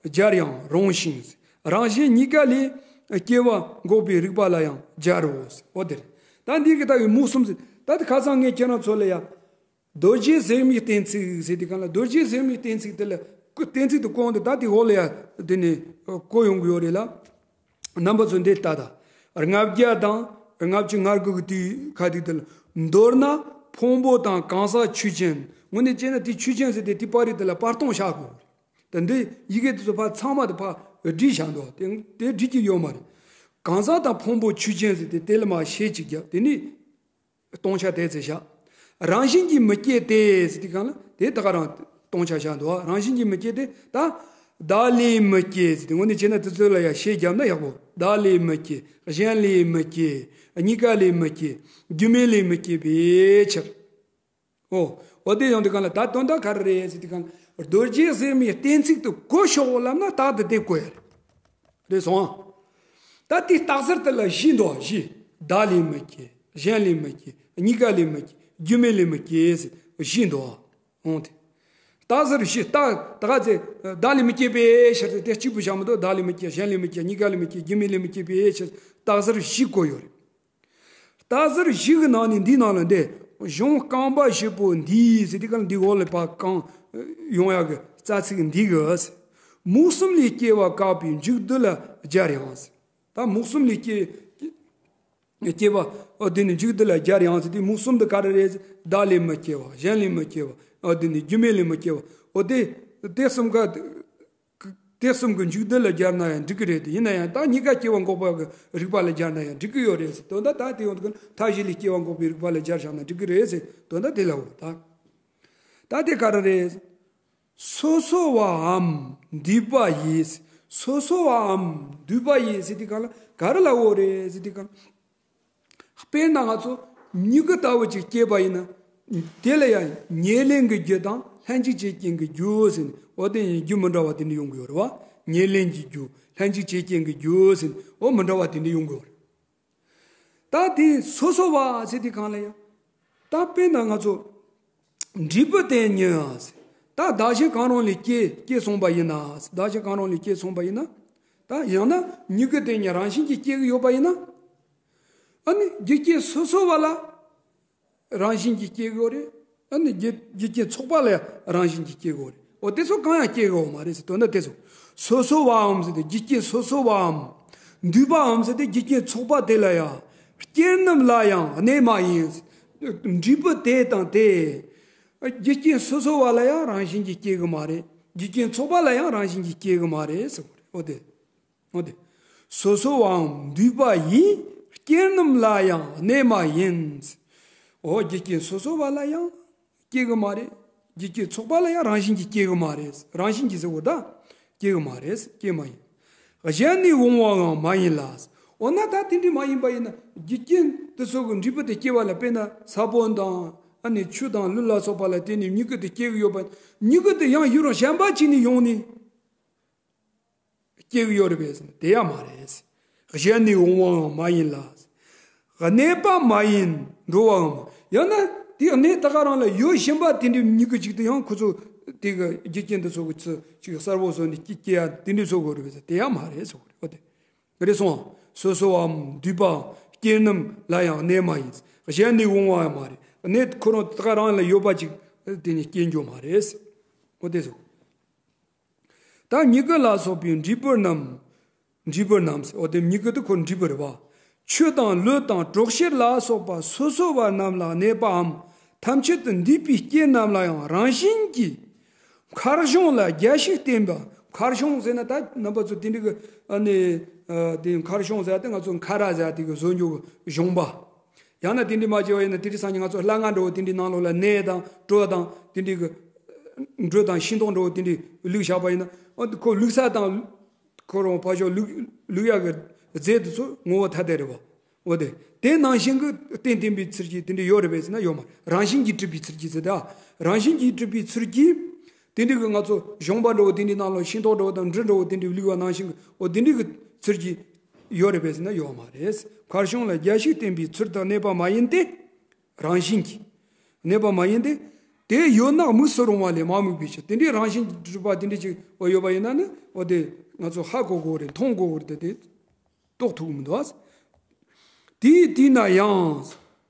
སྦྱར་ཡང་རུང་ཞིང་ རང་བཞིན་གཉིས་ཀ་ལས་སྐྱེ་བ་འགོག་པའི་རིགས་པ་ལ་ཡང་སྦྱར་རོ། འོ་དེ་རེད། ད་འདི་གི་ལྟ་བའི་མུ་གསུམ་ཟེར། ད་དེ་ཁ་སང་ངས་ཁྱེད་རང་ཚོ་ལ་ཡ། རྡོ་རྗེ་ཟེར་མིའི་གཏན་ཚིགས་ཟེར་དུས་སྒང་ལ། རྡོ་རྗེ་ཟེར་མིའི་གཏན་ཚིགས་དེ་ལ་གཏན་ཚིགས་དེ་བཀོད་འདུག། ད་དེ་འོག་ལ་ཡ་དེ་ནས་བཀོད་ཡོང་གི་ཡོད་རེད་ལ། རྣམ་པ་ཚོ་འདི་ལྟ་ད། ལྔ་བརྒྱ་དང་ལྔ་བཅུ་ང་དགུ་གི་དུས་ཁ་ཐུག་དེ་ལ། མདོར་ན་ཕུང་པོ་དང་གང་ཟག་ཆོས་ཅན། དངོས་གནས་བྱས་ན་དེ་ཆོས་ཅན་ཟེར་དེ་དེ་པར་རིས་དེ་ལ་པར་སྟོང་བཞག་དགོས། ད་འདི་ཡི་གེ་དེ་ཚོ་ཕར་ཚང་མ་དེ་ཕར་བྲིས་བཞག་འདུག། དེ་དེ་བྲིས་ཀྱི་ཡོད་མ་རེད། གང་ཟག་དང་ཕུང་པོ་ཆོས་ཅན་ཟེར་དེ་དེ་ལ་མར་ཤད་ཅིག་བརྒྱབ། དེ་ནས་སྟོང་ཆ་དེ་ཚོ་བཞག། རང་བཞིན་གྱིས་མི་སྐྱེ་སྟེ་ཟེར་དུས་སྒང་ལ། དེ་ད་ག་རང་སྟོང་ཆ་བཞག་འདུག། རང་བཞིན་གྱིས་མི་སྐྱེ་སྟེ། ད་བདག་ལས་མི་སྐྱེ་ཟེར་དེ། དངོས་གནས་བྱས་ན་དེ་ཚོ་ལ་ཡ་ཤད་བརྒྱབ་ན་ཡག་པོ། བདག་ལས་མི་སྐྱེ། གཞན་ལས་མི་སྐྱེ། གཉིས་ཀ་ལས་མི་སྐྱེ། རྒྱུ་མེད་ལས་མི་སྐྱེ་བའི་ཕྱིར། ཨོ། འོ་དེ་ཡོང་དུས་སྒང་ལ། ད་དོན་དག་ག་རེ་རེད་ཟེར་དུས་སྒང་ལ། རྡོ་རྗེ་ཟེར་མིའི་གཏན་ཚིགས་དེ་གོ་ཤོག་ལབ་ན་རྟགས་དེ་དེ་བཀོད་ཡ་རེད། རེད་སོང་ཨ། ད་དེའི་རྟགས་གསལ་དེ་ལ་བཞི་འདུག། བཞི། བདག་ལས་མི་སྐྱེ། གཞན་ལས་མི་སྐྱེ། གཉིས་ཀ་ལས་མི་སྐྱེ། རྒྱུ་མེད་ལས་མི་སྐྱེ་ཟེར་བཞི་འདུག། འོང་དེ། རྟགས་གསལ་བཞི། རྟགས་ད་ག་ཚེ་བདག་ལས་མི་སྐྱེ་བའི་ཕྱིར་ཟེར་དེ་གཅིག་པུ་བཞག་མི་འདུག། བདག་ལས་མི་སྐྱེ། གཞན་ལས་མི་སྐྱེ། གཉིས་ཀ་ལས་མི་སྐྱེ། རྒྱུ་མེད་ལས་མི་སྐྱེ་བའི་ཕྱིར། རྟགས་གསལ་བཞི་བཀོད་ཡོད་རེད། རྟགས་གསལ་བཞི་གི་ནང་ནས་འདིའི་ནང་ལ་འདི། གཞུང་རྐང་པ་བཞི་པོ་འདིའི་ཟེར་དུས་སྒང་ལ། འདི་འོག་ལ་ཕར་གང་ཡོང་ཡག་གི་རྩ་ཚིག་འདི་གི། མུ་གསུམ་ལས་སྐྱེ་བ་བཀག་པའི་མཇུག་བསྡུ་ལ་སྦྱར་ཡང་ཟེར། ད་མུ་གསུམ་ལས་སྐྱེ་སྐྱེ་བ། ཨོ་དེ་ནི་མཇུག་བསྡུ་ལ་སྦྱར་ཡང་ཟེར་དུས། མུ་གསུམ་དེ་ག་རེ་རེད་ཟེར། བདག་ལས་མི་སྐྱེ་བ། གཞན་ལས་མི་སྐྱེ་བ། ཨོ་དེ་ནི་རྒྱུ་མེད་ལས་མི་སྐྱེ་བ། ཨོ་དེ་དེ་གསུམ་ཀ་དེ་གསུམ་གྱི་མཇུག་བསྡུ་ལ་སྦྱར་ན་ཡང་འགྲིག་གི་རེད་དེ། ཡིན་ན་ཡང་ད་གཉིས་ཀ་སྐྱེ་བ་འགོག་པ་གི་རིགས་པ་ལ་སྦྱར་ན་ཡང་འགྲིག་གི་ཡོད་རེད་ཟེར། དོན་དག་ད་དེ་ཡོང་དུས་མཐའ་བཞི་ལས་སྐྱེ་བ་འགོག་པའི་རིགས་པ་ལ་སྦྱར་བཞག་ན་འགྲིག་གི་རེད་ཟེར། དོན་དག་དེ་ལ་འོ་ད། ད་དེ་ག་རེ་རེད། སོ་སོ་བའམ་འདུས་པ་ཡིས། སོ་སོ་བའམ་འདུས་པ་ཡིས་ཟེར་དུས་སྒང་ལ་ག་རེ་ལ་འོ་རེད་ཟེར་དུས་སྒང་ལ། དཔེར་ན་ང་ཚོ་མྱུ་གུ་ལྟ་བུ་ཅིག་སྐྱེས་པ་ཡིན་ན། དེ་ལ་ཡང་ཉེར་ལེན་གྱི་རྒྱུ་དང་ལྷན་ཅིག་བྱེད་རྐྱེན་གྱི་རྒྱུ་ཟེར་ནས། འོ་དེ་ཡང་རྒྱུ་མི་འདྲ་བ་དེ་འདྲ་ཡོང་གི་ཡོད་རེད་བ། ཉེར་ལེན་གྱི་རྒྱུ། ལྷན་ཅིག་བྱེད་རྐྱེན་གྱི་རྒྱུ་ཟེར་ནས། འོ་མི་འདྲ་བ་དེ་འདྲ་ཡོང་གི་ཡོད་རེད། ད་དེ་སོ་སོ་བ་ཟེར་དུས་སྒང་ལ་ཡང་། ད་དཔེར་ན་ང་ཚོ་འབྲས་བུ་དེ་ཉིད་ཟེར། ད་བདག་གཞན་གང་རུང་ལས་སྐྱེས་སྐྱེས་སོང་པ་ཡིན་ན། བདག་གཞན་གང་རུང་ལས་སྐྱེས་སོང་པ་ཡིན་ན། ད་ཡང་ན་མྱུ་གུ་དེ་ཉིད་རང་བཞིན་གྱིས་སྐྱེ་གི་ཡོད་པ་ཡིན་ན། ཨ་ནི་རྒྱུ་རྐྱེན་སོ་སོ་བ་ལ་རང་བཞིན་གྱིས་སྐྱེ་གི་ཡོད་རེད། ཨ་ནི་རྒྱུ་རྒྱུ་རྐྱེན་ཚོགས་པ་ལ་རང་བཞིན་གྱིས་སྐྱེ་གི་ཡོད་རེད། འོ་དེ་ཚོ་གང་ཡང་སྐྱེ་གི་ཡོད་མ་རེད་ཟེར། དོན་དག་དེ་ཚོ། སོ་སོ་བའམ་ཟེར་ཏེ་རྒྱུ་རྐྱེན་སོ་སོ་བའམ། འདུས་པའམ་ཟེར་ཏེ་རྒྱུ་རྐྱེན་ཚོགས་པ་དེ་ལ་ཡང་། སྐྱེ་རྣམས་ལ་ཡང་གནས་མ་ཡིན། འབྲས་བུ་དེ་དང་དེ། རྒྱུ་རྐྱེན་སོ་སོ་བ་ལ་ཡང་རང་བཞིན་གྱིས་སྐྱེ་གི་མ་རེད། རྒྱུ་རྐྱེན་ཚོགས་པ་ལ་ཡང་རང་བཞིན་གྱིས་སྐྱེ་གི་མ་རེད་ཟེར་གི་རེད། འོ་དེ། འོ་དེ། སོ་སོ་བའམ་འདུས་པ་ཡིས། སྐྱེ་རྣམས་ལ་ཡང་གནས་མ་ཡིན། འོ་རྒྱུ་རྐྱེན་སོ་སོ་བ་ལ་ཡང་སྐྱེ་གི་མ་རེད། རྒྱུ་རྐྱེན་ཚོགས་པ་ལ་ཡང་རང་བཞིན་གྱིས་སྐྱེ་གི་མ་རེད། རང་བཞིན་གྱིས་ཟེར་བ་ད་སྐྱེ་གི་མ་རེད། སྐྱེ་མ་ཡིན། གཞན་ནས་འོང་བའང་མ་ཡིན་ལ། འོ་ན་ད་དེ་འདྲ་མ་ཡིན་པ་ཡིན་ན། རྒྱུ་རྐྱེན་དེ་ཚོ་གི་འབྲས་བུ་དེ་སྐྱེ་བ་ལ། དཔེར་ན་ས་བོན་དང་། ཨ་ནི་ཆུ་དང་ལུད་ལ་སོགས་པ་ལ་བརྟེན་ནས་མྱུ་གུ་དེ་སྐྱེ་གི་ཡོད་པ། མྱུ་གུ་དེ་ཡང་ཡུལ་རང་གཞན་པ་ཅིག་ནས་ཡོང་ནས་སྐྱེ་གི་ཡོད་རེད་པས་ཟེར་ན། དེ་ཡང་མ་རེད། གཞན་ནས་འོང་བའང་མ་ཡིན་ལ། གནས་པ་མ་ཡིན་འགྲོ་བའང་མ། ཡང་ན་དེ་གནས་ད་ག་རང་ལ་ཡོད་བཞིན་པ་དེ་འདྲའི་མྱུ་གུ་ཅིག་དེ་ཡང་ཁོ་ཚོ་དེ་གི་རྒྱུ་རྐྱེན་དེ་ཚོ་གི་ཚུལ་ཅིག་གསལ་པོ་བཟོས་ནས་སྐྱེ་སྐྱེ་ཡ་དེ་འདྲའི་བཟོ་དགོས་རེད་པས་ཟེར། དེ་ཡང་མ་རེད་ཟེར་གི་རེད། འོ་དེ་རེད་སོང་། སོ་སོ་བའམ་འདུས་པའམ་སྐྱེ་རྣམས་ལ་ཡང་གནས་མ་ཡིན། གཞན་ནས་འོང་བ་ཡང་མ་རེད། གནས་ཁོ་རང་ད་ག་རང་ལ་ཡོད་པ་ཅིག་དེ་ནི་སྐྱེ་འགྱོ་མ་རེད། འོ་དེ་ཚོ། ད་མྱུ་གུ་ལ་སོགས་པའི་འབྲས་བུ་རྣམས། འབྲས་བུ་རྣམས། འོ་དེ་མྱུ་གུ་དེ་ཁོ་འབྲས་བུ་རེད་པ། ཆུ་དང་ལུད་དང་གྲོག་ཤེར་ལ་སོགས་པ་སོ་སོ་བ་རྣམས་ལ་གནས་པའམ། ཐམས་ཅད་དུ་འདུས་པའི་རྐྱེན་རྣམས་ལ་ཡང་རང་བཞིན་གྱིས། མཁར་གཞོང་ལ་རྒྱ་ཞིག་བརྟེན་པ། མཁར་གཞོང་ཟེར་ན་ད་རྣམ་པ་ཚོ་དེ་འདྲ་གི། ཨ་ནི། ཨ། དེ་མཁར་གཞོང་ཟེར་ཏེ་ང་ཚོ་མཁར་ར་ཟེར་དེ་གི་བཟོ་རྒྱུ་གི་གཞོང་པ། ཡང་ན་དེ་འདྲ་མ་བྱས་པ་ཡིན་ན། དེ་འདྲ་སང་ཉིན་ང་ཚོ་སླ་ང་འདྲ་བོ་དེ་འདྲའི་ནང་ལོགས་ལ་ནས་དང་གྲོ་དང་དེ་འདྲའི་གི། འབྲུ་དང་ཤིང་ཏོག་འདྲ་བོ་དེ་འདྲའི་བླུགས་བཞག་པ་ཡིན་ན། ཨ། ཁོ་བླུགས་ས་དང་ཁོ་རང་ཕར་ཕྱོགས་བླུགས་བླུགས་ཡག་གི་རྫས་དེ་ཚོ་ངོ་བོ་ཐ་དད་རེད་པ། འོ་དེ། དེ་ནང་བཞིན་གྱི་རྟེན་བརྟེན་པའི་ཚུལ་གྱིས་དེ་འདྲ་ཡོད་རེད་པས་ཟེར་ན་ཡོད་མ་རེད། རང་བཞིན་གྱིས་གྲུབ་པའི་ཚུལ་གྱིས་ཟེར་ད། རང་བཞིན་གྱིས་གྲུབ་པའི་ཚུལ་གྱིས། དེ་འདྲ་གི་ང་ཚོ་གཞོང་པ་འདྲ་བོ་དེ་འདྲའི་ནང་ལ་ཤིང་ཏོག་འདྲ་བོ་དང་འབྲུ་འདྲ་བོ་དེ་འདྲ་བླུགས་པ་ནང་བཞིན་གྱི། འོ་དེ་འདྲ་གི་ཚུལ་གྱིས་ཡོད་རེད་པས་ཟེར་ན་ཡོད་མ་རེད། མཁར་གཞོང་ལ་རྒྱ་ཞིག་བརྟེན་པའི་ཚུལ་དང་གནས་པ་མ་ཡིན་ཏེ། རང་བཞིན་གྱིས། གནས་པ་མ་ཡིན་ཏེ། དེ་ཡོད་ན་དམིགས་སུ་རུང་བ་ལས་མ་དམིགས་པའི་ཕྱིར། དེ་འདྲའི་རང་བཞིན་གྱིས་གྲུབ་པ་དེ་འདྲ་ཅིག་ཡོད་པ་ཡིན་ན་ནི་འོ་དེ་ང་ཚོ་ཧ་གོ་དགོས་རེད། མཐོང་དགོས་རེད། དེ་རྟོགས་ཐུབ་ཀྱི་མི་འདུག་དེའི་དུས་ན་ཡང་།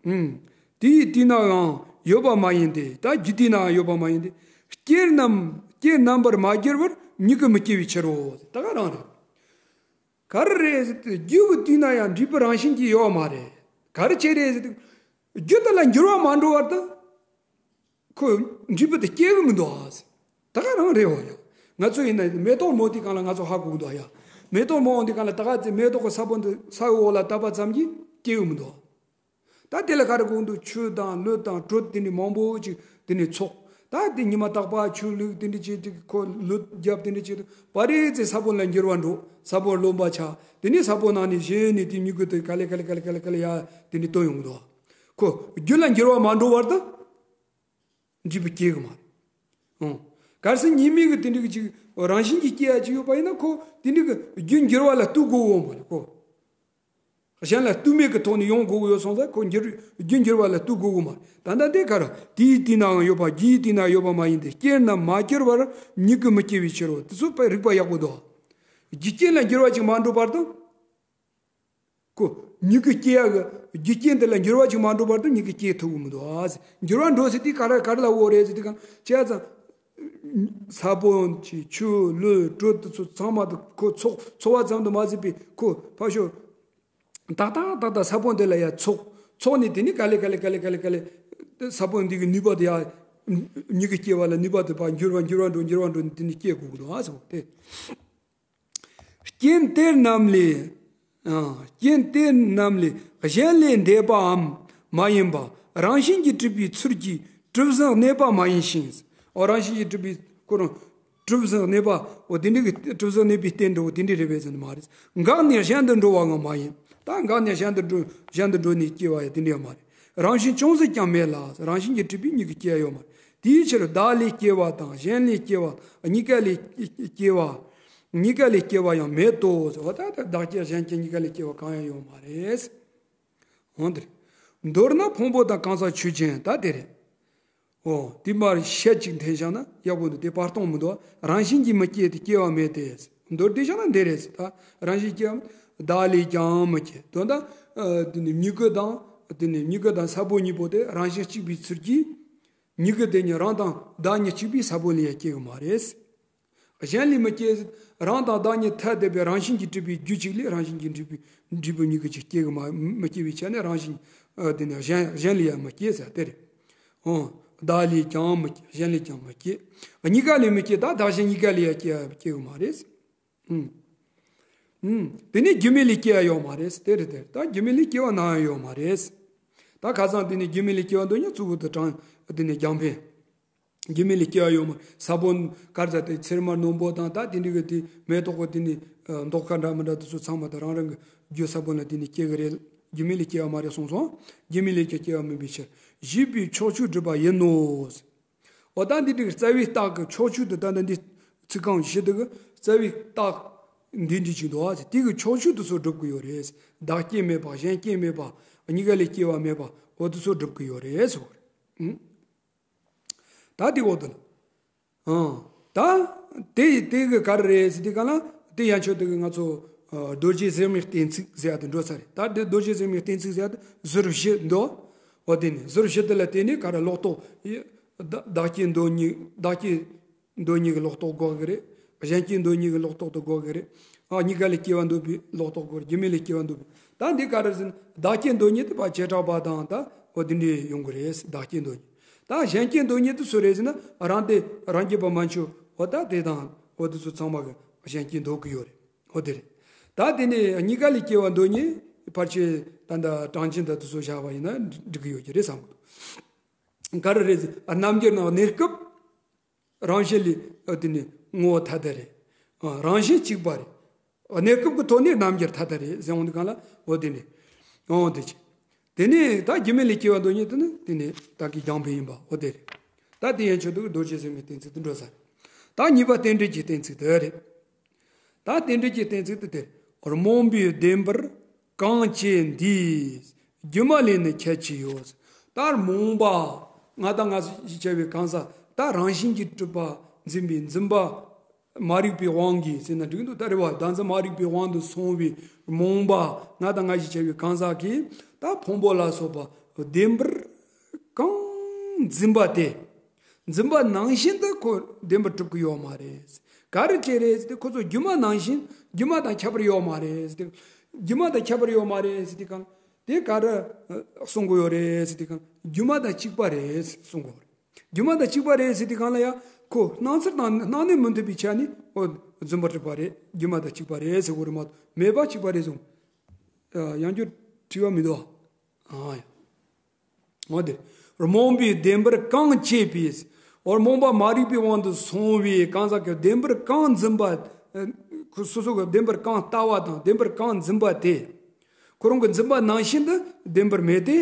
ཨུམ། དེའི་དུས་ན་ཡང་ཡོད་པ་མ་ཡིན་ཏེ། ད་རྒྱུ་དུས་ན་ཡང་ཡོད་པ་མ་ཡིན་ཏེ། སྐྱེ་རྣམས་སྐྱེ་རྣམ་པར་མ་གྱུར་པར་མྱུ་གུ་མི་སྐྱེ་བའི་ཕྱིར་རོ། ད་ག་རང་རེད། ག་རེ་རེད་ཟེར་དུས་རྒྱུ་གི་དུས་ན་ཡང་འབྲས་བུ་རང་བཞིན་གྱིས་ཡོད་མ་རེད། ག་རེ་བྱས་རེད་ཟེར་དུས་རྒྱུ་དེ་ལ་འགྱུར་བ་མ་འགྲོ་བར་དུ། ཁོ་འབྲས་བུ་དེ་སྐྱེ་གི་མི་འདུག་ཨ། ད་ག་རང་རེད་བ་ཡ། ང་ཚོ་ཡིན་ན་མེ་ཏོག་མོ་དེ་གང་ལ་ང་ཚོ་ཧ་གོ་གི་འདུག་ཨ་ཡ། མེ་ཏོག་མོ་འོང་དེ་གང་ལ་ད་ག་ཚེ་མེ་ཏོག་གི་ས་བོན་དེ་ས་འོག་ལ་བཏབ་པ་ཙམ་གྱིས་སྐྱེ་གི་མི་འདུག་ད་དེ་ལ་ག་རེ་དགོས་འདུག་ཆུ་དང་ལུད་དང་དྲོད་དེ་འདྲ་མང་པོ་ཅིག་དེ་འདྲ་ཚོགས། ད་དེ་ཉི་མ་རྟག་པར་ཆུ་བླུགས་དེ་འདྲ་བྱས་ཏེ་ཁོ་ལུད་བརྒྱབ་དེ་འདྲ་བྱས་ཏེ་བར་རེ་ཚེ་ས་བོན་ལ་འགྱུར་བ་འགྲོ། ས་བོན་རློན་པ་ཆགས། དེ་ནས་ས་བོན་ནང་ནས་གཞན་ནས་དེ་མྱུ་གུ་དེ་ག་ལེ་ག་ལེ་ག་ལེ་ག་ལེ་ག་ལེ་ཡ་དེ་འདྲ་བཏོན་ཡོང་གི་འདུག་ཁོ་རྒྱུ་ལ་འགྱུར་བ་མ་འགྲོ་བར་དུ། འབྲས་བུ་སྐྱེ་གི་མ་རེད། ཨང་། གལ་སྲིད་ཉེས་དམིགས་ཀྱི་དེ་འདྲ་གི་ཅིག་རང་བཞིན་གྱིས་སྐྱེ་ཡ་ཅིག་ཡོད་པ་ཡིན་ན་ཁོ་དེ་འདྲ་གི་རྒྱུ་འགྱུར་བ་ལ་ལྟོས་དགོས་འོང་བ་རེད་ཁོ། གཞན་ལ་ལྟོས་མེད་ཀྱི་ཐོག་ནས་ཡོང་དགོས་ཀྱི་ཡོད་སོང་ཙང་ཁོ་འགྱུར་རྒྱུ་འགྱུར་བ་ལ་ལྟོས་དགོས་ཀྱི་མ་རེད། ད་ལྟ་འདི་ག་ར་དེའི་དུས་ནའང་ཡོད་པ་རྒྱུའི་དུས་ན་ཡོད་པ་མ་ཡིན་ཏེ། སྐྱེ་རྣམས་མ་གྱུར་པར་མྱུ་གུ་མི་སྐྱེ་བའི་ཕྱིར་རོ། དེ་ཚོ་དཔེ་རིགས་པ་ཡག་པོ་འདུག་རྒྱུ་རྐྱེན་ལ་འགྱུར་བ་ཅིག་མ་འགྲོ་བར་དུ། ཁོ་མྱུ་གུ་སྐྱེ་ཡག་གི་རྒྱུ་རྐྱེན་དེ་ལ་འགྱུར་བ་ཅིག་མ་འགྲོ་བར་དུ་མྱུ་གུ་སྐྱེ་ཐུབ་ཀྱི་མི་འདུག་ཨ། འགྱུར་བ་འགྲོ་ཟེར་དུས་ག་རེ་ག་རེ་ལ་འོ་རེད་ཟེར་དུས་གང་བྱས་ཙང་། ས་བོན་གྱི་ཆུ་ལུད་དྲོད་དེ་ཚོ་ཚང་མ་དུ་ཁོ་ཚོགས་ཚོགས་པ་ཙམ་དུ་མ་ཟད་པའི་ཁོ་ཕར་ཞོག་ཏག་ཏག་ཏག་ཏག་ས་བོན་དེ་ལ་ཡ་ཚོགས་ཚོགས་ནས་དེ་ནི་ག་ལེ་ག་ལེ་ག་ལེ་ག་ལེ་ག་ལེ་ས་བོན་འདི་གི་ནུས་པ་དེ་ཡ་མྱུ་གུ་སྐྱེ་བ་ལ་ནུས་པ་དེ་ཕར་འགྱུར་བ་འགྱུར་བ་འགྲོ་འགྱུར་བ་འགྲོ་ནས་དེ་ནི་སྐྱེ་དགོས་ཀྱི་འདུག་ཨ། ཟེར་བ་དེ། རྐྱེན་དེ་རྣམས་ལས། ཨ། རྐྱེན་དེ་རྣམས་ལས་གཞན་ལས་འདས་པའམ་མ་ཡིན་པ་རང་བཞིན་གྱིས་གྲུབ་པའི་ཚུལ་གྱིས་གྲུབ་ཟིན་གནས་པ་མ་ཡིན་ཞིང་། འོ་རང་བཞིན་གྱིས་གྲུབ་པའི་ཁོ་རང་གྲུབ་ཟིན་གནས་པ་འོ་དེ་འདྲ་གི་གྲུབ་ཟིན་གནས་པའི་རྟེན་འདྲ་བོ་དེ་འདྲ་རེད་པས་ཟེར་ནི་མ་རེད། འགགས་ནས་གཞན་དུ་འགྲོ་བའང་མ་ཡིན། ད་འགགས་ནས་གཞན་དུ་འགྲོ་གཞན་དུ་འགྲོ་ནས་སྐྱེ་བ་ཡང་དེ་འདྲ་ཡང་མ་རེད། རང་བཞིན་ཅུང་ཟད་ཀྱང་མེད་ལ། རང་བཞིན་གྱིས་གྲུབ་པའི་མྱུ་གུ་སྐྱེ་ཡ་ཡོད་མ་རེད། དེའི་ཕྱིར་བདག་ལས་སྐྱེ་བ་དང་གཞན་ལས་སྐྱེ་བ་གཉིས་ཀ་ལས་སྐྱེ་བ། གཉིས་ཀ་ལས་སྐྱེ་བ་ཡང་མེད་དོ། འོ་ད་ལྟ་བདག་སྐྱེ་གཞན་སྐྱེ་གཉིས་ཀ་ལས་སྐྱེ་བ་གང་ཡང་ཡོད་མ་རེད། འོ་འདིར། མདོར་ན་ཕུང་པོ་དང་གང་ཟག་ཆོས་ཅན་ད་དེ་རེད། འོ་དེ་མར་ཤད་ཅིག་འཐེན་བཞག་ན་ཡག་པོ་འདུག་དེ་བར་སྟོང་མི་འདུག་རང་བཞིན་གྱིས་མི་སྐྱེ་སྟེ་སྐྱེ་བ་མེད་དེ། མདོར་བསྡུས་བཞག་ན་འདི་རེད་ཟེར། ད་རང་བཞིན་སྐྱེ་བ་བདག་ལས་ཀྱང་མི་སྐྱེ། དོན་དག་ཨ་དེ་ནི་མྱུ་གུ་དང་དེ་ནི་མྱུ་གུ་དང་ས་བོན་གཉིས་པོ་དེ་རང་བཞིན་གཅིག་པའི་ཚུལ་གྱིས། མྱུ་གུ་དེ་ཉིད་རང་དང་བདག་ཉིད་གཅིག་པའི་ས་བོན་ལས་ཡང་སྐྱེ་གི་མ་རེད། གཞན་ལས་མི་སྐྱེ། རང་དང་བདག་ཉིད་ཐ་དད་པའི་རང་བཞིན་གྱིས་གྲུབ་པའི་རྒྱུ་གཅིག་ལས་རང་བཞིན་གྱིས་གྲུབ་པའི་འབྲས་བུ་མྱུ་གུ་གཅིག་སྐྱེ་གི་མ་མི་སྐྱེ་བའི་ཆ་ནས་རང་བཞིན་ཨ་དེ་ནི་གཞན་གཞན་ལས་ཡང་མི་སྐྱེ་ཟེར་དེ་རེད། འོ། བདག་ལས་ཀྱང་མི་སྐྱེ། གཞན་ལས་ཀྱང་མི་སྐྱེ། གཉིས་ཀ་ལས་མི་སྐྱེ། ད་བདག་གཞན་གཉིས་ཀ་ལས་ཡང་སྐྱེ་སྐྱེ་གི་མ་རེད། ཨུམ། ཨུམ། དེ་ནས་རྒྱུ་མེད་ལས་སྐྱེ་བ་ཡོད་མ་རེད། དེ་རེད་དེ་རེད། ད་རྒྱུ་མེད་ལས་སྐྱེ་བ་ནམ་ཡང་ཡོད་མ་རེད། ད་ཁ་སང་དེ་ནས་རྒྱུ་མེད་ལས་སྐྱེ་བ་འདོད་ཉིད་གཙོ་བོ་དེ་དྲང་དེ་ནས་རྒྱང་འཕེན། རྒྱུ་མེད་ལས་སྐྱེ་བ་ཡོད་མ་རེད། ས་བོན་དཀར་ཟ་དེ་ཚེར་མ་རྣོན་པོ་དང་ད་དེ་འདྲ་གི་དེ་མེ་ཏོག་གི་དེ་ནས་མདོག་ཁ་འདྲ་མི་འདྲ་དེ་ཚོ་ཚང་མ་དེ་རང་རང་གི་རྒྱུ་ས་བོན་ལ་དེ་ནས་སྐྱེ་གི་རེད། རྒྱུ་མེད་ལས་སྐྱེ་བ་མ་རེད་གསུངས་སོང་། རྒྱུ་མེད་ལས་ཀྱང་སྐྱེ་བ་མིན་པའི་ཕྱིར། བཞི་པའི་ཕྱོགས་ཆོས་སྒྲུབ་པ་ཡིན་ནོ། འོ་ད་འདི་འདྲའི་རྩ་བའི་རྟགས་ཀྱི་ཕྱོགས་ཆོས་དེ་ད་ལྟ་འདི་ཚིག་རྐང་བཞི་དེ་གི་རྩ་བའི་རྟགས་འདི་འདྲ་ཅིག་འདུག་ཨ། དེ་གི་ཕྱོགས་ཆོས་དེ་ཚོ་སྒྲུབ་ཀྱི་ཡོད་རེད། བདག་སྐྱེ་མེད་པ། གཞན་སྐྱེ་མེད་པ། གཉིས་ཀ་ལས་སྐྱེ་བ་མེད་པ། འོ་དེ་ཚོ་སྒྲུབ་ཀྱི་ཡོད་རེད་ཟེར་བ་རེད། ཨང་། ད་དེ་འོ་དེ་ལ། ཨང་། ད་དེ་དེ་གི་ག་རེ་རེད་ཟེར་དུས་ག་ལ་དེ་ཡན་ཆོད་དེ་གི་ང་ཚོ་རྡོ་རྗེ་ཟེགས་མའི་གཏན་ཚིགས་ཟེར་ཡ་དེ་འགྲོ་ས་རེད། ད་དེ་རྡོ་རྗེ་ཟེགས་མའི་གཏན་ཚིགས་ཟེར་ཡ་དེ་ཟུར་བཞི་འདུག་འོ་དེ་ནི་ཟུར་བཞི་དེ་ལ་བརྟེན་ནས་ག་རེ་ལོག་རྟོག་བདག་བདག་སྐྱེ་འདོད་གཉིས་བདག་སྐྱེ་འདོད་གཉིས་ཀྱི་ལོག་རྟོག་དགོས་ཀྱི་རེད། གཞན་སྐྱེ་འདོད་གཉིས་ཀྱི་ལོག་རྟོག་དེ་དགོས་ཀྱི་རེད། ཨ། གཉིས་ཀ་ལས་སྐྱེ་བ་འདོད་པའི་ལོག་རྟོག་དགོས་རེད། རྒྱུ་མེད་ལས་སྐྱེ་བ་འདོད་པའི། ད་འདི་ག་རེ་ཟེར་ན་བདག་སྐྱེ་འདོད་གཉིས་དེ་ཕར་བྱེ་བྲག་པ་དང་ད་འོ་དེ་འདྲས་ཡོང་གི་རེད། བདག་སྐྱེ་འདོད་གཉིས། ད་གཞན་སྐྱེ་འདོད་གཉིས་དེ་སུ་རེད་ཟེར་ན་རང་དེ་རང་རྒྱུད་པ་མན་ཆད་འོ་ད་དེ་དང་འོ་དེ་ཚོ་ཚང་མ་གི་གཞན་སྐྱེ་འདོད་ཀྱི་ཡོད་རེད། འོ་དེ་རེད། ད་དེ་ནས་གཉིས་ཀ་ལས་སྐྱེ་བ་འདོད་གཉིས་ཕལ་ཆེར་ད་ལྟ་གྲངས་ཅན་ད་དེ་ཚོ་བཞག་པ་ཡིན་ན་འགྲིག་གི་ཡོད་ཀྱི་རེད་བསམ་གི་འདུག་ག་རེ་རེད་ཟེར་རྣམ་འགྱུར་ནང་གནས་སྐབས། རང་བཞིན་ལས་དེ་ནི་ངོ་བོ་ཐ་དད་རེད། རང་བཞིན་གཅིག་པ་རེད། གནས་སྐབས་ཀྱི་ཐོག་ནས་རྣམ་འགྱུར་ཐ་དད་རེད་ཟེར་འོང་དུས་གང་ལ་འོ་དེ་ནི། འོ་དེ་ཅི། དེ་ནི་ད་རྒྱུ་མེད་ལས་སྐྱེ་བ་འདོད་གཉིས་དེ་ནི་དེ་ནི་ད་གི་རྒྱང་འཕེན་ཡིན་པ་འོ་དེ་རེད། ད་དེ་ཡན་ཆོད་དུ་རྡོ་རྗེ་ཟེགས་མའི་གཏན་ཚིགས་དེ་འགྲོ་ས་རེད། ད་གཉིས་པ་རྟེན་འབྲེལ་གྱི་གཏན་ཚིགས་དེ་རེད། ད་རྟེན་འབྲེལ་གྱི་གཏན་ཚིགས་དེ་དེར་རྨོངས་པའི་བདེན་པར་གང་བྱེད་འདིས། སྒྱུ་མ་ལས་ནི་ཁྱད་ཆེ་ཡོད། ད་རྨོངས་པ། ང་དང་ང་ཞེས་བྱ་བའི་གང་ཟག་ད་རང་བཞིན་གྱིས་གྲུབ་པ་འཛིན་པའི་འཛིན་པ་མ་རིག་པའི་དབང་གིས་ཟེར་ན་འགྲིག་འདུག་ད་རེད་བ། བདག་འཛིན་མ་རིག་པའི་དབང་དུ་སོང་བའི་རྨོངས་པ་ང་དང་ང་ཞེས་བྱ་བའི་གང་ཟག་གིས་ད་ཕུང་པོ་ལ་སོགས་པ་བདེན་པར་གང་འཛིན་པ་དེ། འཛིན་པ་ནང་བཞིན་དུ་ཁོ་བདེན་པར་གྲུབ་ཀྱི་ཡོད་མ་རེད། ག་རེ་བྱས་རེད་ཟེར་ཏེ་ཁོ་ཚོ་སྒྱུ་མ་ནང་བཞིན་སྒྱུ་མ་དང་ཁྱད་པར་ཡོད་མ་རེད་ཟེར་ཏེ། སྒྱུ་མ་དང་ཁྱད་པར་ཡོད་མ་རེད་ཟེར་ཏེ་གང་དེ་ག་རེ་གསུང་གི་ཡོད་རེད་ཟེར་ཏེ་གང་སྒྱུ་མ་དང་གཅིག་པ་རེད་གསུང་གི་ཡོད་རེད། སྒྱུ་མ་དང་གཅིག་པ་རེད་ཟེར་ཏེ་གང་ལ་ཡང་ཁོ་སྣང་ཚུལ་དང་སྣང་གནས་མི་མཐུན་པའི་ཆ་ནས་འོ་རྫུན་པ་གྲུབ་པ་རེད། སྒྱུ་མ་དང་གཅིག་པ་རེད་ཟེར་གི་རེད་མ་གཏོགས་མེད་པ་གཅིག་པ་རེད་གསུང་། ཡང་བསྐྱར་དྲི་བ་མི་འདུག་ཨ་ཡ། འོ་དེ། རྨོངས་པས་བདེན་པར་གང་བྱས་པས། འོ་རྨོངས་པ་མ་རིག་པའི་དབང་དུ་སོང་བའི་གང་ཟག་གིས་བདེན་པར་གང་འཛིན་པ། ཨ་ཁོ་སོ་སོ་གིས་བདེན་པར་གང་ལྟ་བ་དང་བདེན་པར་གང་འཛིན་པ་དེ། ཁོ་རང་གི་འཛིན་པ་ནང་བཞིན་དུ་བདེན་པར་མེད་དེ།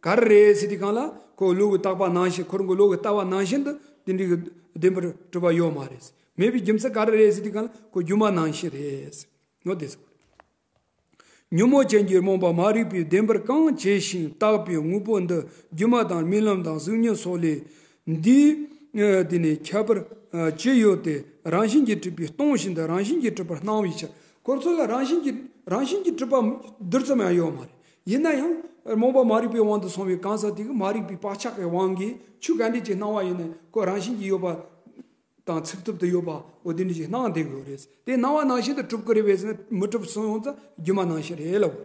ག་རེ་རེད་ཟེར་དུས་སྒང་ལ་ཁོ་བློ་གི་བཏགས་པ་ནང་བཞིན་ཁོ་རང་གི་བློ་གི་ལྟ་བ་ནང་བཞིན་དུ་དེ་འདྲའི་གི་བདེན་པར་གྲུབ་པ་ཡོད་མ་རེད། མེད་པའི་རྒྱུ་མཚན་ག་རེ་རེད་ཟེར་དུས་སྒང་ལ་ཁོ་སྒྱུ་མ་ནང་བཞིན་རེད། འོ་དེ་ཟེར། ཉོན་མོངས་ཅན་གྱི་རྨོངས་པ་མ་རིག་པས་བདེན་པར་གང་བྱས་ཤིང་བཏགས་པའི་དངོས་པོ་འདི་སྒྱུ་མ་དང་རྨི་ལམ་དང་གཟུགས་བརྙན་སོགས་ལས་འདིས་ཨ་དེ་ནི་ཁྱད་པར་ཨ་ཅི་ཡོད་དེ། རང་བཞིན་གྱིས་གྲུབ་པས་སྟོང་བཞིན་དུ་རང་བཞིན་གྱིས་གྲུབ་པར་སྣང་བའི་ཕྱིར། ཁོ་ཚོ་ལ་རང་བཞིན་གྱིས་རང་བཞིན་གྱིས་གྲུབ་པ་རྡུལ་ཙམ་ཡང་ཡོད་མ་རེད། ཡིན་ན་ཡང་རྨོངས་པ་མ་རིག་པའི་དབང་དུ་སོང་བའི་གང་ཟག་དེ་གིས་མ་རིག་པའི་བག་ཆགས་ཀྱི་དབང་གིས་ཆོས་ག་འདྲ་ཅིག་སྣང་བ་ཡིན་ན་ཁོ་རང་བཞིན་གྱིས་ཡོད་པ། དང་ཚུགས་ཐུབ་ཏུ་ཡོད་པ་འོ་དེ་འདྲ་ཞིག་སྣང་བསྡད་དགོས་རེད། དེ་སྣང་བ་ནང་བཞིན་དུ་གྲུབ་ཀྱི་རེད་པས་ཟེར་ན་མི་གྲུབ་སོང་ཡོང་ཙང་སྒྱུ་མ་ནང་བཞིན་རེད་ལབ།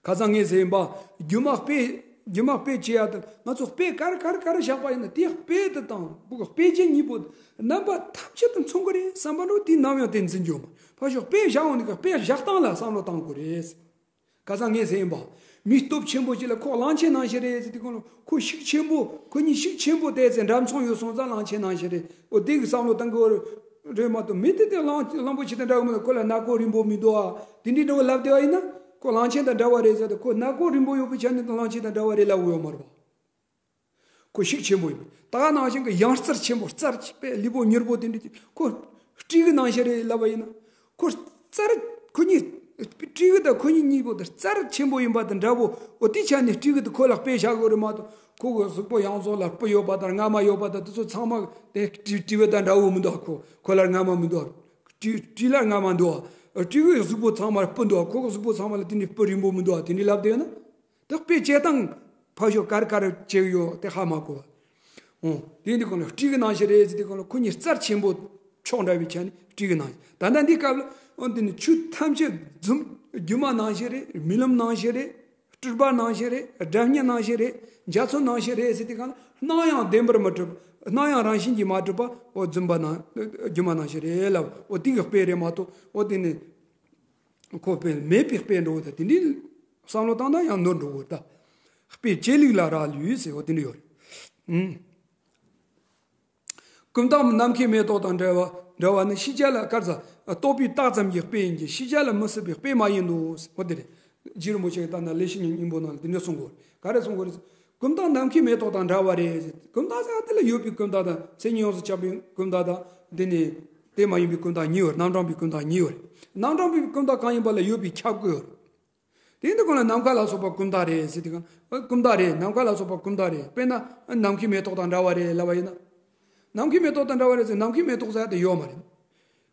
ཁ་སང་ངས་ཟེར་ཡིན་པ། སྒྱུ་མ་དཔེ། སྒྱུ་མ་དཔེ་བྱེད་ཡ་དེ་ང་ཚོ་དཔེ་ག་རེ་ག་རེ་ག་རེ་བཞག་པ་ཡིན་ན་དེ་དཔེ་དེ་དང་དཔེ་ཅན་གཉིས་པོ་རྣམ་པ་ཐམས་ཅད་དུ་མཚུངས་ཀྱི་རེད་བསམ་པ་འགྲོ། དེ་ནམ་ཡང་དེ་འཛིན་རྒྱུ་མ། ཕར་ཞོག་དཔེ་བཞག་འོང་དུས་དཔེ་བཞག་སྟངས་ལ་བསམ་བློ་གཏང་དགོས་རེད། ཁ་སང་ངས་ཟེར་ཡིན་པ། མི་སྟོབས་ཆེན་པོ་ཅིག་ལ་ཁོ་གླང་ཆེན་ནང་བཞིན་རེད་ཟེར་དུས་སྒང་ལ་ཁོ་ཤུགས་ཆེན་པོ། ཁོ་གཉིས་ཤུགས་ཆེན་པོ་བལྟས་ཚེ་འདྲ་མཚུངས་ཡོད་སོང་ཙང་གླང་ཆེན་ནང་བཞིན་རེད། འོ་དེ་གི་བསམ་བློ་གཏང་དགོས་རེད་མ་གཏོགས་མི་དེ་དེ་གླང་གླང་པོ་ཆེ་དང་འདྲ་བོ་མི་འདུག་ཁོ་ལ་སྣ་ཁོག་རིང་པོ་མི་འདུག་ཨ། དེ་འདྲའི་འདྲ་བོ་ལབ་བསྡད་པ་ཡིན་ན་ཁོ་གླང་ཆེན་དང་འདྲ་བ་རེད་ཟེར་ཏེ། ཁོ་སྣ་ཁོག་རིང་པོ་ཡོད་པའི་ཆ་ནས་གླང་ཆེན་དང་འདྲ་བ་རེད་ལབ་དགོས་ཡོད་མ་རེད་པ། ཁོ་ཤུགས་ཆེན་པོ་ཡིན། ད་ག་ནང་བཞིན་གྱི་ཡང་རྩལ་ཆེན་པོ། རྩལ་དཔེ་ལུས་པོ་མྱུར་པོ་དེ་འདྲ་ཅིག་ཁོ་སྤྲེའུ་ནང་བཞིན་རེད་ལབ་པ་ཡིན་ན། ཁོ་རྩལ་ཁོ་གཉིས། སྤྲེའུ་དང་ཁོ་གཉིས་གཉིས་པོ་དེ་རྩལ་ཆེན་པོ་ཡིན་པ་དང་འདྲ་པོ། འོ་དེ་ཆ་ནས་སྤྲེའུ་དེ་ཁོ་ལ་དཔེ་བཞག་དགོས་རེད་མ་གཏོགས་ཁོ་གི་གཟུགས་པོ་ཡང་རྫོགས་ལ་སྤུ་ཡོད་པ་དང་རྔ་མ་ཡོད་པ་དང་དེ་ཚོ་ཚང་མ་དེ་སྤྲེའུ་སྤྲེའུ་དང་འདྲ་པོ་མི་འདུག་ཁོ་ཁོ་ལ་རྔ་མ་མི་འདུག་སྤྲེའུ་སྤྲེའུ་ལ་རྔ་མ་འདུག་སྤྲེའུ་གི་གཟུགས་པོ་ཚང་མ་སྤུ་འདུག་ཁོ་གི་གཟུགས་པོ་ཚང་མ་ལ་དེ་ནས་སྤུ་རིང་པོ་མི་འདུག་དེ་འདྲ་ལབ་བསྡད་ན། དེ་དཔེ་བྱེད་སྟངས་ཕར་ཞོག་ག་རེ་ག་རེ་བྱེད་ཀྱི་ཡོད་དེ་ཧ་མ་གོ་བ། འོ། དེ་འདི་གོང་ལ་སྤྲེའུ་གི་ནང་བཞིན་རེད་ཟེར་དེ་གོང་ལ་ཁོ་གཉིས་རྩལ་ཆེན་པོ་ཕྱོགས་འདྲ་བའི་ཆ་ནས་སྤྲེའུ་གི་ནང་བཞིན། ད་ལྟ་འདི་སྐབས་ལ་འོ་འདི་ནི་ཆོས་ཐམས་ཅད་རྫུན། སྒྱུ་མ་ནང་བཞིན་རེད། རྨི་ལམ་ནང་བཞིན་རེད། སྤྲུལ་པ་ནང་བཞིན་རེད། སྒྲ་སྙན་ནང་བཞིན་རེད། འཇའ་ཚོན་ནང་བཞིན་རེད་ཟེར་དེ་གོང་ལ་སྣང་ཡང་བདེན་པར་མི་གྲུབ། སྣང་ཡང་རང་བཞིན་གྱིས་མ་གྲུབ་པ་འོ་རྫུན་པ་ནང་སྒྱུ་མ་ནང་བཞིན་རེད་ལབ། འོ་དེ་གི་དཔེ་རེད་མ་གཏོགས་འོ་དེ་ནི། ཁོ་དཔེ་མེད་པའི་དཔེ་འགྲོ་བ་དང་དེ་འདྲའི་བསམ་བློ་བཏང་ན་ཡང་ནོར་འགྲོ་བ་ད། དཔེ་བྱེད་ལུགས་ལ་རག་ལུས་ཟེར་བ་དེ་འདྲ་ཡོད་རེད། ཨུམ། ཀུན་བརྟགས་ནམ་མཁའི་མེ་ཏོག་དང་འདྲ་བ་འདྲ་བ་ནི་ཤེས་བྱ་ལ་ག་རེ་ཟ། རྟོག་པས་བཏགས་ཙམ་གྱི་དཔེ་ཡིན་གྱི་ཤེས་བྱ་ལ་མི་སྲིད་པའི་དཔེ་མ་ཡིན་ནོ་ཟེར་བ་དེ་རེད། རྗེ་རིན་པོ་ཆེ་གིས་ད་ནི་ལེགས་བཤད་སྙིང་པོ་ནང་ལ་དེ་འདྲ་གསུང་གི་ཡོད་རེད། ག་རེ་གསུང་གི་ཡོད་རེད། ཀུན་བརྟགས་ནམ་མཁའི་མེ་ཏོག་དང་འདྲ་བ་རེད། ཀུན་བརྟགས་ཟེར་བ་དེ་ལ་ཡོད་པའི་ཀུན་བརྟགས་དང་མཚན་ཉིད་ཡོངས་སུ་ཁྱབ་པའི་ཀུན་བརྟགས་དང་དེ་ནི་དེ་མ་ཡིན་པའི་ཀུན་བརྟགས་གཉིས་ཡོད་རེད། རྣམ་གྲངས་པའི་ཀུན་བརྟགས་གཉིས་ཡོད་རེད། རྣམ་གྲངས་པའི་ཀུན་བརྟགས་གང་ཡིན་པ་ལ་ཡོད་པས་ཁྱབ་ཀྱི་ཡོད་རེད། དེ་འདི་གོང་ལ་ནམ་མཁའ་ལ་སོགས་པ་ཀུན་བརྟགས་རེད་ཟེར་དུས་སྒང་ཀུན་བརྟགས་རེད། ནམ་མཁའ་ལ་སོགས་པ་ཀུན་བརྟགས་རེད། དཔེར་ན་ནམ་མཁའི་མེ་ཏོག་དང་འདྲ་བ་རེད་ལབ་པ་ཡིན་ན། ནམ་མཁའི་མེ་ཏོག་དང་འདྲ་བ་རེད་ཟེར་ནམ་མཁའི་མེ་ཏོག་ཟེར་ཡ་དེ་ཡོད་མ་རེད།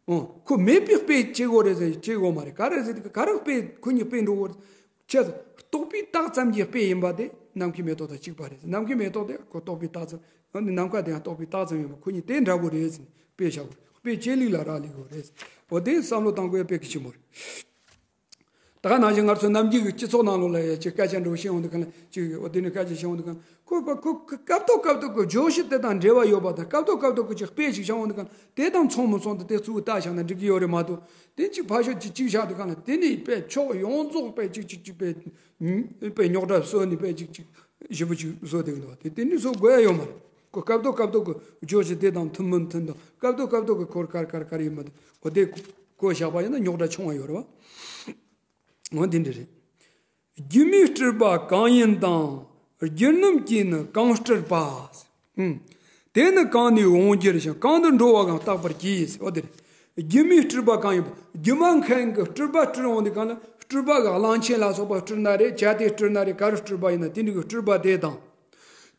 འོ། ཁོ་མེད་པའི་དཔེ་བྱེད་དགོས་རེད་ཟེར་བྱེད་དགོས་མ་རེད། ག་རེ་ཟེར་དུས་ག་རེ་དཔེ་ཁོ་གཉིས་དཔེ་འགྲོ་དགོས་རེད། ཅེས་རྟོག་པས་བཏགས་ཙམ་གྱི་དཔེ་ཡིན་པ་དེ་ནམ་མཁའི་མེ་ཏོག་དང་གཅིག་པ་རེད། ནམ་མཁའི་མེ་ཏོག་དེ་ཁོ་རྟོག་པས་བཏགས་ཙམ། འོ་ནི་ནམ་མཁའ་དེ་ཡང་རྟོག་པས་བཏགས་ཙམ་ཡིན་པ་ཁོ་གཉིས་དེ་འདྲ་པོ་རེད་ཟེར་ནས་དཔེ་བཞག་དགོས། དཔེ་བྱེད་ལུགས་ལ་རག་ལས་དགོས་རེད། འོ་དེ་བསམ་བློ་བཏང་དགོས་ཡ་དཔེ་གལ་ཆེན་པོ་རེད། ད་ག་ནང་བཞིན་ང་ཚོ་ནམ་རྒྱུན་གྱི་སྤྱི་ཚོགས་ནང་ལོགས་ལ་ཡ་ཅིག་སྐད་ཆ་འདྲ་བོ་བཤད་འོང་དུས་གང་ལ་ཅིག་འོ་དེ་ནས་སྐད་ཆ་བཤད་འོང་དུས་གང་ཁོ་པ་ཁོ་སྐབས་ཐོག་སྐབས་ཐོག་གི་བརྗོད་གཞི་དེ་དང་འབྲེལ་བ་ཡོད་པ་དང་སྐབས་ཐོག་སྐབས་ཐོག་གི་ཅིག་དཔེ་ཞིག་བཞག་འོང་དུས་གང་དེ་དང་མཚུངས་མི་མཚུངས་དེ་དེ་ཚུར་ལྟ་བཞག་ན་འགྲིག་གི་ཡོད་རེད་མ་གཏོགས། དེ་ཅིག་ཕར་ཕྱོགས་ཅིག་ཅིག་བཞག་དུས་གང་ལ་དེ་ནས་དཔེ་ཕྱོགས་ཡོངས་རྫོགས་དཔེ་ཅིག་ཅིག་ཅིག་དཔེ་དཔེ་རྙོག་དྲ་བཟོས་ནས་དཔེ་ཅིག་ཅིག་ཞེ་པོ་ཅིག་བཟོ་བསྡད་ཀྱི་འདུག་དེ་དེ་འདྲ་བཟོ་དགོས་ཡ་ཡོད་མ་རེད། ཁོ་སྐབས་ཐོག་སྐབས་ཐོག་གི་བརྗོད་གཞི་དེ་དང་མཐུན་མི་མཐུན་དང་སྐབས་ཐོག་སྐབས་ཐོག་གི་ཁོར་ག་རེ་ག་རེ་ག་རེ་ཡོད་མ་རེད། འོ་དེ་བཀོད་བཞག་པ་ཡིན་ན་རྙོག་དྲ་ཆུང་བ་ཡོད་རེད་བ། འོ་འདི་འདྲ་རེད། སྒྱུ་མའི་སྤྲུལ་པ་གང་ཡིན་དང་། སྒྱུ་རྣམ་གྱིས་ནི་གང་སྤྲུལ་པ། ཨུམ། དེ་ནི་གང་ནས་འོང་འགྱུར་ཞིང་གང་དུ་འགྲོ་བའང་བརྟག་པར་གྱིས། འོ་དེ་རེད། སྒྱུ་མའི་སྤྲུལ་པ་གང་ཡིན་པ། སྒྱུ་མ་མཁན་གྱི་སྤྲུལ་པ་སྤྲུལ་འོང་དུས་གང་ལ་སྤྲུལ་པ་གི་གླང་ཆེན་ལ་སོགས་པ་སྤྲུལ་ན་རེད། བྱ་དེ་སྤྲུལ་ན་རེད། ག་རེ་སྤྲུལ་པ་ཡིན་ན་དེ་འདྲ་གི་སྤྲུལ་པ་དེ་དང་།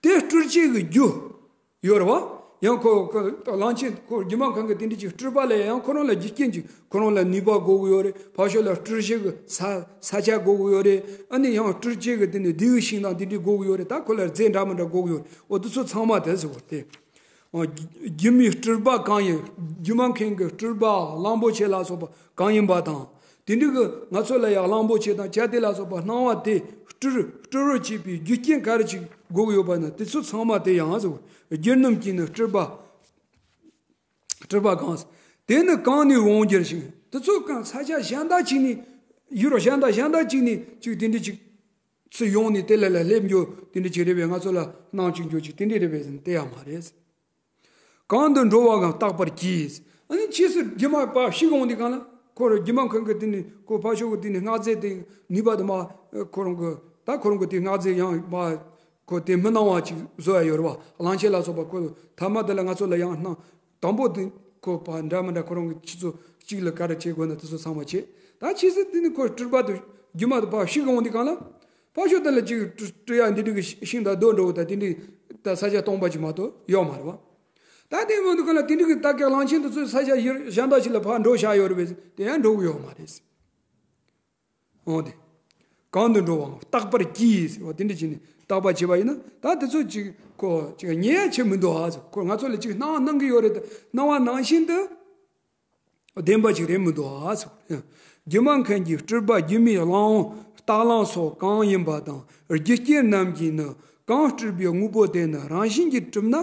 དེ་སྤྲུལ་བྱེད་ཀྱི་རྒྱུ་ཡོད་རེད་བ། ཡང་ཁོ་ཁོ་གླང་ཆེན་ཁོ་རྒྱུ་མ་མཁན་གྱི་དེ་འདྲ་ཅིག་སྤྲུལ་པ་ལས་ཡང་ཁོ་རང་ལ་རྒྱུ་རྐྱེན་ཅིག་ཁོ་རང་ལ་ནུས་པ་དགོས་ཀྱི་ཡོད་རེད། ཕར་ཕྱོགས་ལ་སྤྲུལ་བྱེད་ཀྱི་ས་ས་ཆ་དགོས་ཀྱི་ཡོད་རེད། ཨ་ནི་ཡང་སྤྲུལ་བྱེད་ཀྱི་དེ་ནི་བདེ་བའི་ཤིང་དང་དེ་འདྲ་དགོས་ཀྱི་ཡོད་རེད། ད་ཁོ་ལ་རྫས་འདྲ་མི་འདྲ་དགོས་ཀྱི་ཡོད་རེད། འོ་དེ་ཚོ་ཚང་མ་དེ་ཟེར་བ་དེ། འོ་རྒྱུ་མའི་སྤྲུལ་པ་གང་ཡིན། རྒྱུ་མ་མཁན་གྱི་སྤྲུལ་པ་གླང་པོ་ཆེ་ལ་སོགས་པ་གང་ཡིན་པ་དང་། དེ་འདྲ་གི་ང་ཚོ་ལ་ཡང་གླང་པོ་ཆེ་དང་བྱ་དེ་ལ་སོགས་པ་སྣང་བ་དེ་སྤྲུལ་སྤྲུལ་རོགས་བྱེད་པའི་རྒྱུ་རྐྱེན་ག་རེ་ཅིག་དགོས་ཀྱི་ཡོད་པ་ན་དེ་ཚོ་ཚང་མ་དེ་ཡང་ཟེར། རྒྱུ་རྣམས་ཀྱིས་ནི་སྤྲུལ་པ་སྤྲུལ་པ་གང་། དེ་ནི་གང་ནས་འོང་འགྱུར་ཞིང་། དེ་ཚོ་གང་ས་ཆ་གཞན་དག་ཅིག་ནས་ཡུལ་གཞན་དག་གཞན་དག་ཅིག་ནས་ཅིག་དེ་འདྲ་ཅིག་ཚུར་ཡོང་ནས་དེ་ལ་ལ་སླེབས་འགྱོ་དེ་འདྲ་ཅིག་རེད་པས། ང་ཚོ་ལ་སྣང་ཅིག་འགྱོ་ཅིག་དེ་འདྲ་རེད་པས་ཟེར་ན་དེ་ཡང་མ་རེད། གང་དུ་འགྲོ་བའང་བརྟག་པར་གྱིས། ཨ་ནི་ཕྱིས་སུ་རྒྱུ་མ་པ་ཤི་འོང་དུས་གང་ལ་ཁོ་རང་རྒྱུ་མ་མཁན་གྱི་དེ་ནི་ཁོ་ཕར་ཕྱོགས་ཀྱི་དེ་ནི་སྔགས་རྫས་དེ་ནུས་པ་དུ་མ་ཁོ་རང་གི་ད་ཁོ་རང་གི་དེ་སྔགས་རྫས་ཡང་མ་ཁོ་དེ་མི་སྣང་བ་ཅིག་བཟོ་ཡ་ཡོད་རེད་བ། གླང་ཆེན་ལ་སོགས་པ་ཁོ་ཐ་མ་དེ་ལ་ང་ཚོ་ལ་ཡང་སྣང་དང་པོ་དེ་ཁོ་པ་འདྲ་མི་འདྲ་ཁོ་རང་གི་ཆུ་ཚོད་གཅིག་ལ་ག་རེ་བྱེད་དགོས་ན་དེ་ཚོ་ཚང་མ་བྱེད། ད་ཕྱིས་སུ་དེ་ནི་ཁོ་སྤྲུལ་པ་དུ་རྒྱུ་མ་དུ་པ་ཤི་འོང་དུས་གང་ལ། ཕར་ཕྱོགས་དེ་ལ་ཅིག་སྤྲུལ་སྤྲུལ་ཡག་འདི་འདྲ་གི་ཤིང་དང་རྡོ་འདྲ་བོ་དང་དེ་འདྲའི་ད་ས་ཆ་སྟོང་པ་ཅིག་མ་གཏོགས་ཡོད་མ་རེད་བ། ད་དེ་མ་འདུག་ག་ལ་དེ་འདྲ་གི་ད་ག་གླང་ཆེན་དེ་ཚོའི་ས་ཆ་ཡུལ་གཞན་དག་ཅིག་ལ་ཕར་འགྲོ་བཞག་ཡོད་རེད་པས། དེ་ཡང་འགྲོ་གི་ཡོད་མ་རེད། འོ་དེ། གང་དུ་འགྲོ་བའང་བརྟག་པར་གྱིས་ཟེར་བ་དེ་འདྲ་བྱས་ནས་བརྟག་པ་བྱས་པ་ཡིན་ན་ད་དེ་ཚོ་ཅིག་ཁོ་ཅིག་ཉེ་ཡ་ཆེ་མི་འདུག་ཨ་ཟེར། ཁོ་ང་ཚོ་ལ་ཅིག་སྣང་སྣང་གི་ཡོད་རེད། སྣང་བ་ནང་བཞིན་དུ། བདེན་པ་ཅིག་རེད་མི་འདུག་ཨ་ཟེར། རྒྱུ་མ་མཁན་གྱི་སྤྲུལ་པ་སྒྱུ་མའི་གླང་པོ་རྟ་གླང་སོགས་གང་ཡིན་པ་དང་། རྒྱུ་རྐྱེན་རྣམས་ཀྱིས་ནི་གང་སྤྲུལ་པའི་དངོས་པོ་དེ་ནི་རང་བཞིན་གྱིས་གྲུབ་ན།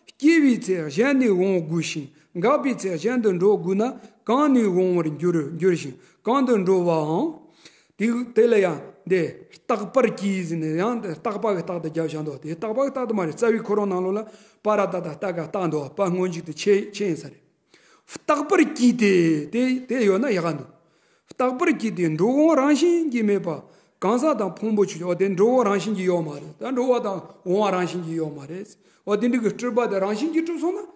སྐྱེ་བའི་ཚེ་གཞན་ནས་འོང་དགོས་ཤིང་། འགག་པའི་ཚེ་གཞན་དུ་འགྲོ་དགོས་ན། གང་ནས་འོང་བར་འགྱུར་འགྱུར་ཞིང་། གང་དུ་འགྲོ་བའང་། དེ་དེ་ལ་ཡང་འདི་བརྟག་པར་གྱིས་ཟེར་ནས་ཡང་འདི་བརྟག་པ་གི་རྟགས་དེ་རྒྱབ་བཞག་འདུག་དེ་བརྟག་པ་གི་རྟགས་དེ་མ་རེད། རྩ་བའི་ཁོ་རང་ནང་ལོགས་ལ་པ་ར་ཏ་ད་རྟ་ག་རྟགས་འདུག་པ་སྔོན་འཇུག་ཏུ་ཆེ་ཆེ་ཡིན་ས་རེད། བརྟག་པར་གྱིས་ཏེ། དེ་དེ་ཡོད་ན་ཡག་ག་འདུག་བརྟག་པར་གྱིས་ཏེ་འགྲོ་འོང་རང་བཞིན་གྱིས་མེད་པ། གང་ཟག་དང་ཕུང་པོ་ཆོས་ཅན། འོ་དེ་འགྲོ་འོང་རང་བཞིན་གྱིས་ཡོད་མ་རེད། ད་འགྲོ་བ་དང་འོང་བ་རང་བཞིན་གྱིས་ཡོད་མ་རེད། འོ་དེ་འདྲ་གི་སྤྲུལ་པ་དེ་རང་བཞིན་གྱིས་གྲུབ་སོང་ན།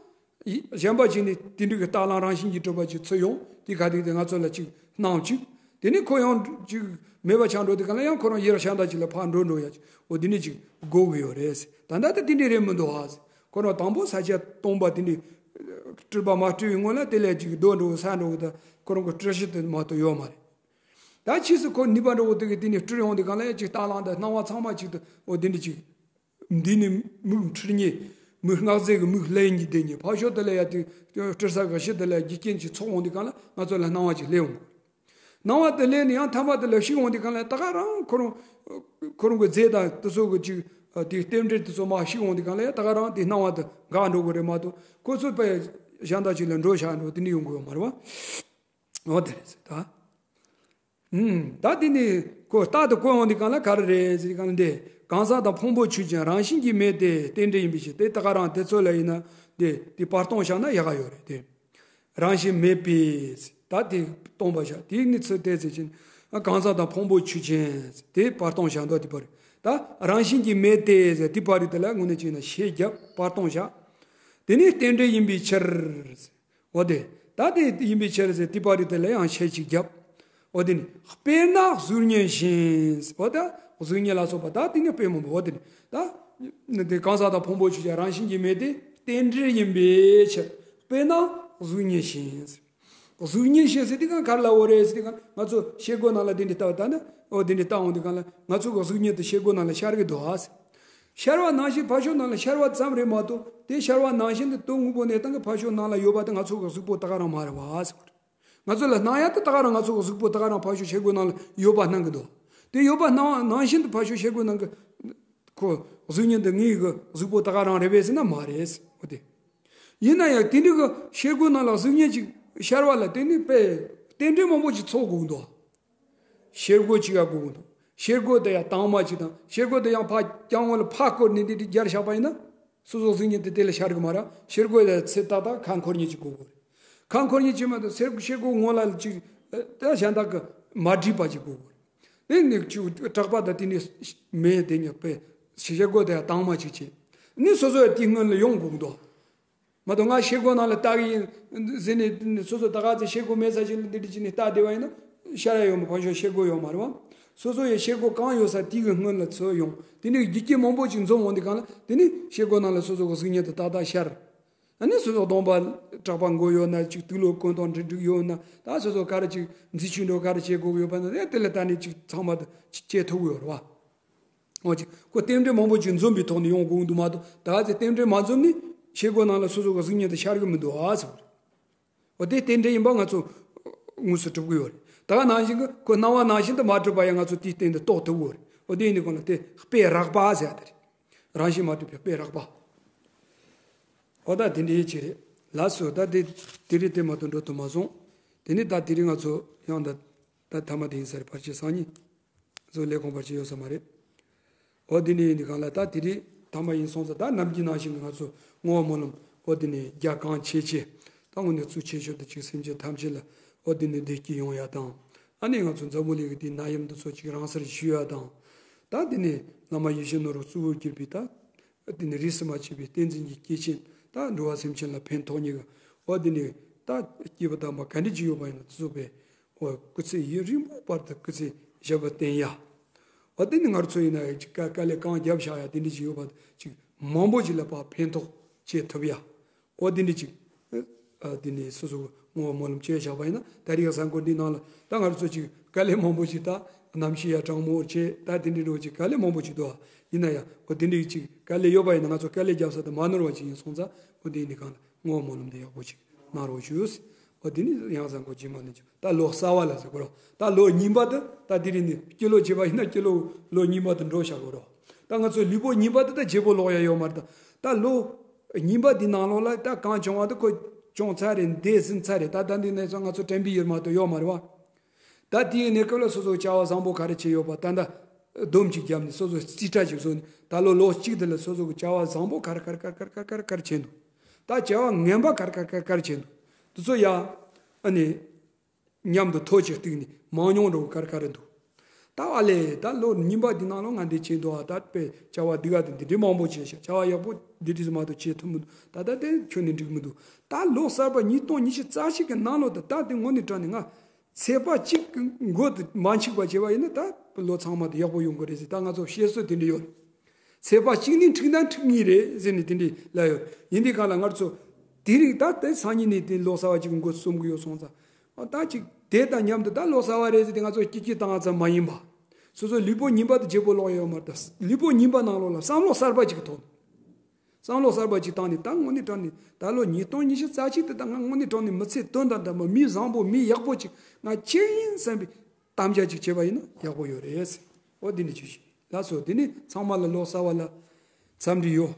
གཞན་པ་ཅིག་ནས་དེ་འདྲ་གི་རྟ་གླང་རང་བཞིན་གྱིས་གྲུབ་པ་ཅིག་ཚུར་ཡོང་དེ་ག་དེ་དེ་ང་ཚོ་ལ་ཅིག་སྣང་ཅིག་དེ་ནས་ཁོ་ཡང་ཅིག་མེད་པ་ཆགས་འགྲོ་དེ་ག་ལ་ཡང་ཁོ་རང་ཡུལ་གཞན་དག་ཅིག་ལ་ཕར་འགྲོ་འགྲོ་ཡ་ཅིག་འོ་དེ་འདྲ་ཅིག་དགོས་ཀྱི་ཡོད་རེད། ད་ལྟ་ད་དེ་འདྲ་རེད་མི་འདུག་ཨ། ཁོ་རང་དང་པོ་ས་ཆ་སྟོང་པ་དེ་འདྲའི་སྤྲུལ་པ་མ་སྤྲུལ་བའི་སྔོན་ལ་དེ་ལས་ཅིག་རྡོ་འགྲོ་ས་འགྲོ་ད་ཁོ་རང་གི་སྤྲུལ་གཞི་དེ་མ་གཏོགས་ཡོད་མ་རེད། ད་ཕྱིས་སུ་ཁོ་ནུས་པ་འགྲོ་དེ་གི་དེ་ནས་སྤྲུལ་ཡོང་དེ་གང་ལ་ཡ་ཅིག་རྟ་གླང་དང་སྣང་བ་ཚང་མ་ཅིག་ཏུ་འོ་དེ་འདྲ་ཅིག་འདི་ནི་མིག་འཁྲུལ་ཉེ། མིག་སྔགས་རྫས་ཀྱི་མིག་ལས་ཉིད་དེ་ཉིད་ཕར་ཕྱོགས་དེ་ལ་ཡ་དེ་སྤྲུལ་ས་གི་གཞི་དེ་ལ་རྒྱུ་རྐྱེན་ཅིག་ཚོགས་འོང་དེ་གང་ལ་ང་ཚོ་ལ་སྣང་བ་ཅིག་སླེབས་འོང་། སྣང་བ་དེ་སླེབས་ནས་ཡང་ཐ་མ་དེ་ལ་ཤི་འོང་དེ་གང་ལ་ད་ག་རང་ཁོ་རང་ཁོ་རང་གི་རྫས་དང་དེ་ཚོ་གི་ཅིག་དེ་རྟེན་འབྲེལ་དེ་ཚོ་མ་ཤི་འོང་དེ་གང་ལ་ཡ་ད་ག་རང་དེ་སྣང་བ་དེ་འགག་འགྲོ་གི་རེད་མ་གཏོགས་ཁོ་ཚོ་དཔེ་གཞན་དག་ཅིག་ལ་འགྲོ་བཞག་འགྲོ་དེ་འདྲ་ཡོང་གི་ཡོད་མ་རེད་བ། འོ་དེ་རེད་ཟེར་ད། ཨུམ། ད་དེ་ནི་ཁོ་རྟག་ཏུ་བཀོད་འོང་དེ་གང་ལ་ག་རེ་རེད་ཟེར་གང་ལ་འདི། གང་ཟག་དང་ཕུང་པོ་ཆོས་ཅན་རང་བཞིན་གྱིས་མེད་དེ་རྟེན་འབྲེལ་ཡིན་པའི་ཕྱིར། དེ་ད་ག་རང་དེ་ཚོ་ལ་ཡིན་ན་དེ་དེ་བར་སྟོང་བཞག་ན་ཡག་ག་ཡོད་རེད་དེ། རང་བཞིན་མེད་པས་ད་དེ་སྟོང་པ་བཞག་དེའི་གནས་ཚུལ་དེ་ཟེར་ཕྱིན། གང་ཟག་དང་ཕུང་པོ་ཆོས་ཅན་དེ་བར་སྟོང་བཞག་འདུག་དེ་བར་ད་རང་བཞིན་གྱིས་མེད་དེ་ཟེར་དེ་བར་དེ་ལ་དངོས་གནས་བྱས་ན་ཤད་རྒྱབ་བར་སྟོང་བཞག་དེ་ནི་རྟེན་འབྲེལ་ཡིན་པའི་ཕྱིར། འོ་དེ། ད་དེ་ཡིན་པའི་ཕྱིར་ཟེར་དེ་བར་དེ་ལ་ཡང་ཤད་ཅིག་བརྒྱབ། འོ་དེ་ནི་དཔེར་ན་གཟུགས་བརྙན་བཞིན། འོ་ད་གཟུགས་བརྙན་ལ་སོགས་པ་ད་དེ་ནི་དཔེ་མང་པོ་འོ་དེ་ནི་ད། དེ་གང་ཟག་དང་ཕུང་པོ་ཆོས་ཅན་རང་བཞིན་གྱིས་མེད་དེ་རྟེན་འབྲེལ་ཡིན་པའི་ཕྱིར། དཔེར་ན་གཟུགས་བརྙན་བཞིན། གཟུགས་བརྙན་བཞིན་ཟེར་དེ་གང་ག་རེ་ལབ་པ་རེད་ཟེར་དེ་གང་ང་ཚོ་ཤེལ་སྒོ་ནང་ལ་དེ་འདྲ་ལྟ་བ་ད་ནི་འོ་དེ་འདྲ་ལྟ་འོང་དེ་གང་ལ་ང་ཚོ་གི་གཟུགས་བརྙན་དེ་ཤེལ་སྒོ་ནང་ལ་ཤར་གི་འདུག་ཨ། ཤར་བ་ནང་བཞིན་ཕར་ཕྱོགས་ནང་ལ་ཤར་བ་ཙམ་རེད་མ་གཏོགས་དེ་ཤར་བ་ནང་བཞིན་དུ་དོན་དངོས་པོ་གནས་སྟངས་ཀྱི་ཕར་ཕྱོགས་ནང་ལ་ཡོད་པ་དེ་ང་ཚོ་གི་གཟུགས་པོ་ད་ག་རང་མ་རེད་བ་ཟེར་བ་རེད། ང་ཚོ་ལ་སྣང་ཡ་དེ་ད་ག་རང་ང་ཚོ་གི་གཟུགས་པོ་ད་ག་རང་ཕར་ཕྱོགས་ཤེལ་སྒོ་ནང་ལ་ཡོད་པ་སྣང་གི་འདུག་དེ་ཡོད་པ་སྣང་བ་ནང་བཞིན་དུ་ཕར་ཕྱོགས་ཤེལ་སྒོ་ནང་གི་ཁོ་གཟུགས་བརྙན་དེ་ངའི་གི་གཟུགས་པོ་ད་ག་རང་རེད་པས་ཟེར་ན་མ་རེད་ཟེར་བ་དེ། ཡིན་ན་ཡང་དེ་འདྲ་གི་ཤེལ་སྒོ་ནང་ལ་གཟུགས་བརྙན་ཅིག་ཤར་བ་ལ་དེ་ནི་དཔེ་རྟེན་འབྲེལ་མང་པོ་ཅིག་ཚོགས་དགོས་འདུག་ཤེལ་སྒོ་གཅིག་ག་སྒོ་དགོས་འདུག་ཤེལ་སྒོ་དེ་ཡང་དྭངས་མ་གཅིག་དང་ཤེལ་སྒོ་དེ་ཡང་ཕར་རྐྱང་བ་ལ་ཕར་བསྐོར་ནས་འདི་འདྲ་སྦྱར་བཞག་པ་ཡིན་ན། སོ་སོ་གཟུགས་བརྙན་དེ་དེ་ལ་ཤར་གི་མ་རེད། ཤེལ་སྒོ་དེ་ཚེ་ཏག་ཏག་ཁ་འཁོར་ཉིད་ཅིག་དགོས་དགོས་རེད། ཁ་འཁོར་ཉིད་ཅིག་མ་གཏོགས་ཤེལ་ཤེལ་སྒོ་ངོ་ལ་ཅིག་ད་གཞན་དག་གི་མ་བསྒྲིགས་པ་ཅིག་དགོས་དགོས་རེད། དེ་ནི་ཅིག་གྲགས་པ་དང་དེ་ནི་མེད་དེ་ཉག་པས་ཤེལ་སྒོ་དེ་ཡང་དྭངས་མ་ཅིག་བྱས་ནི་སོ་སོ་ཡང་དེའི་སྔོན་ལ་ཡོང་དགོས་འདུག་མ་གཏོགས་ང་ཤེལ་སྒོ་ནང་ལ་ལྟ་གི་ཡིན་ཟེར་ནས་སོ་སོ་ད་ག་ཚོད་ཤེལ་སྒོ་མེད་ས་ཞིག་ལ་འདི་འདྲ་བྱས་ནས་ལྟ་བསྡད་པ་ཡིན་ན་ཤར་ཡ་ཡོད་མ་ཕར་ཕྱོགས་ཤེལ་སྒོ་ཡོད་མ་རེད་བ། སོ་སོ་ཡི་ཤེལ་སྒོ་གང་ཡོད་ས་དེའི་གི་སྔོན་ལ་ཚུར་ཡོང་། དེ་ནས་རྒྱུ་རྐྱེན་མང་པོ་ཅིག་འཛོམས་འོང་དུས་སྒང་ལ་དེ་ནས་ཤེལ་སྒོ་ནང་ལ་སོ་སོ་གི་གཟུགས་བརྙན་དེ་ཏག་ཏག་ཤར། ཨ་ནི་སོ་སོ་གདོང་པ་གྲགས་པ་མགོ་ཡོད་ན་ཅིག་དུག་ལོག་གོན་ཐོག་འགྲིག་འགྲིག་ཡོད་ན། ད་སོ་སོ་ག་རེ་ཅིག་འཛུལ་ཞུགས་འགྲོ་ག་རེ་བྱེད་དགོས་ཡོད་པ་ན་དེ་དེ་ལ་ད་ནི་ཅིག་ཚང་མ་དེ་ཅིག་བྱེད་ཐུབ་ཡོད་རེད་བ། འོ་ཅིག་ཁོ་རྟེན་འབྲེལ་མང་པོ་ཅིག་འཛོམས་པའི་ཐོག་ནས་ཡོང་དགོས་འདུག་མ་གཏོགས། ད་ག་ཚོད་རྟེན་འབྲེལ་མ་འཛོམས་ནས་ཤེལ་སྒོ་ནང་ལ་སོ་སོ་གི་གཟུགས་བརྙན་དེ་ཤར་གི་མི་འདུག་ཨ་ཟེར་བ་རེད། འོ་དེ་རྟེན་འབྲེལ་ཡིན་པ་ང་ཚོ་དངོས་སུ་གྲུབ་ཀྱི་ཡོད་རེད། ད་ག་ནང་བཞིན་གྱི་ཁོ་སྣང་བ་ནང་བཞིན་དུ་མ་གྲུབ་པ་ཡང་ང་ཚོ་དེའི་སྟེང་དུ་རྟོགས་ཐུབ་ཀྱི་ཡོད་རེད། འོ་དེ་ཡིན་དུས་གང་ལ་དེ་དཔེ་རགས་པ་ཟེར་ཡ་དེ་རེད། རང་བཞིན་མ་གྲུབ་པའི་དཔེ་རགས་པ། འོ་ད་དེ་འདྲའི་ཅིག་རེད། ལགས་སོ། ད་དེ་དེ་རིང་དེ་མ་གཏོགས་འགྲོ་ཐུབ་མ་སོང་། དེ་ནས་ད་དེ་རིང་ང་ཚོ་ཡང་ད་ད་ཐ་མ་དེ་ཡིན་ས་རེད། ཕལ་ཆེར་སང་ཉིན་ཚོ་ལས་ཁུངས་ཕལ་ཆེར་ཡོད་ས་མ་རེད། འོ་དེ་ནས་ཡིན་དུས་གང་ལ་ད་དེ་རིང་ཐ་མ་ཡིན་སོང་ཙང་ད་ནམ་རྒྱུན་ནང་བཞིན་གྱི་ང་ཚོ་བསྔོ་བ་སྨོན་ལམ་འོ་དེ་ནས་རྒྱ་གང་ཆེ་ཆེ། ད་དངོས་གནས་གཙོ་ཆེ་ཤོས་དེ་ཅིག་སེམས་ཅན་ཐམས་ཅད་ལ་འོ་དེ་ནས་བདེ་སྐྱིད་ཡོང་ཡ་དང་། ཨ་ནི་ང་ཚོ་འཛམ་བུ་གླིང་གི་དེའི་ནད་ཡམས་འདི་ཚོ་ཅིག་རང་སར་ཞི་ཡ་དང་། ད་དེ་ནས་བླ་མ་ཡིད་བཞིན་ནོར་བུ་གཙོ་བོར་གྱུར་པའི་ད། དེ་ནས་རིས་སུ་མ་ཆད་པའི་བསྟན་འཛིན་གྱི་སྐྱེས་ཆེན་ད་འགྲོ་བ་སེམས་ཅན་ལ་ཕན་ཐོགས་ནི་གི། འོ་དེ་ནས་ད་སྐྱེས་བུ་དམ་པ་ག་འདྲ་ཅིག་ཡོད་པ་ཡིན་ན་དེ་ཚོ་བས། འོ་སྐུ་ཚེ་ཡུན་རིང་པོ་བར་དུ་སྐུ་ཚེ་ཞབས་པད་བརྟན་ཡ། འོ་དེ་ནི་ང་ཚོ་ཡིན་ན་ཡང་ཅིག་དཀའ་དཀའ་ལས་གང་བརྒྱབ་བཞག་ཡ་དེ་འདྲ་ཅིག་ཡོད་པ་ཅིག་མང་པོ་ཅིག་ལ་ཕར་ཕན་ཐོགས་བྱེད་ཐུབ་ཡ། འོ་དེ་འདྲ་ཅིག་ཨ་དེ་ནས་སོ་སོ་བསྔོ་བ་སྨོན་ལམ་བྱས་བཞག་པ་ཡིན་ན། ད་རེས་གཟའ་འཁོར་འདིའི་ནང་ལ་ད་ང་ཚོ་ཅིག་དཀའ་ལས་མང་པོ་ཞིག་ད་གནམ་གཤིས་ཡ་གྲང་མོ་བྱས་ད་དེ་འདྲའི་འགྲོ་ཅིག་དཀའ་ལས་མང་པོ་ཞིག་འདུག་ཡིན་ན་ཡང་འོ་དེ་འདྲའི་ཅིག་དཀའ་ལས་ཡོད་པ་ཡིན་ན་ང་ཚོ་དཀའ་ལས་བརྒྱབ་ས་དེ་མ་ནོར་བ་ཅིག་ཡིན་སོང་ཙང་། འོ་དེ་ཡིན་དུས་གང་ལ་བསྔོ་བ་སྨོན་ལམ་དེ་ཡག་པོ་ཅིག་གནང་རོགས་ཞུ། འོ་དེ་ནི་ཡང་གཟའ་འཁོར་རྗེས་མ་ནས་ཅིག་ད་ལོ་གསར་བ་ལ་ཟེར་དགོས་རོགས། ད་ལོ་རྙིང་པ་དེ་ད་དེ་རིང་ནས་སྤྱི་ལོ་བྱས་པ་ཡིན་ན་སྤྱི་ལོ་ལོ་རྙིང་པ་དེ་འགྲོ་བཞག་དགོས་རོགས། ད་ང་ཚོ་ལུས་པོ་རྙིང་པ་དེ་ད་བརྗེ་པོ་ལོག་ཡ་ཡོད་མ་རེད། ད་ད་ལོ་རྙིང་པ་འདི་ནང་ལོགས་ལ་ད་གང་བྱུང་བ་དེ་ཁོ་བྱུང་ཚར་རེད། འདས་ཟིན་ཚར་རེད། ད་ད་འདི་ནས་ཚོ་ང་ཚོ་དྲན་པའི་ཡུལ་མ་གཏོགས་ཡོད་མ་རེད་བ། ད་དེའི་གནས་སྐབས་ལ་སོ་སོ་བྱ་བ་བཟང་པོ་ག་རེ་བྱས་ཡོད་པ་ད་ད་སྡོམ་ཅིག་བརྒྱབ་ནས་སོ་སོ་རྩིས་ཁྲ་ཅིག་བཟོས་ནས། ད་ལོ་ལོ་གཅིག་དེ་ལ་སོ་སོ་གི་བྱ་བ་བཟང་པོ་ག་རེ་ག་རེ་ག་རེ་ག་རེ་ག་རེ་ག་རེ་བྱས་འདུག་ད་བྱ་བ་ངན་པ་ག་རེ་ག་རེ་ག་རེ་ག་རེ་བྱས་འདུག་དེ་ཚོ་ཡ་ཨ་ནི་མཉམ་དུ་ཐོ་ཅིག་བཏུགས་ནས་མང་ཉུང་འགྲོ་གི་ག་རེ་ག་རེ་འདུག་ད་ཨ་ལས་ད་ལོ་རྙིང་པ་འདི་ནང་ལོ་ང་འདི་བྱས་འདུག་ཨ། ད་དཔེ་བྱ་བ་འདི་ག་དེ་འདི་འདྲའི་མང་པོ་བྱས་ཤག་བྱ་བ་ཡག་པོ་འདི་འདྲ་མ་གཏོགས་བྱེད་ཐུབ་མི་འདུག་ད་ད་དེ་ཁྱོན་ནས་འགྲིག་མི་འདུག་ད་ལོ་གསར་པ་ཉིས་སྟོང་ཉི་ཤུ་རྩ་གཅིག་གི་ནང་ལོ་ད་ད་དེ་དངོས་གནས་དྲང་ནས་ང་ཚེས་པ་གཅིག་གི་འགོ་དེ་མ་འཆུག་པ་བྱས་པ་ཡིན་ན་ད་ལོ་ཚང་མ་དེ་ཡག་པོ་ཡོང་གི་རེད་ཟེར། ད་ང་ཚོ་བཤད་སྲོལ་དེ་འདྲ་ཡོད། ཚེས་པ་གཅིག་ནས་འཁྲུག་ན་འཁྲུག་ངེས་རེད་ཟེར་ནས་དེ་འདྲ་ལབ་ཡོད། ཡིན་དུས་གང་ལ་ང་ཚོ་དེ་རིང་ད་ལྟའི་སང་ཉིན་ནས་དེ་ལོ་གསར་པ་གཅིག་གི་འགོ་རྩོམ་གི་ཡོད་སོང་ཙང་། ཨ་ད་ཅིག་དེ་དང་མཉམ་དུ་ད་ལོ་གསར་པ་རེད་ཟེར་ཏེ་ང་ཚོ་སྐྱིད་སྐྱིད་བཏང་ཙམ་མ་ཡིན་པ། སོ་སོའི་ལུས་པོ་རྙིང་པ་དེ་བརྗེ་པོ་ལོག་ཡོད་མ་རེད། ད་ལུས་པོ་རྙིང་པ་ནང་ལོགས་ལ་བསམ་བློ་གསར་པ་ཅིག་ཐོག་བསམ་བློ་གསར་པ་ཅིག་བཏང་ནས་ད་དངོས་གནས་དྲང་ནས་ད་ལོ་ཉིས་སྟོང་ཉི་ཤུ་རྩ་གཅིག་དེ་ད་ང་དངོས་གནས་དྲང་ནས་མི་ཚེ་དོན་དང་ལྡན་པ་མི་བཟང་པོ་མི་ཡག་པོ་ཅིག་ང་ཆགས་ཡིན་བསམ་པའི་དམ་བཅའ་ཅིག་བྱས་པ་ཡིན་ན་ཡག་པོ་ཡོད་རེད། འོ་འདི་ནི་ཅི་ཞིག་ལགས་སོ། འདི་ནི་ཚང་མ་ལ་ལོ་གསར་པ་ལ་འཚམས་འདྲི་ཡོད།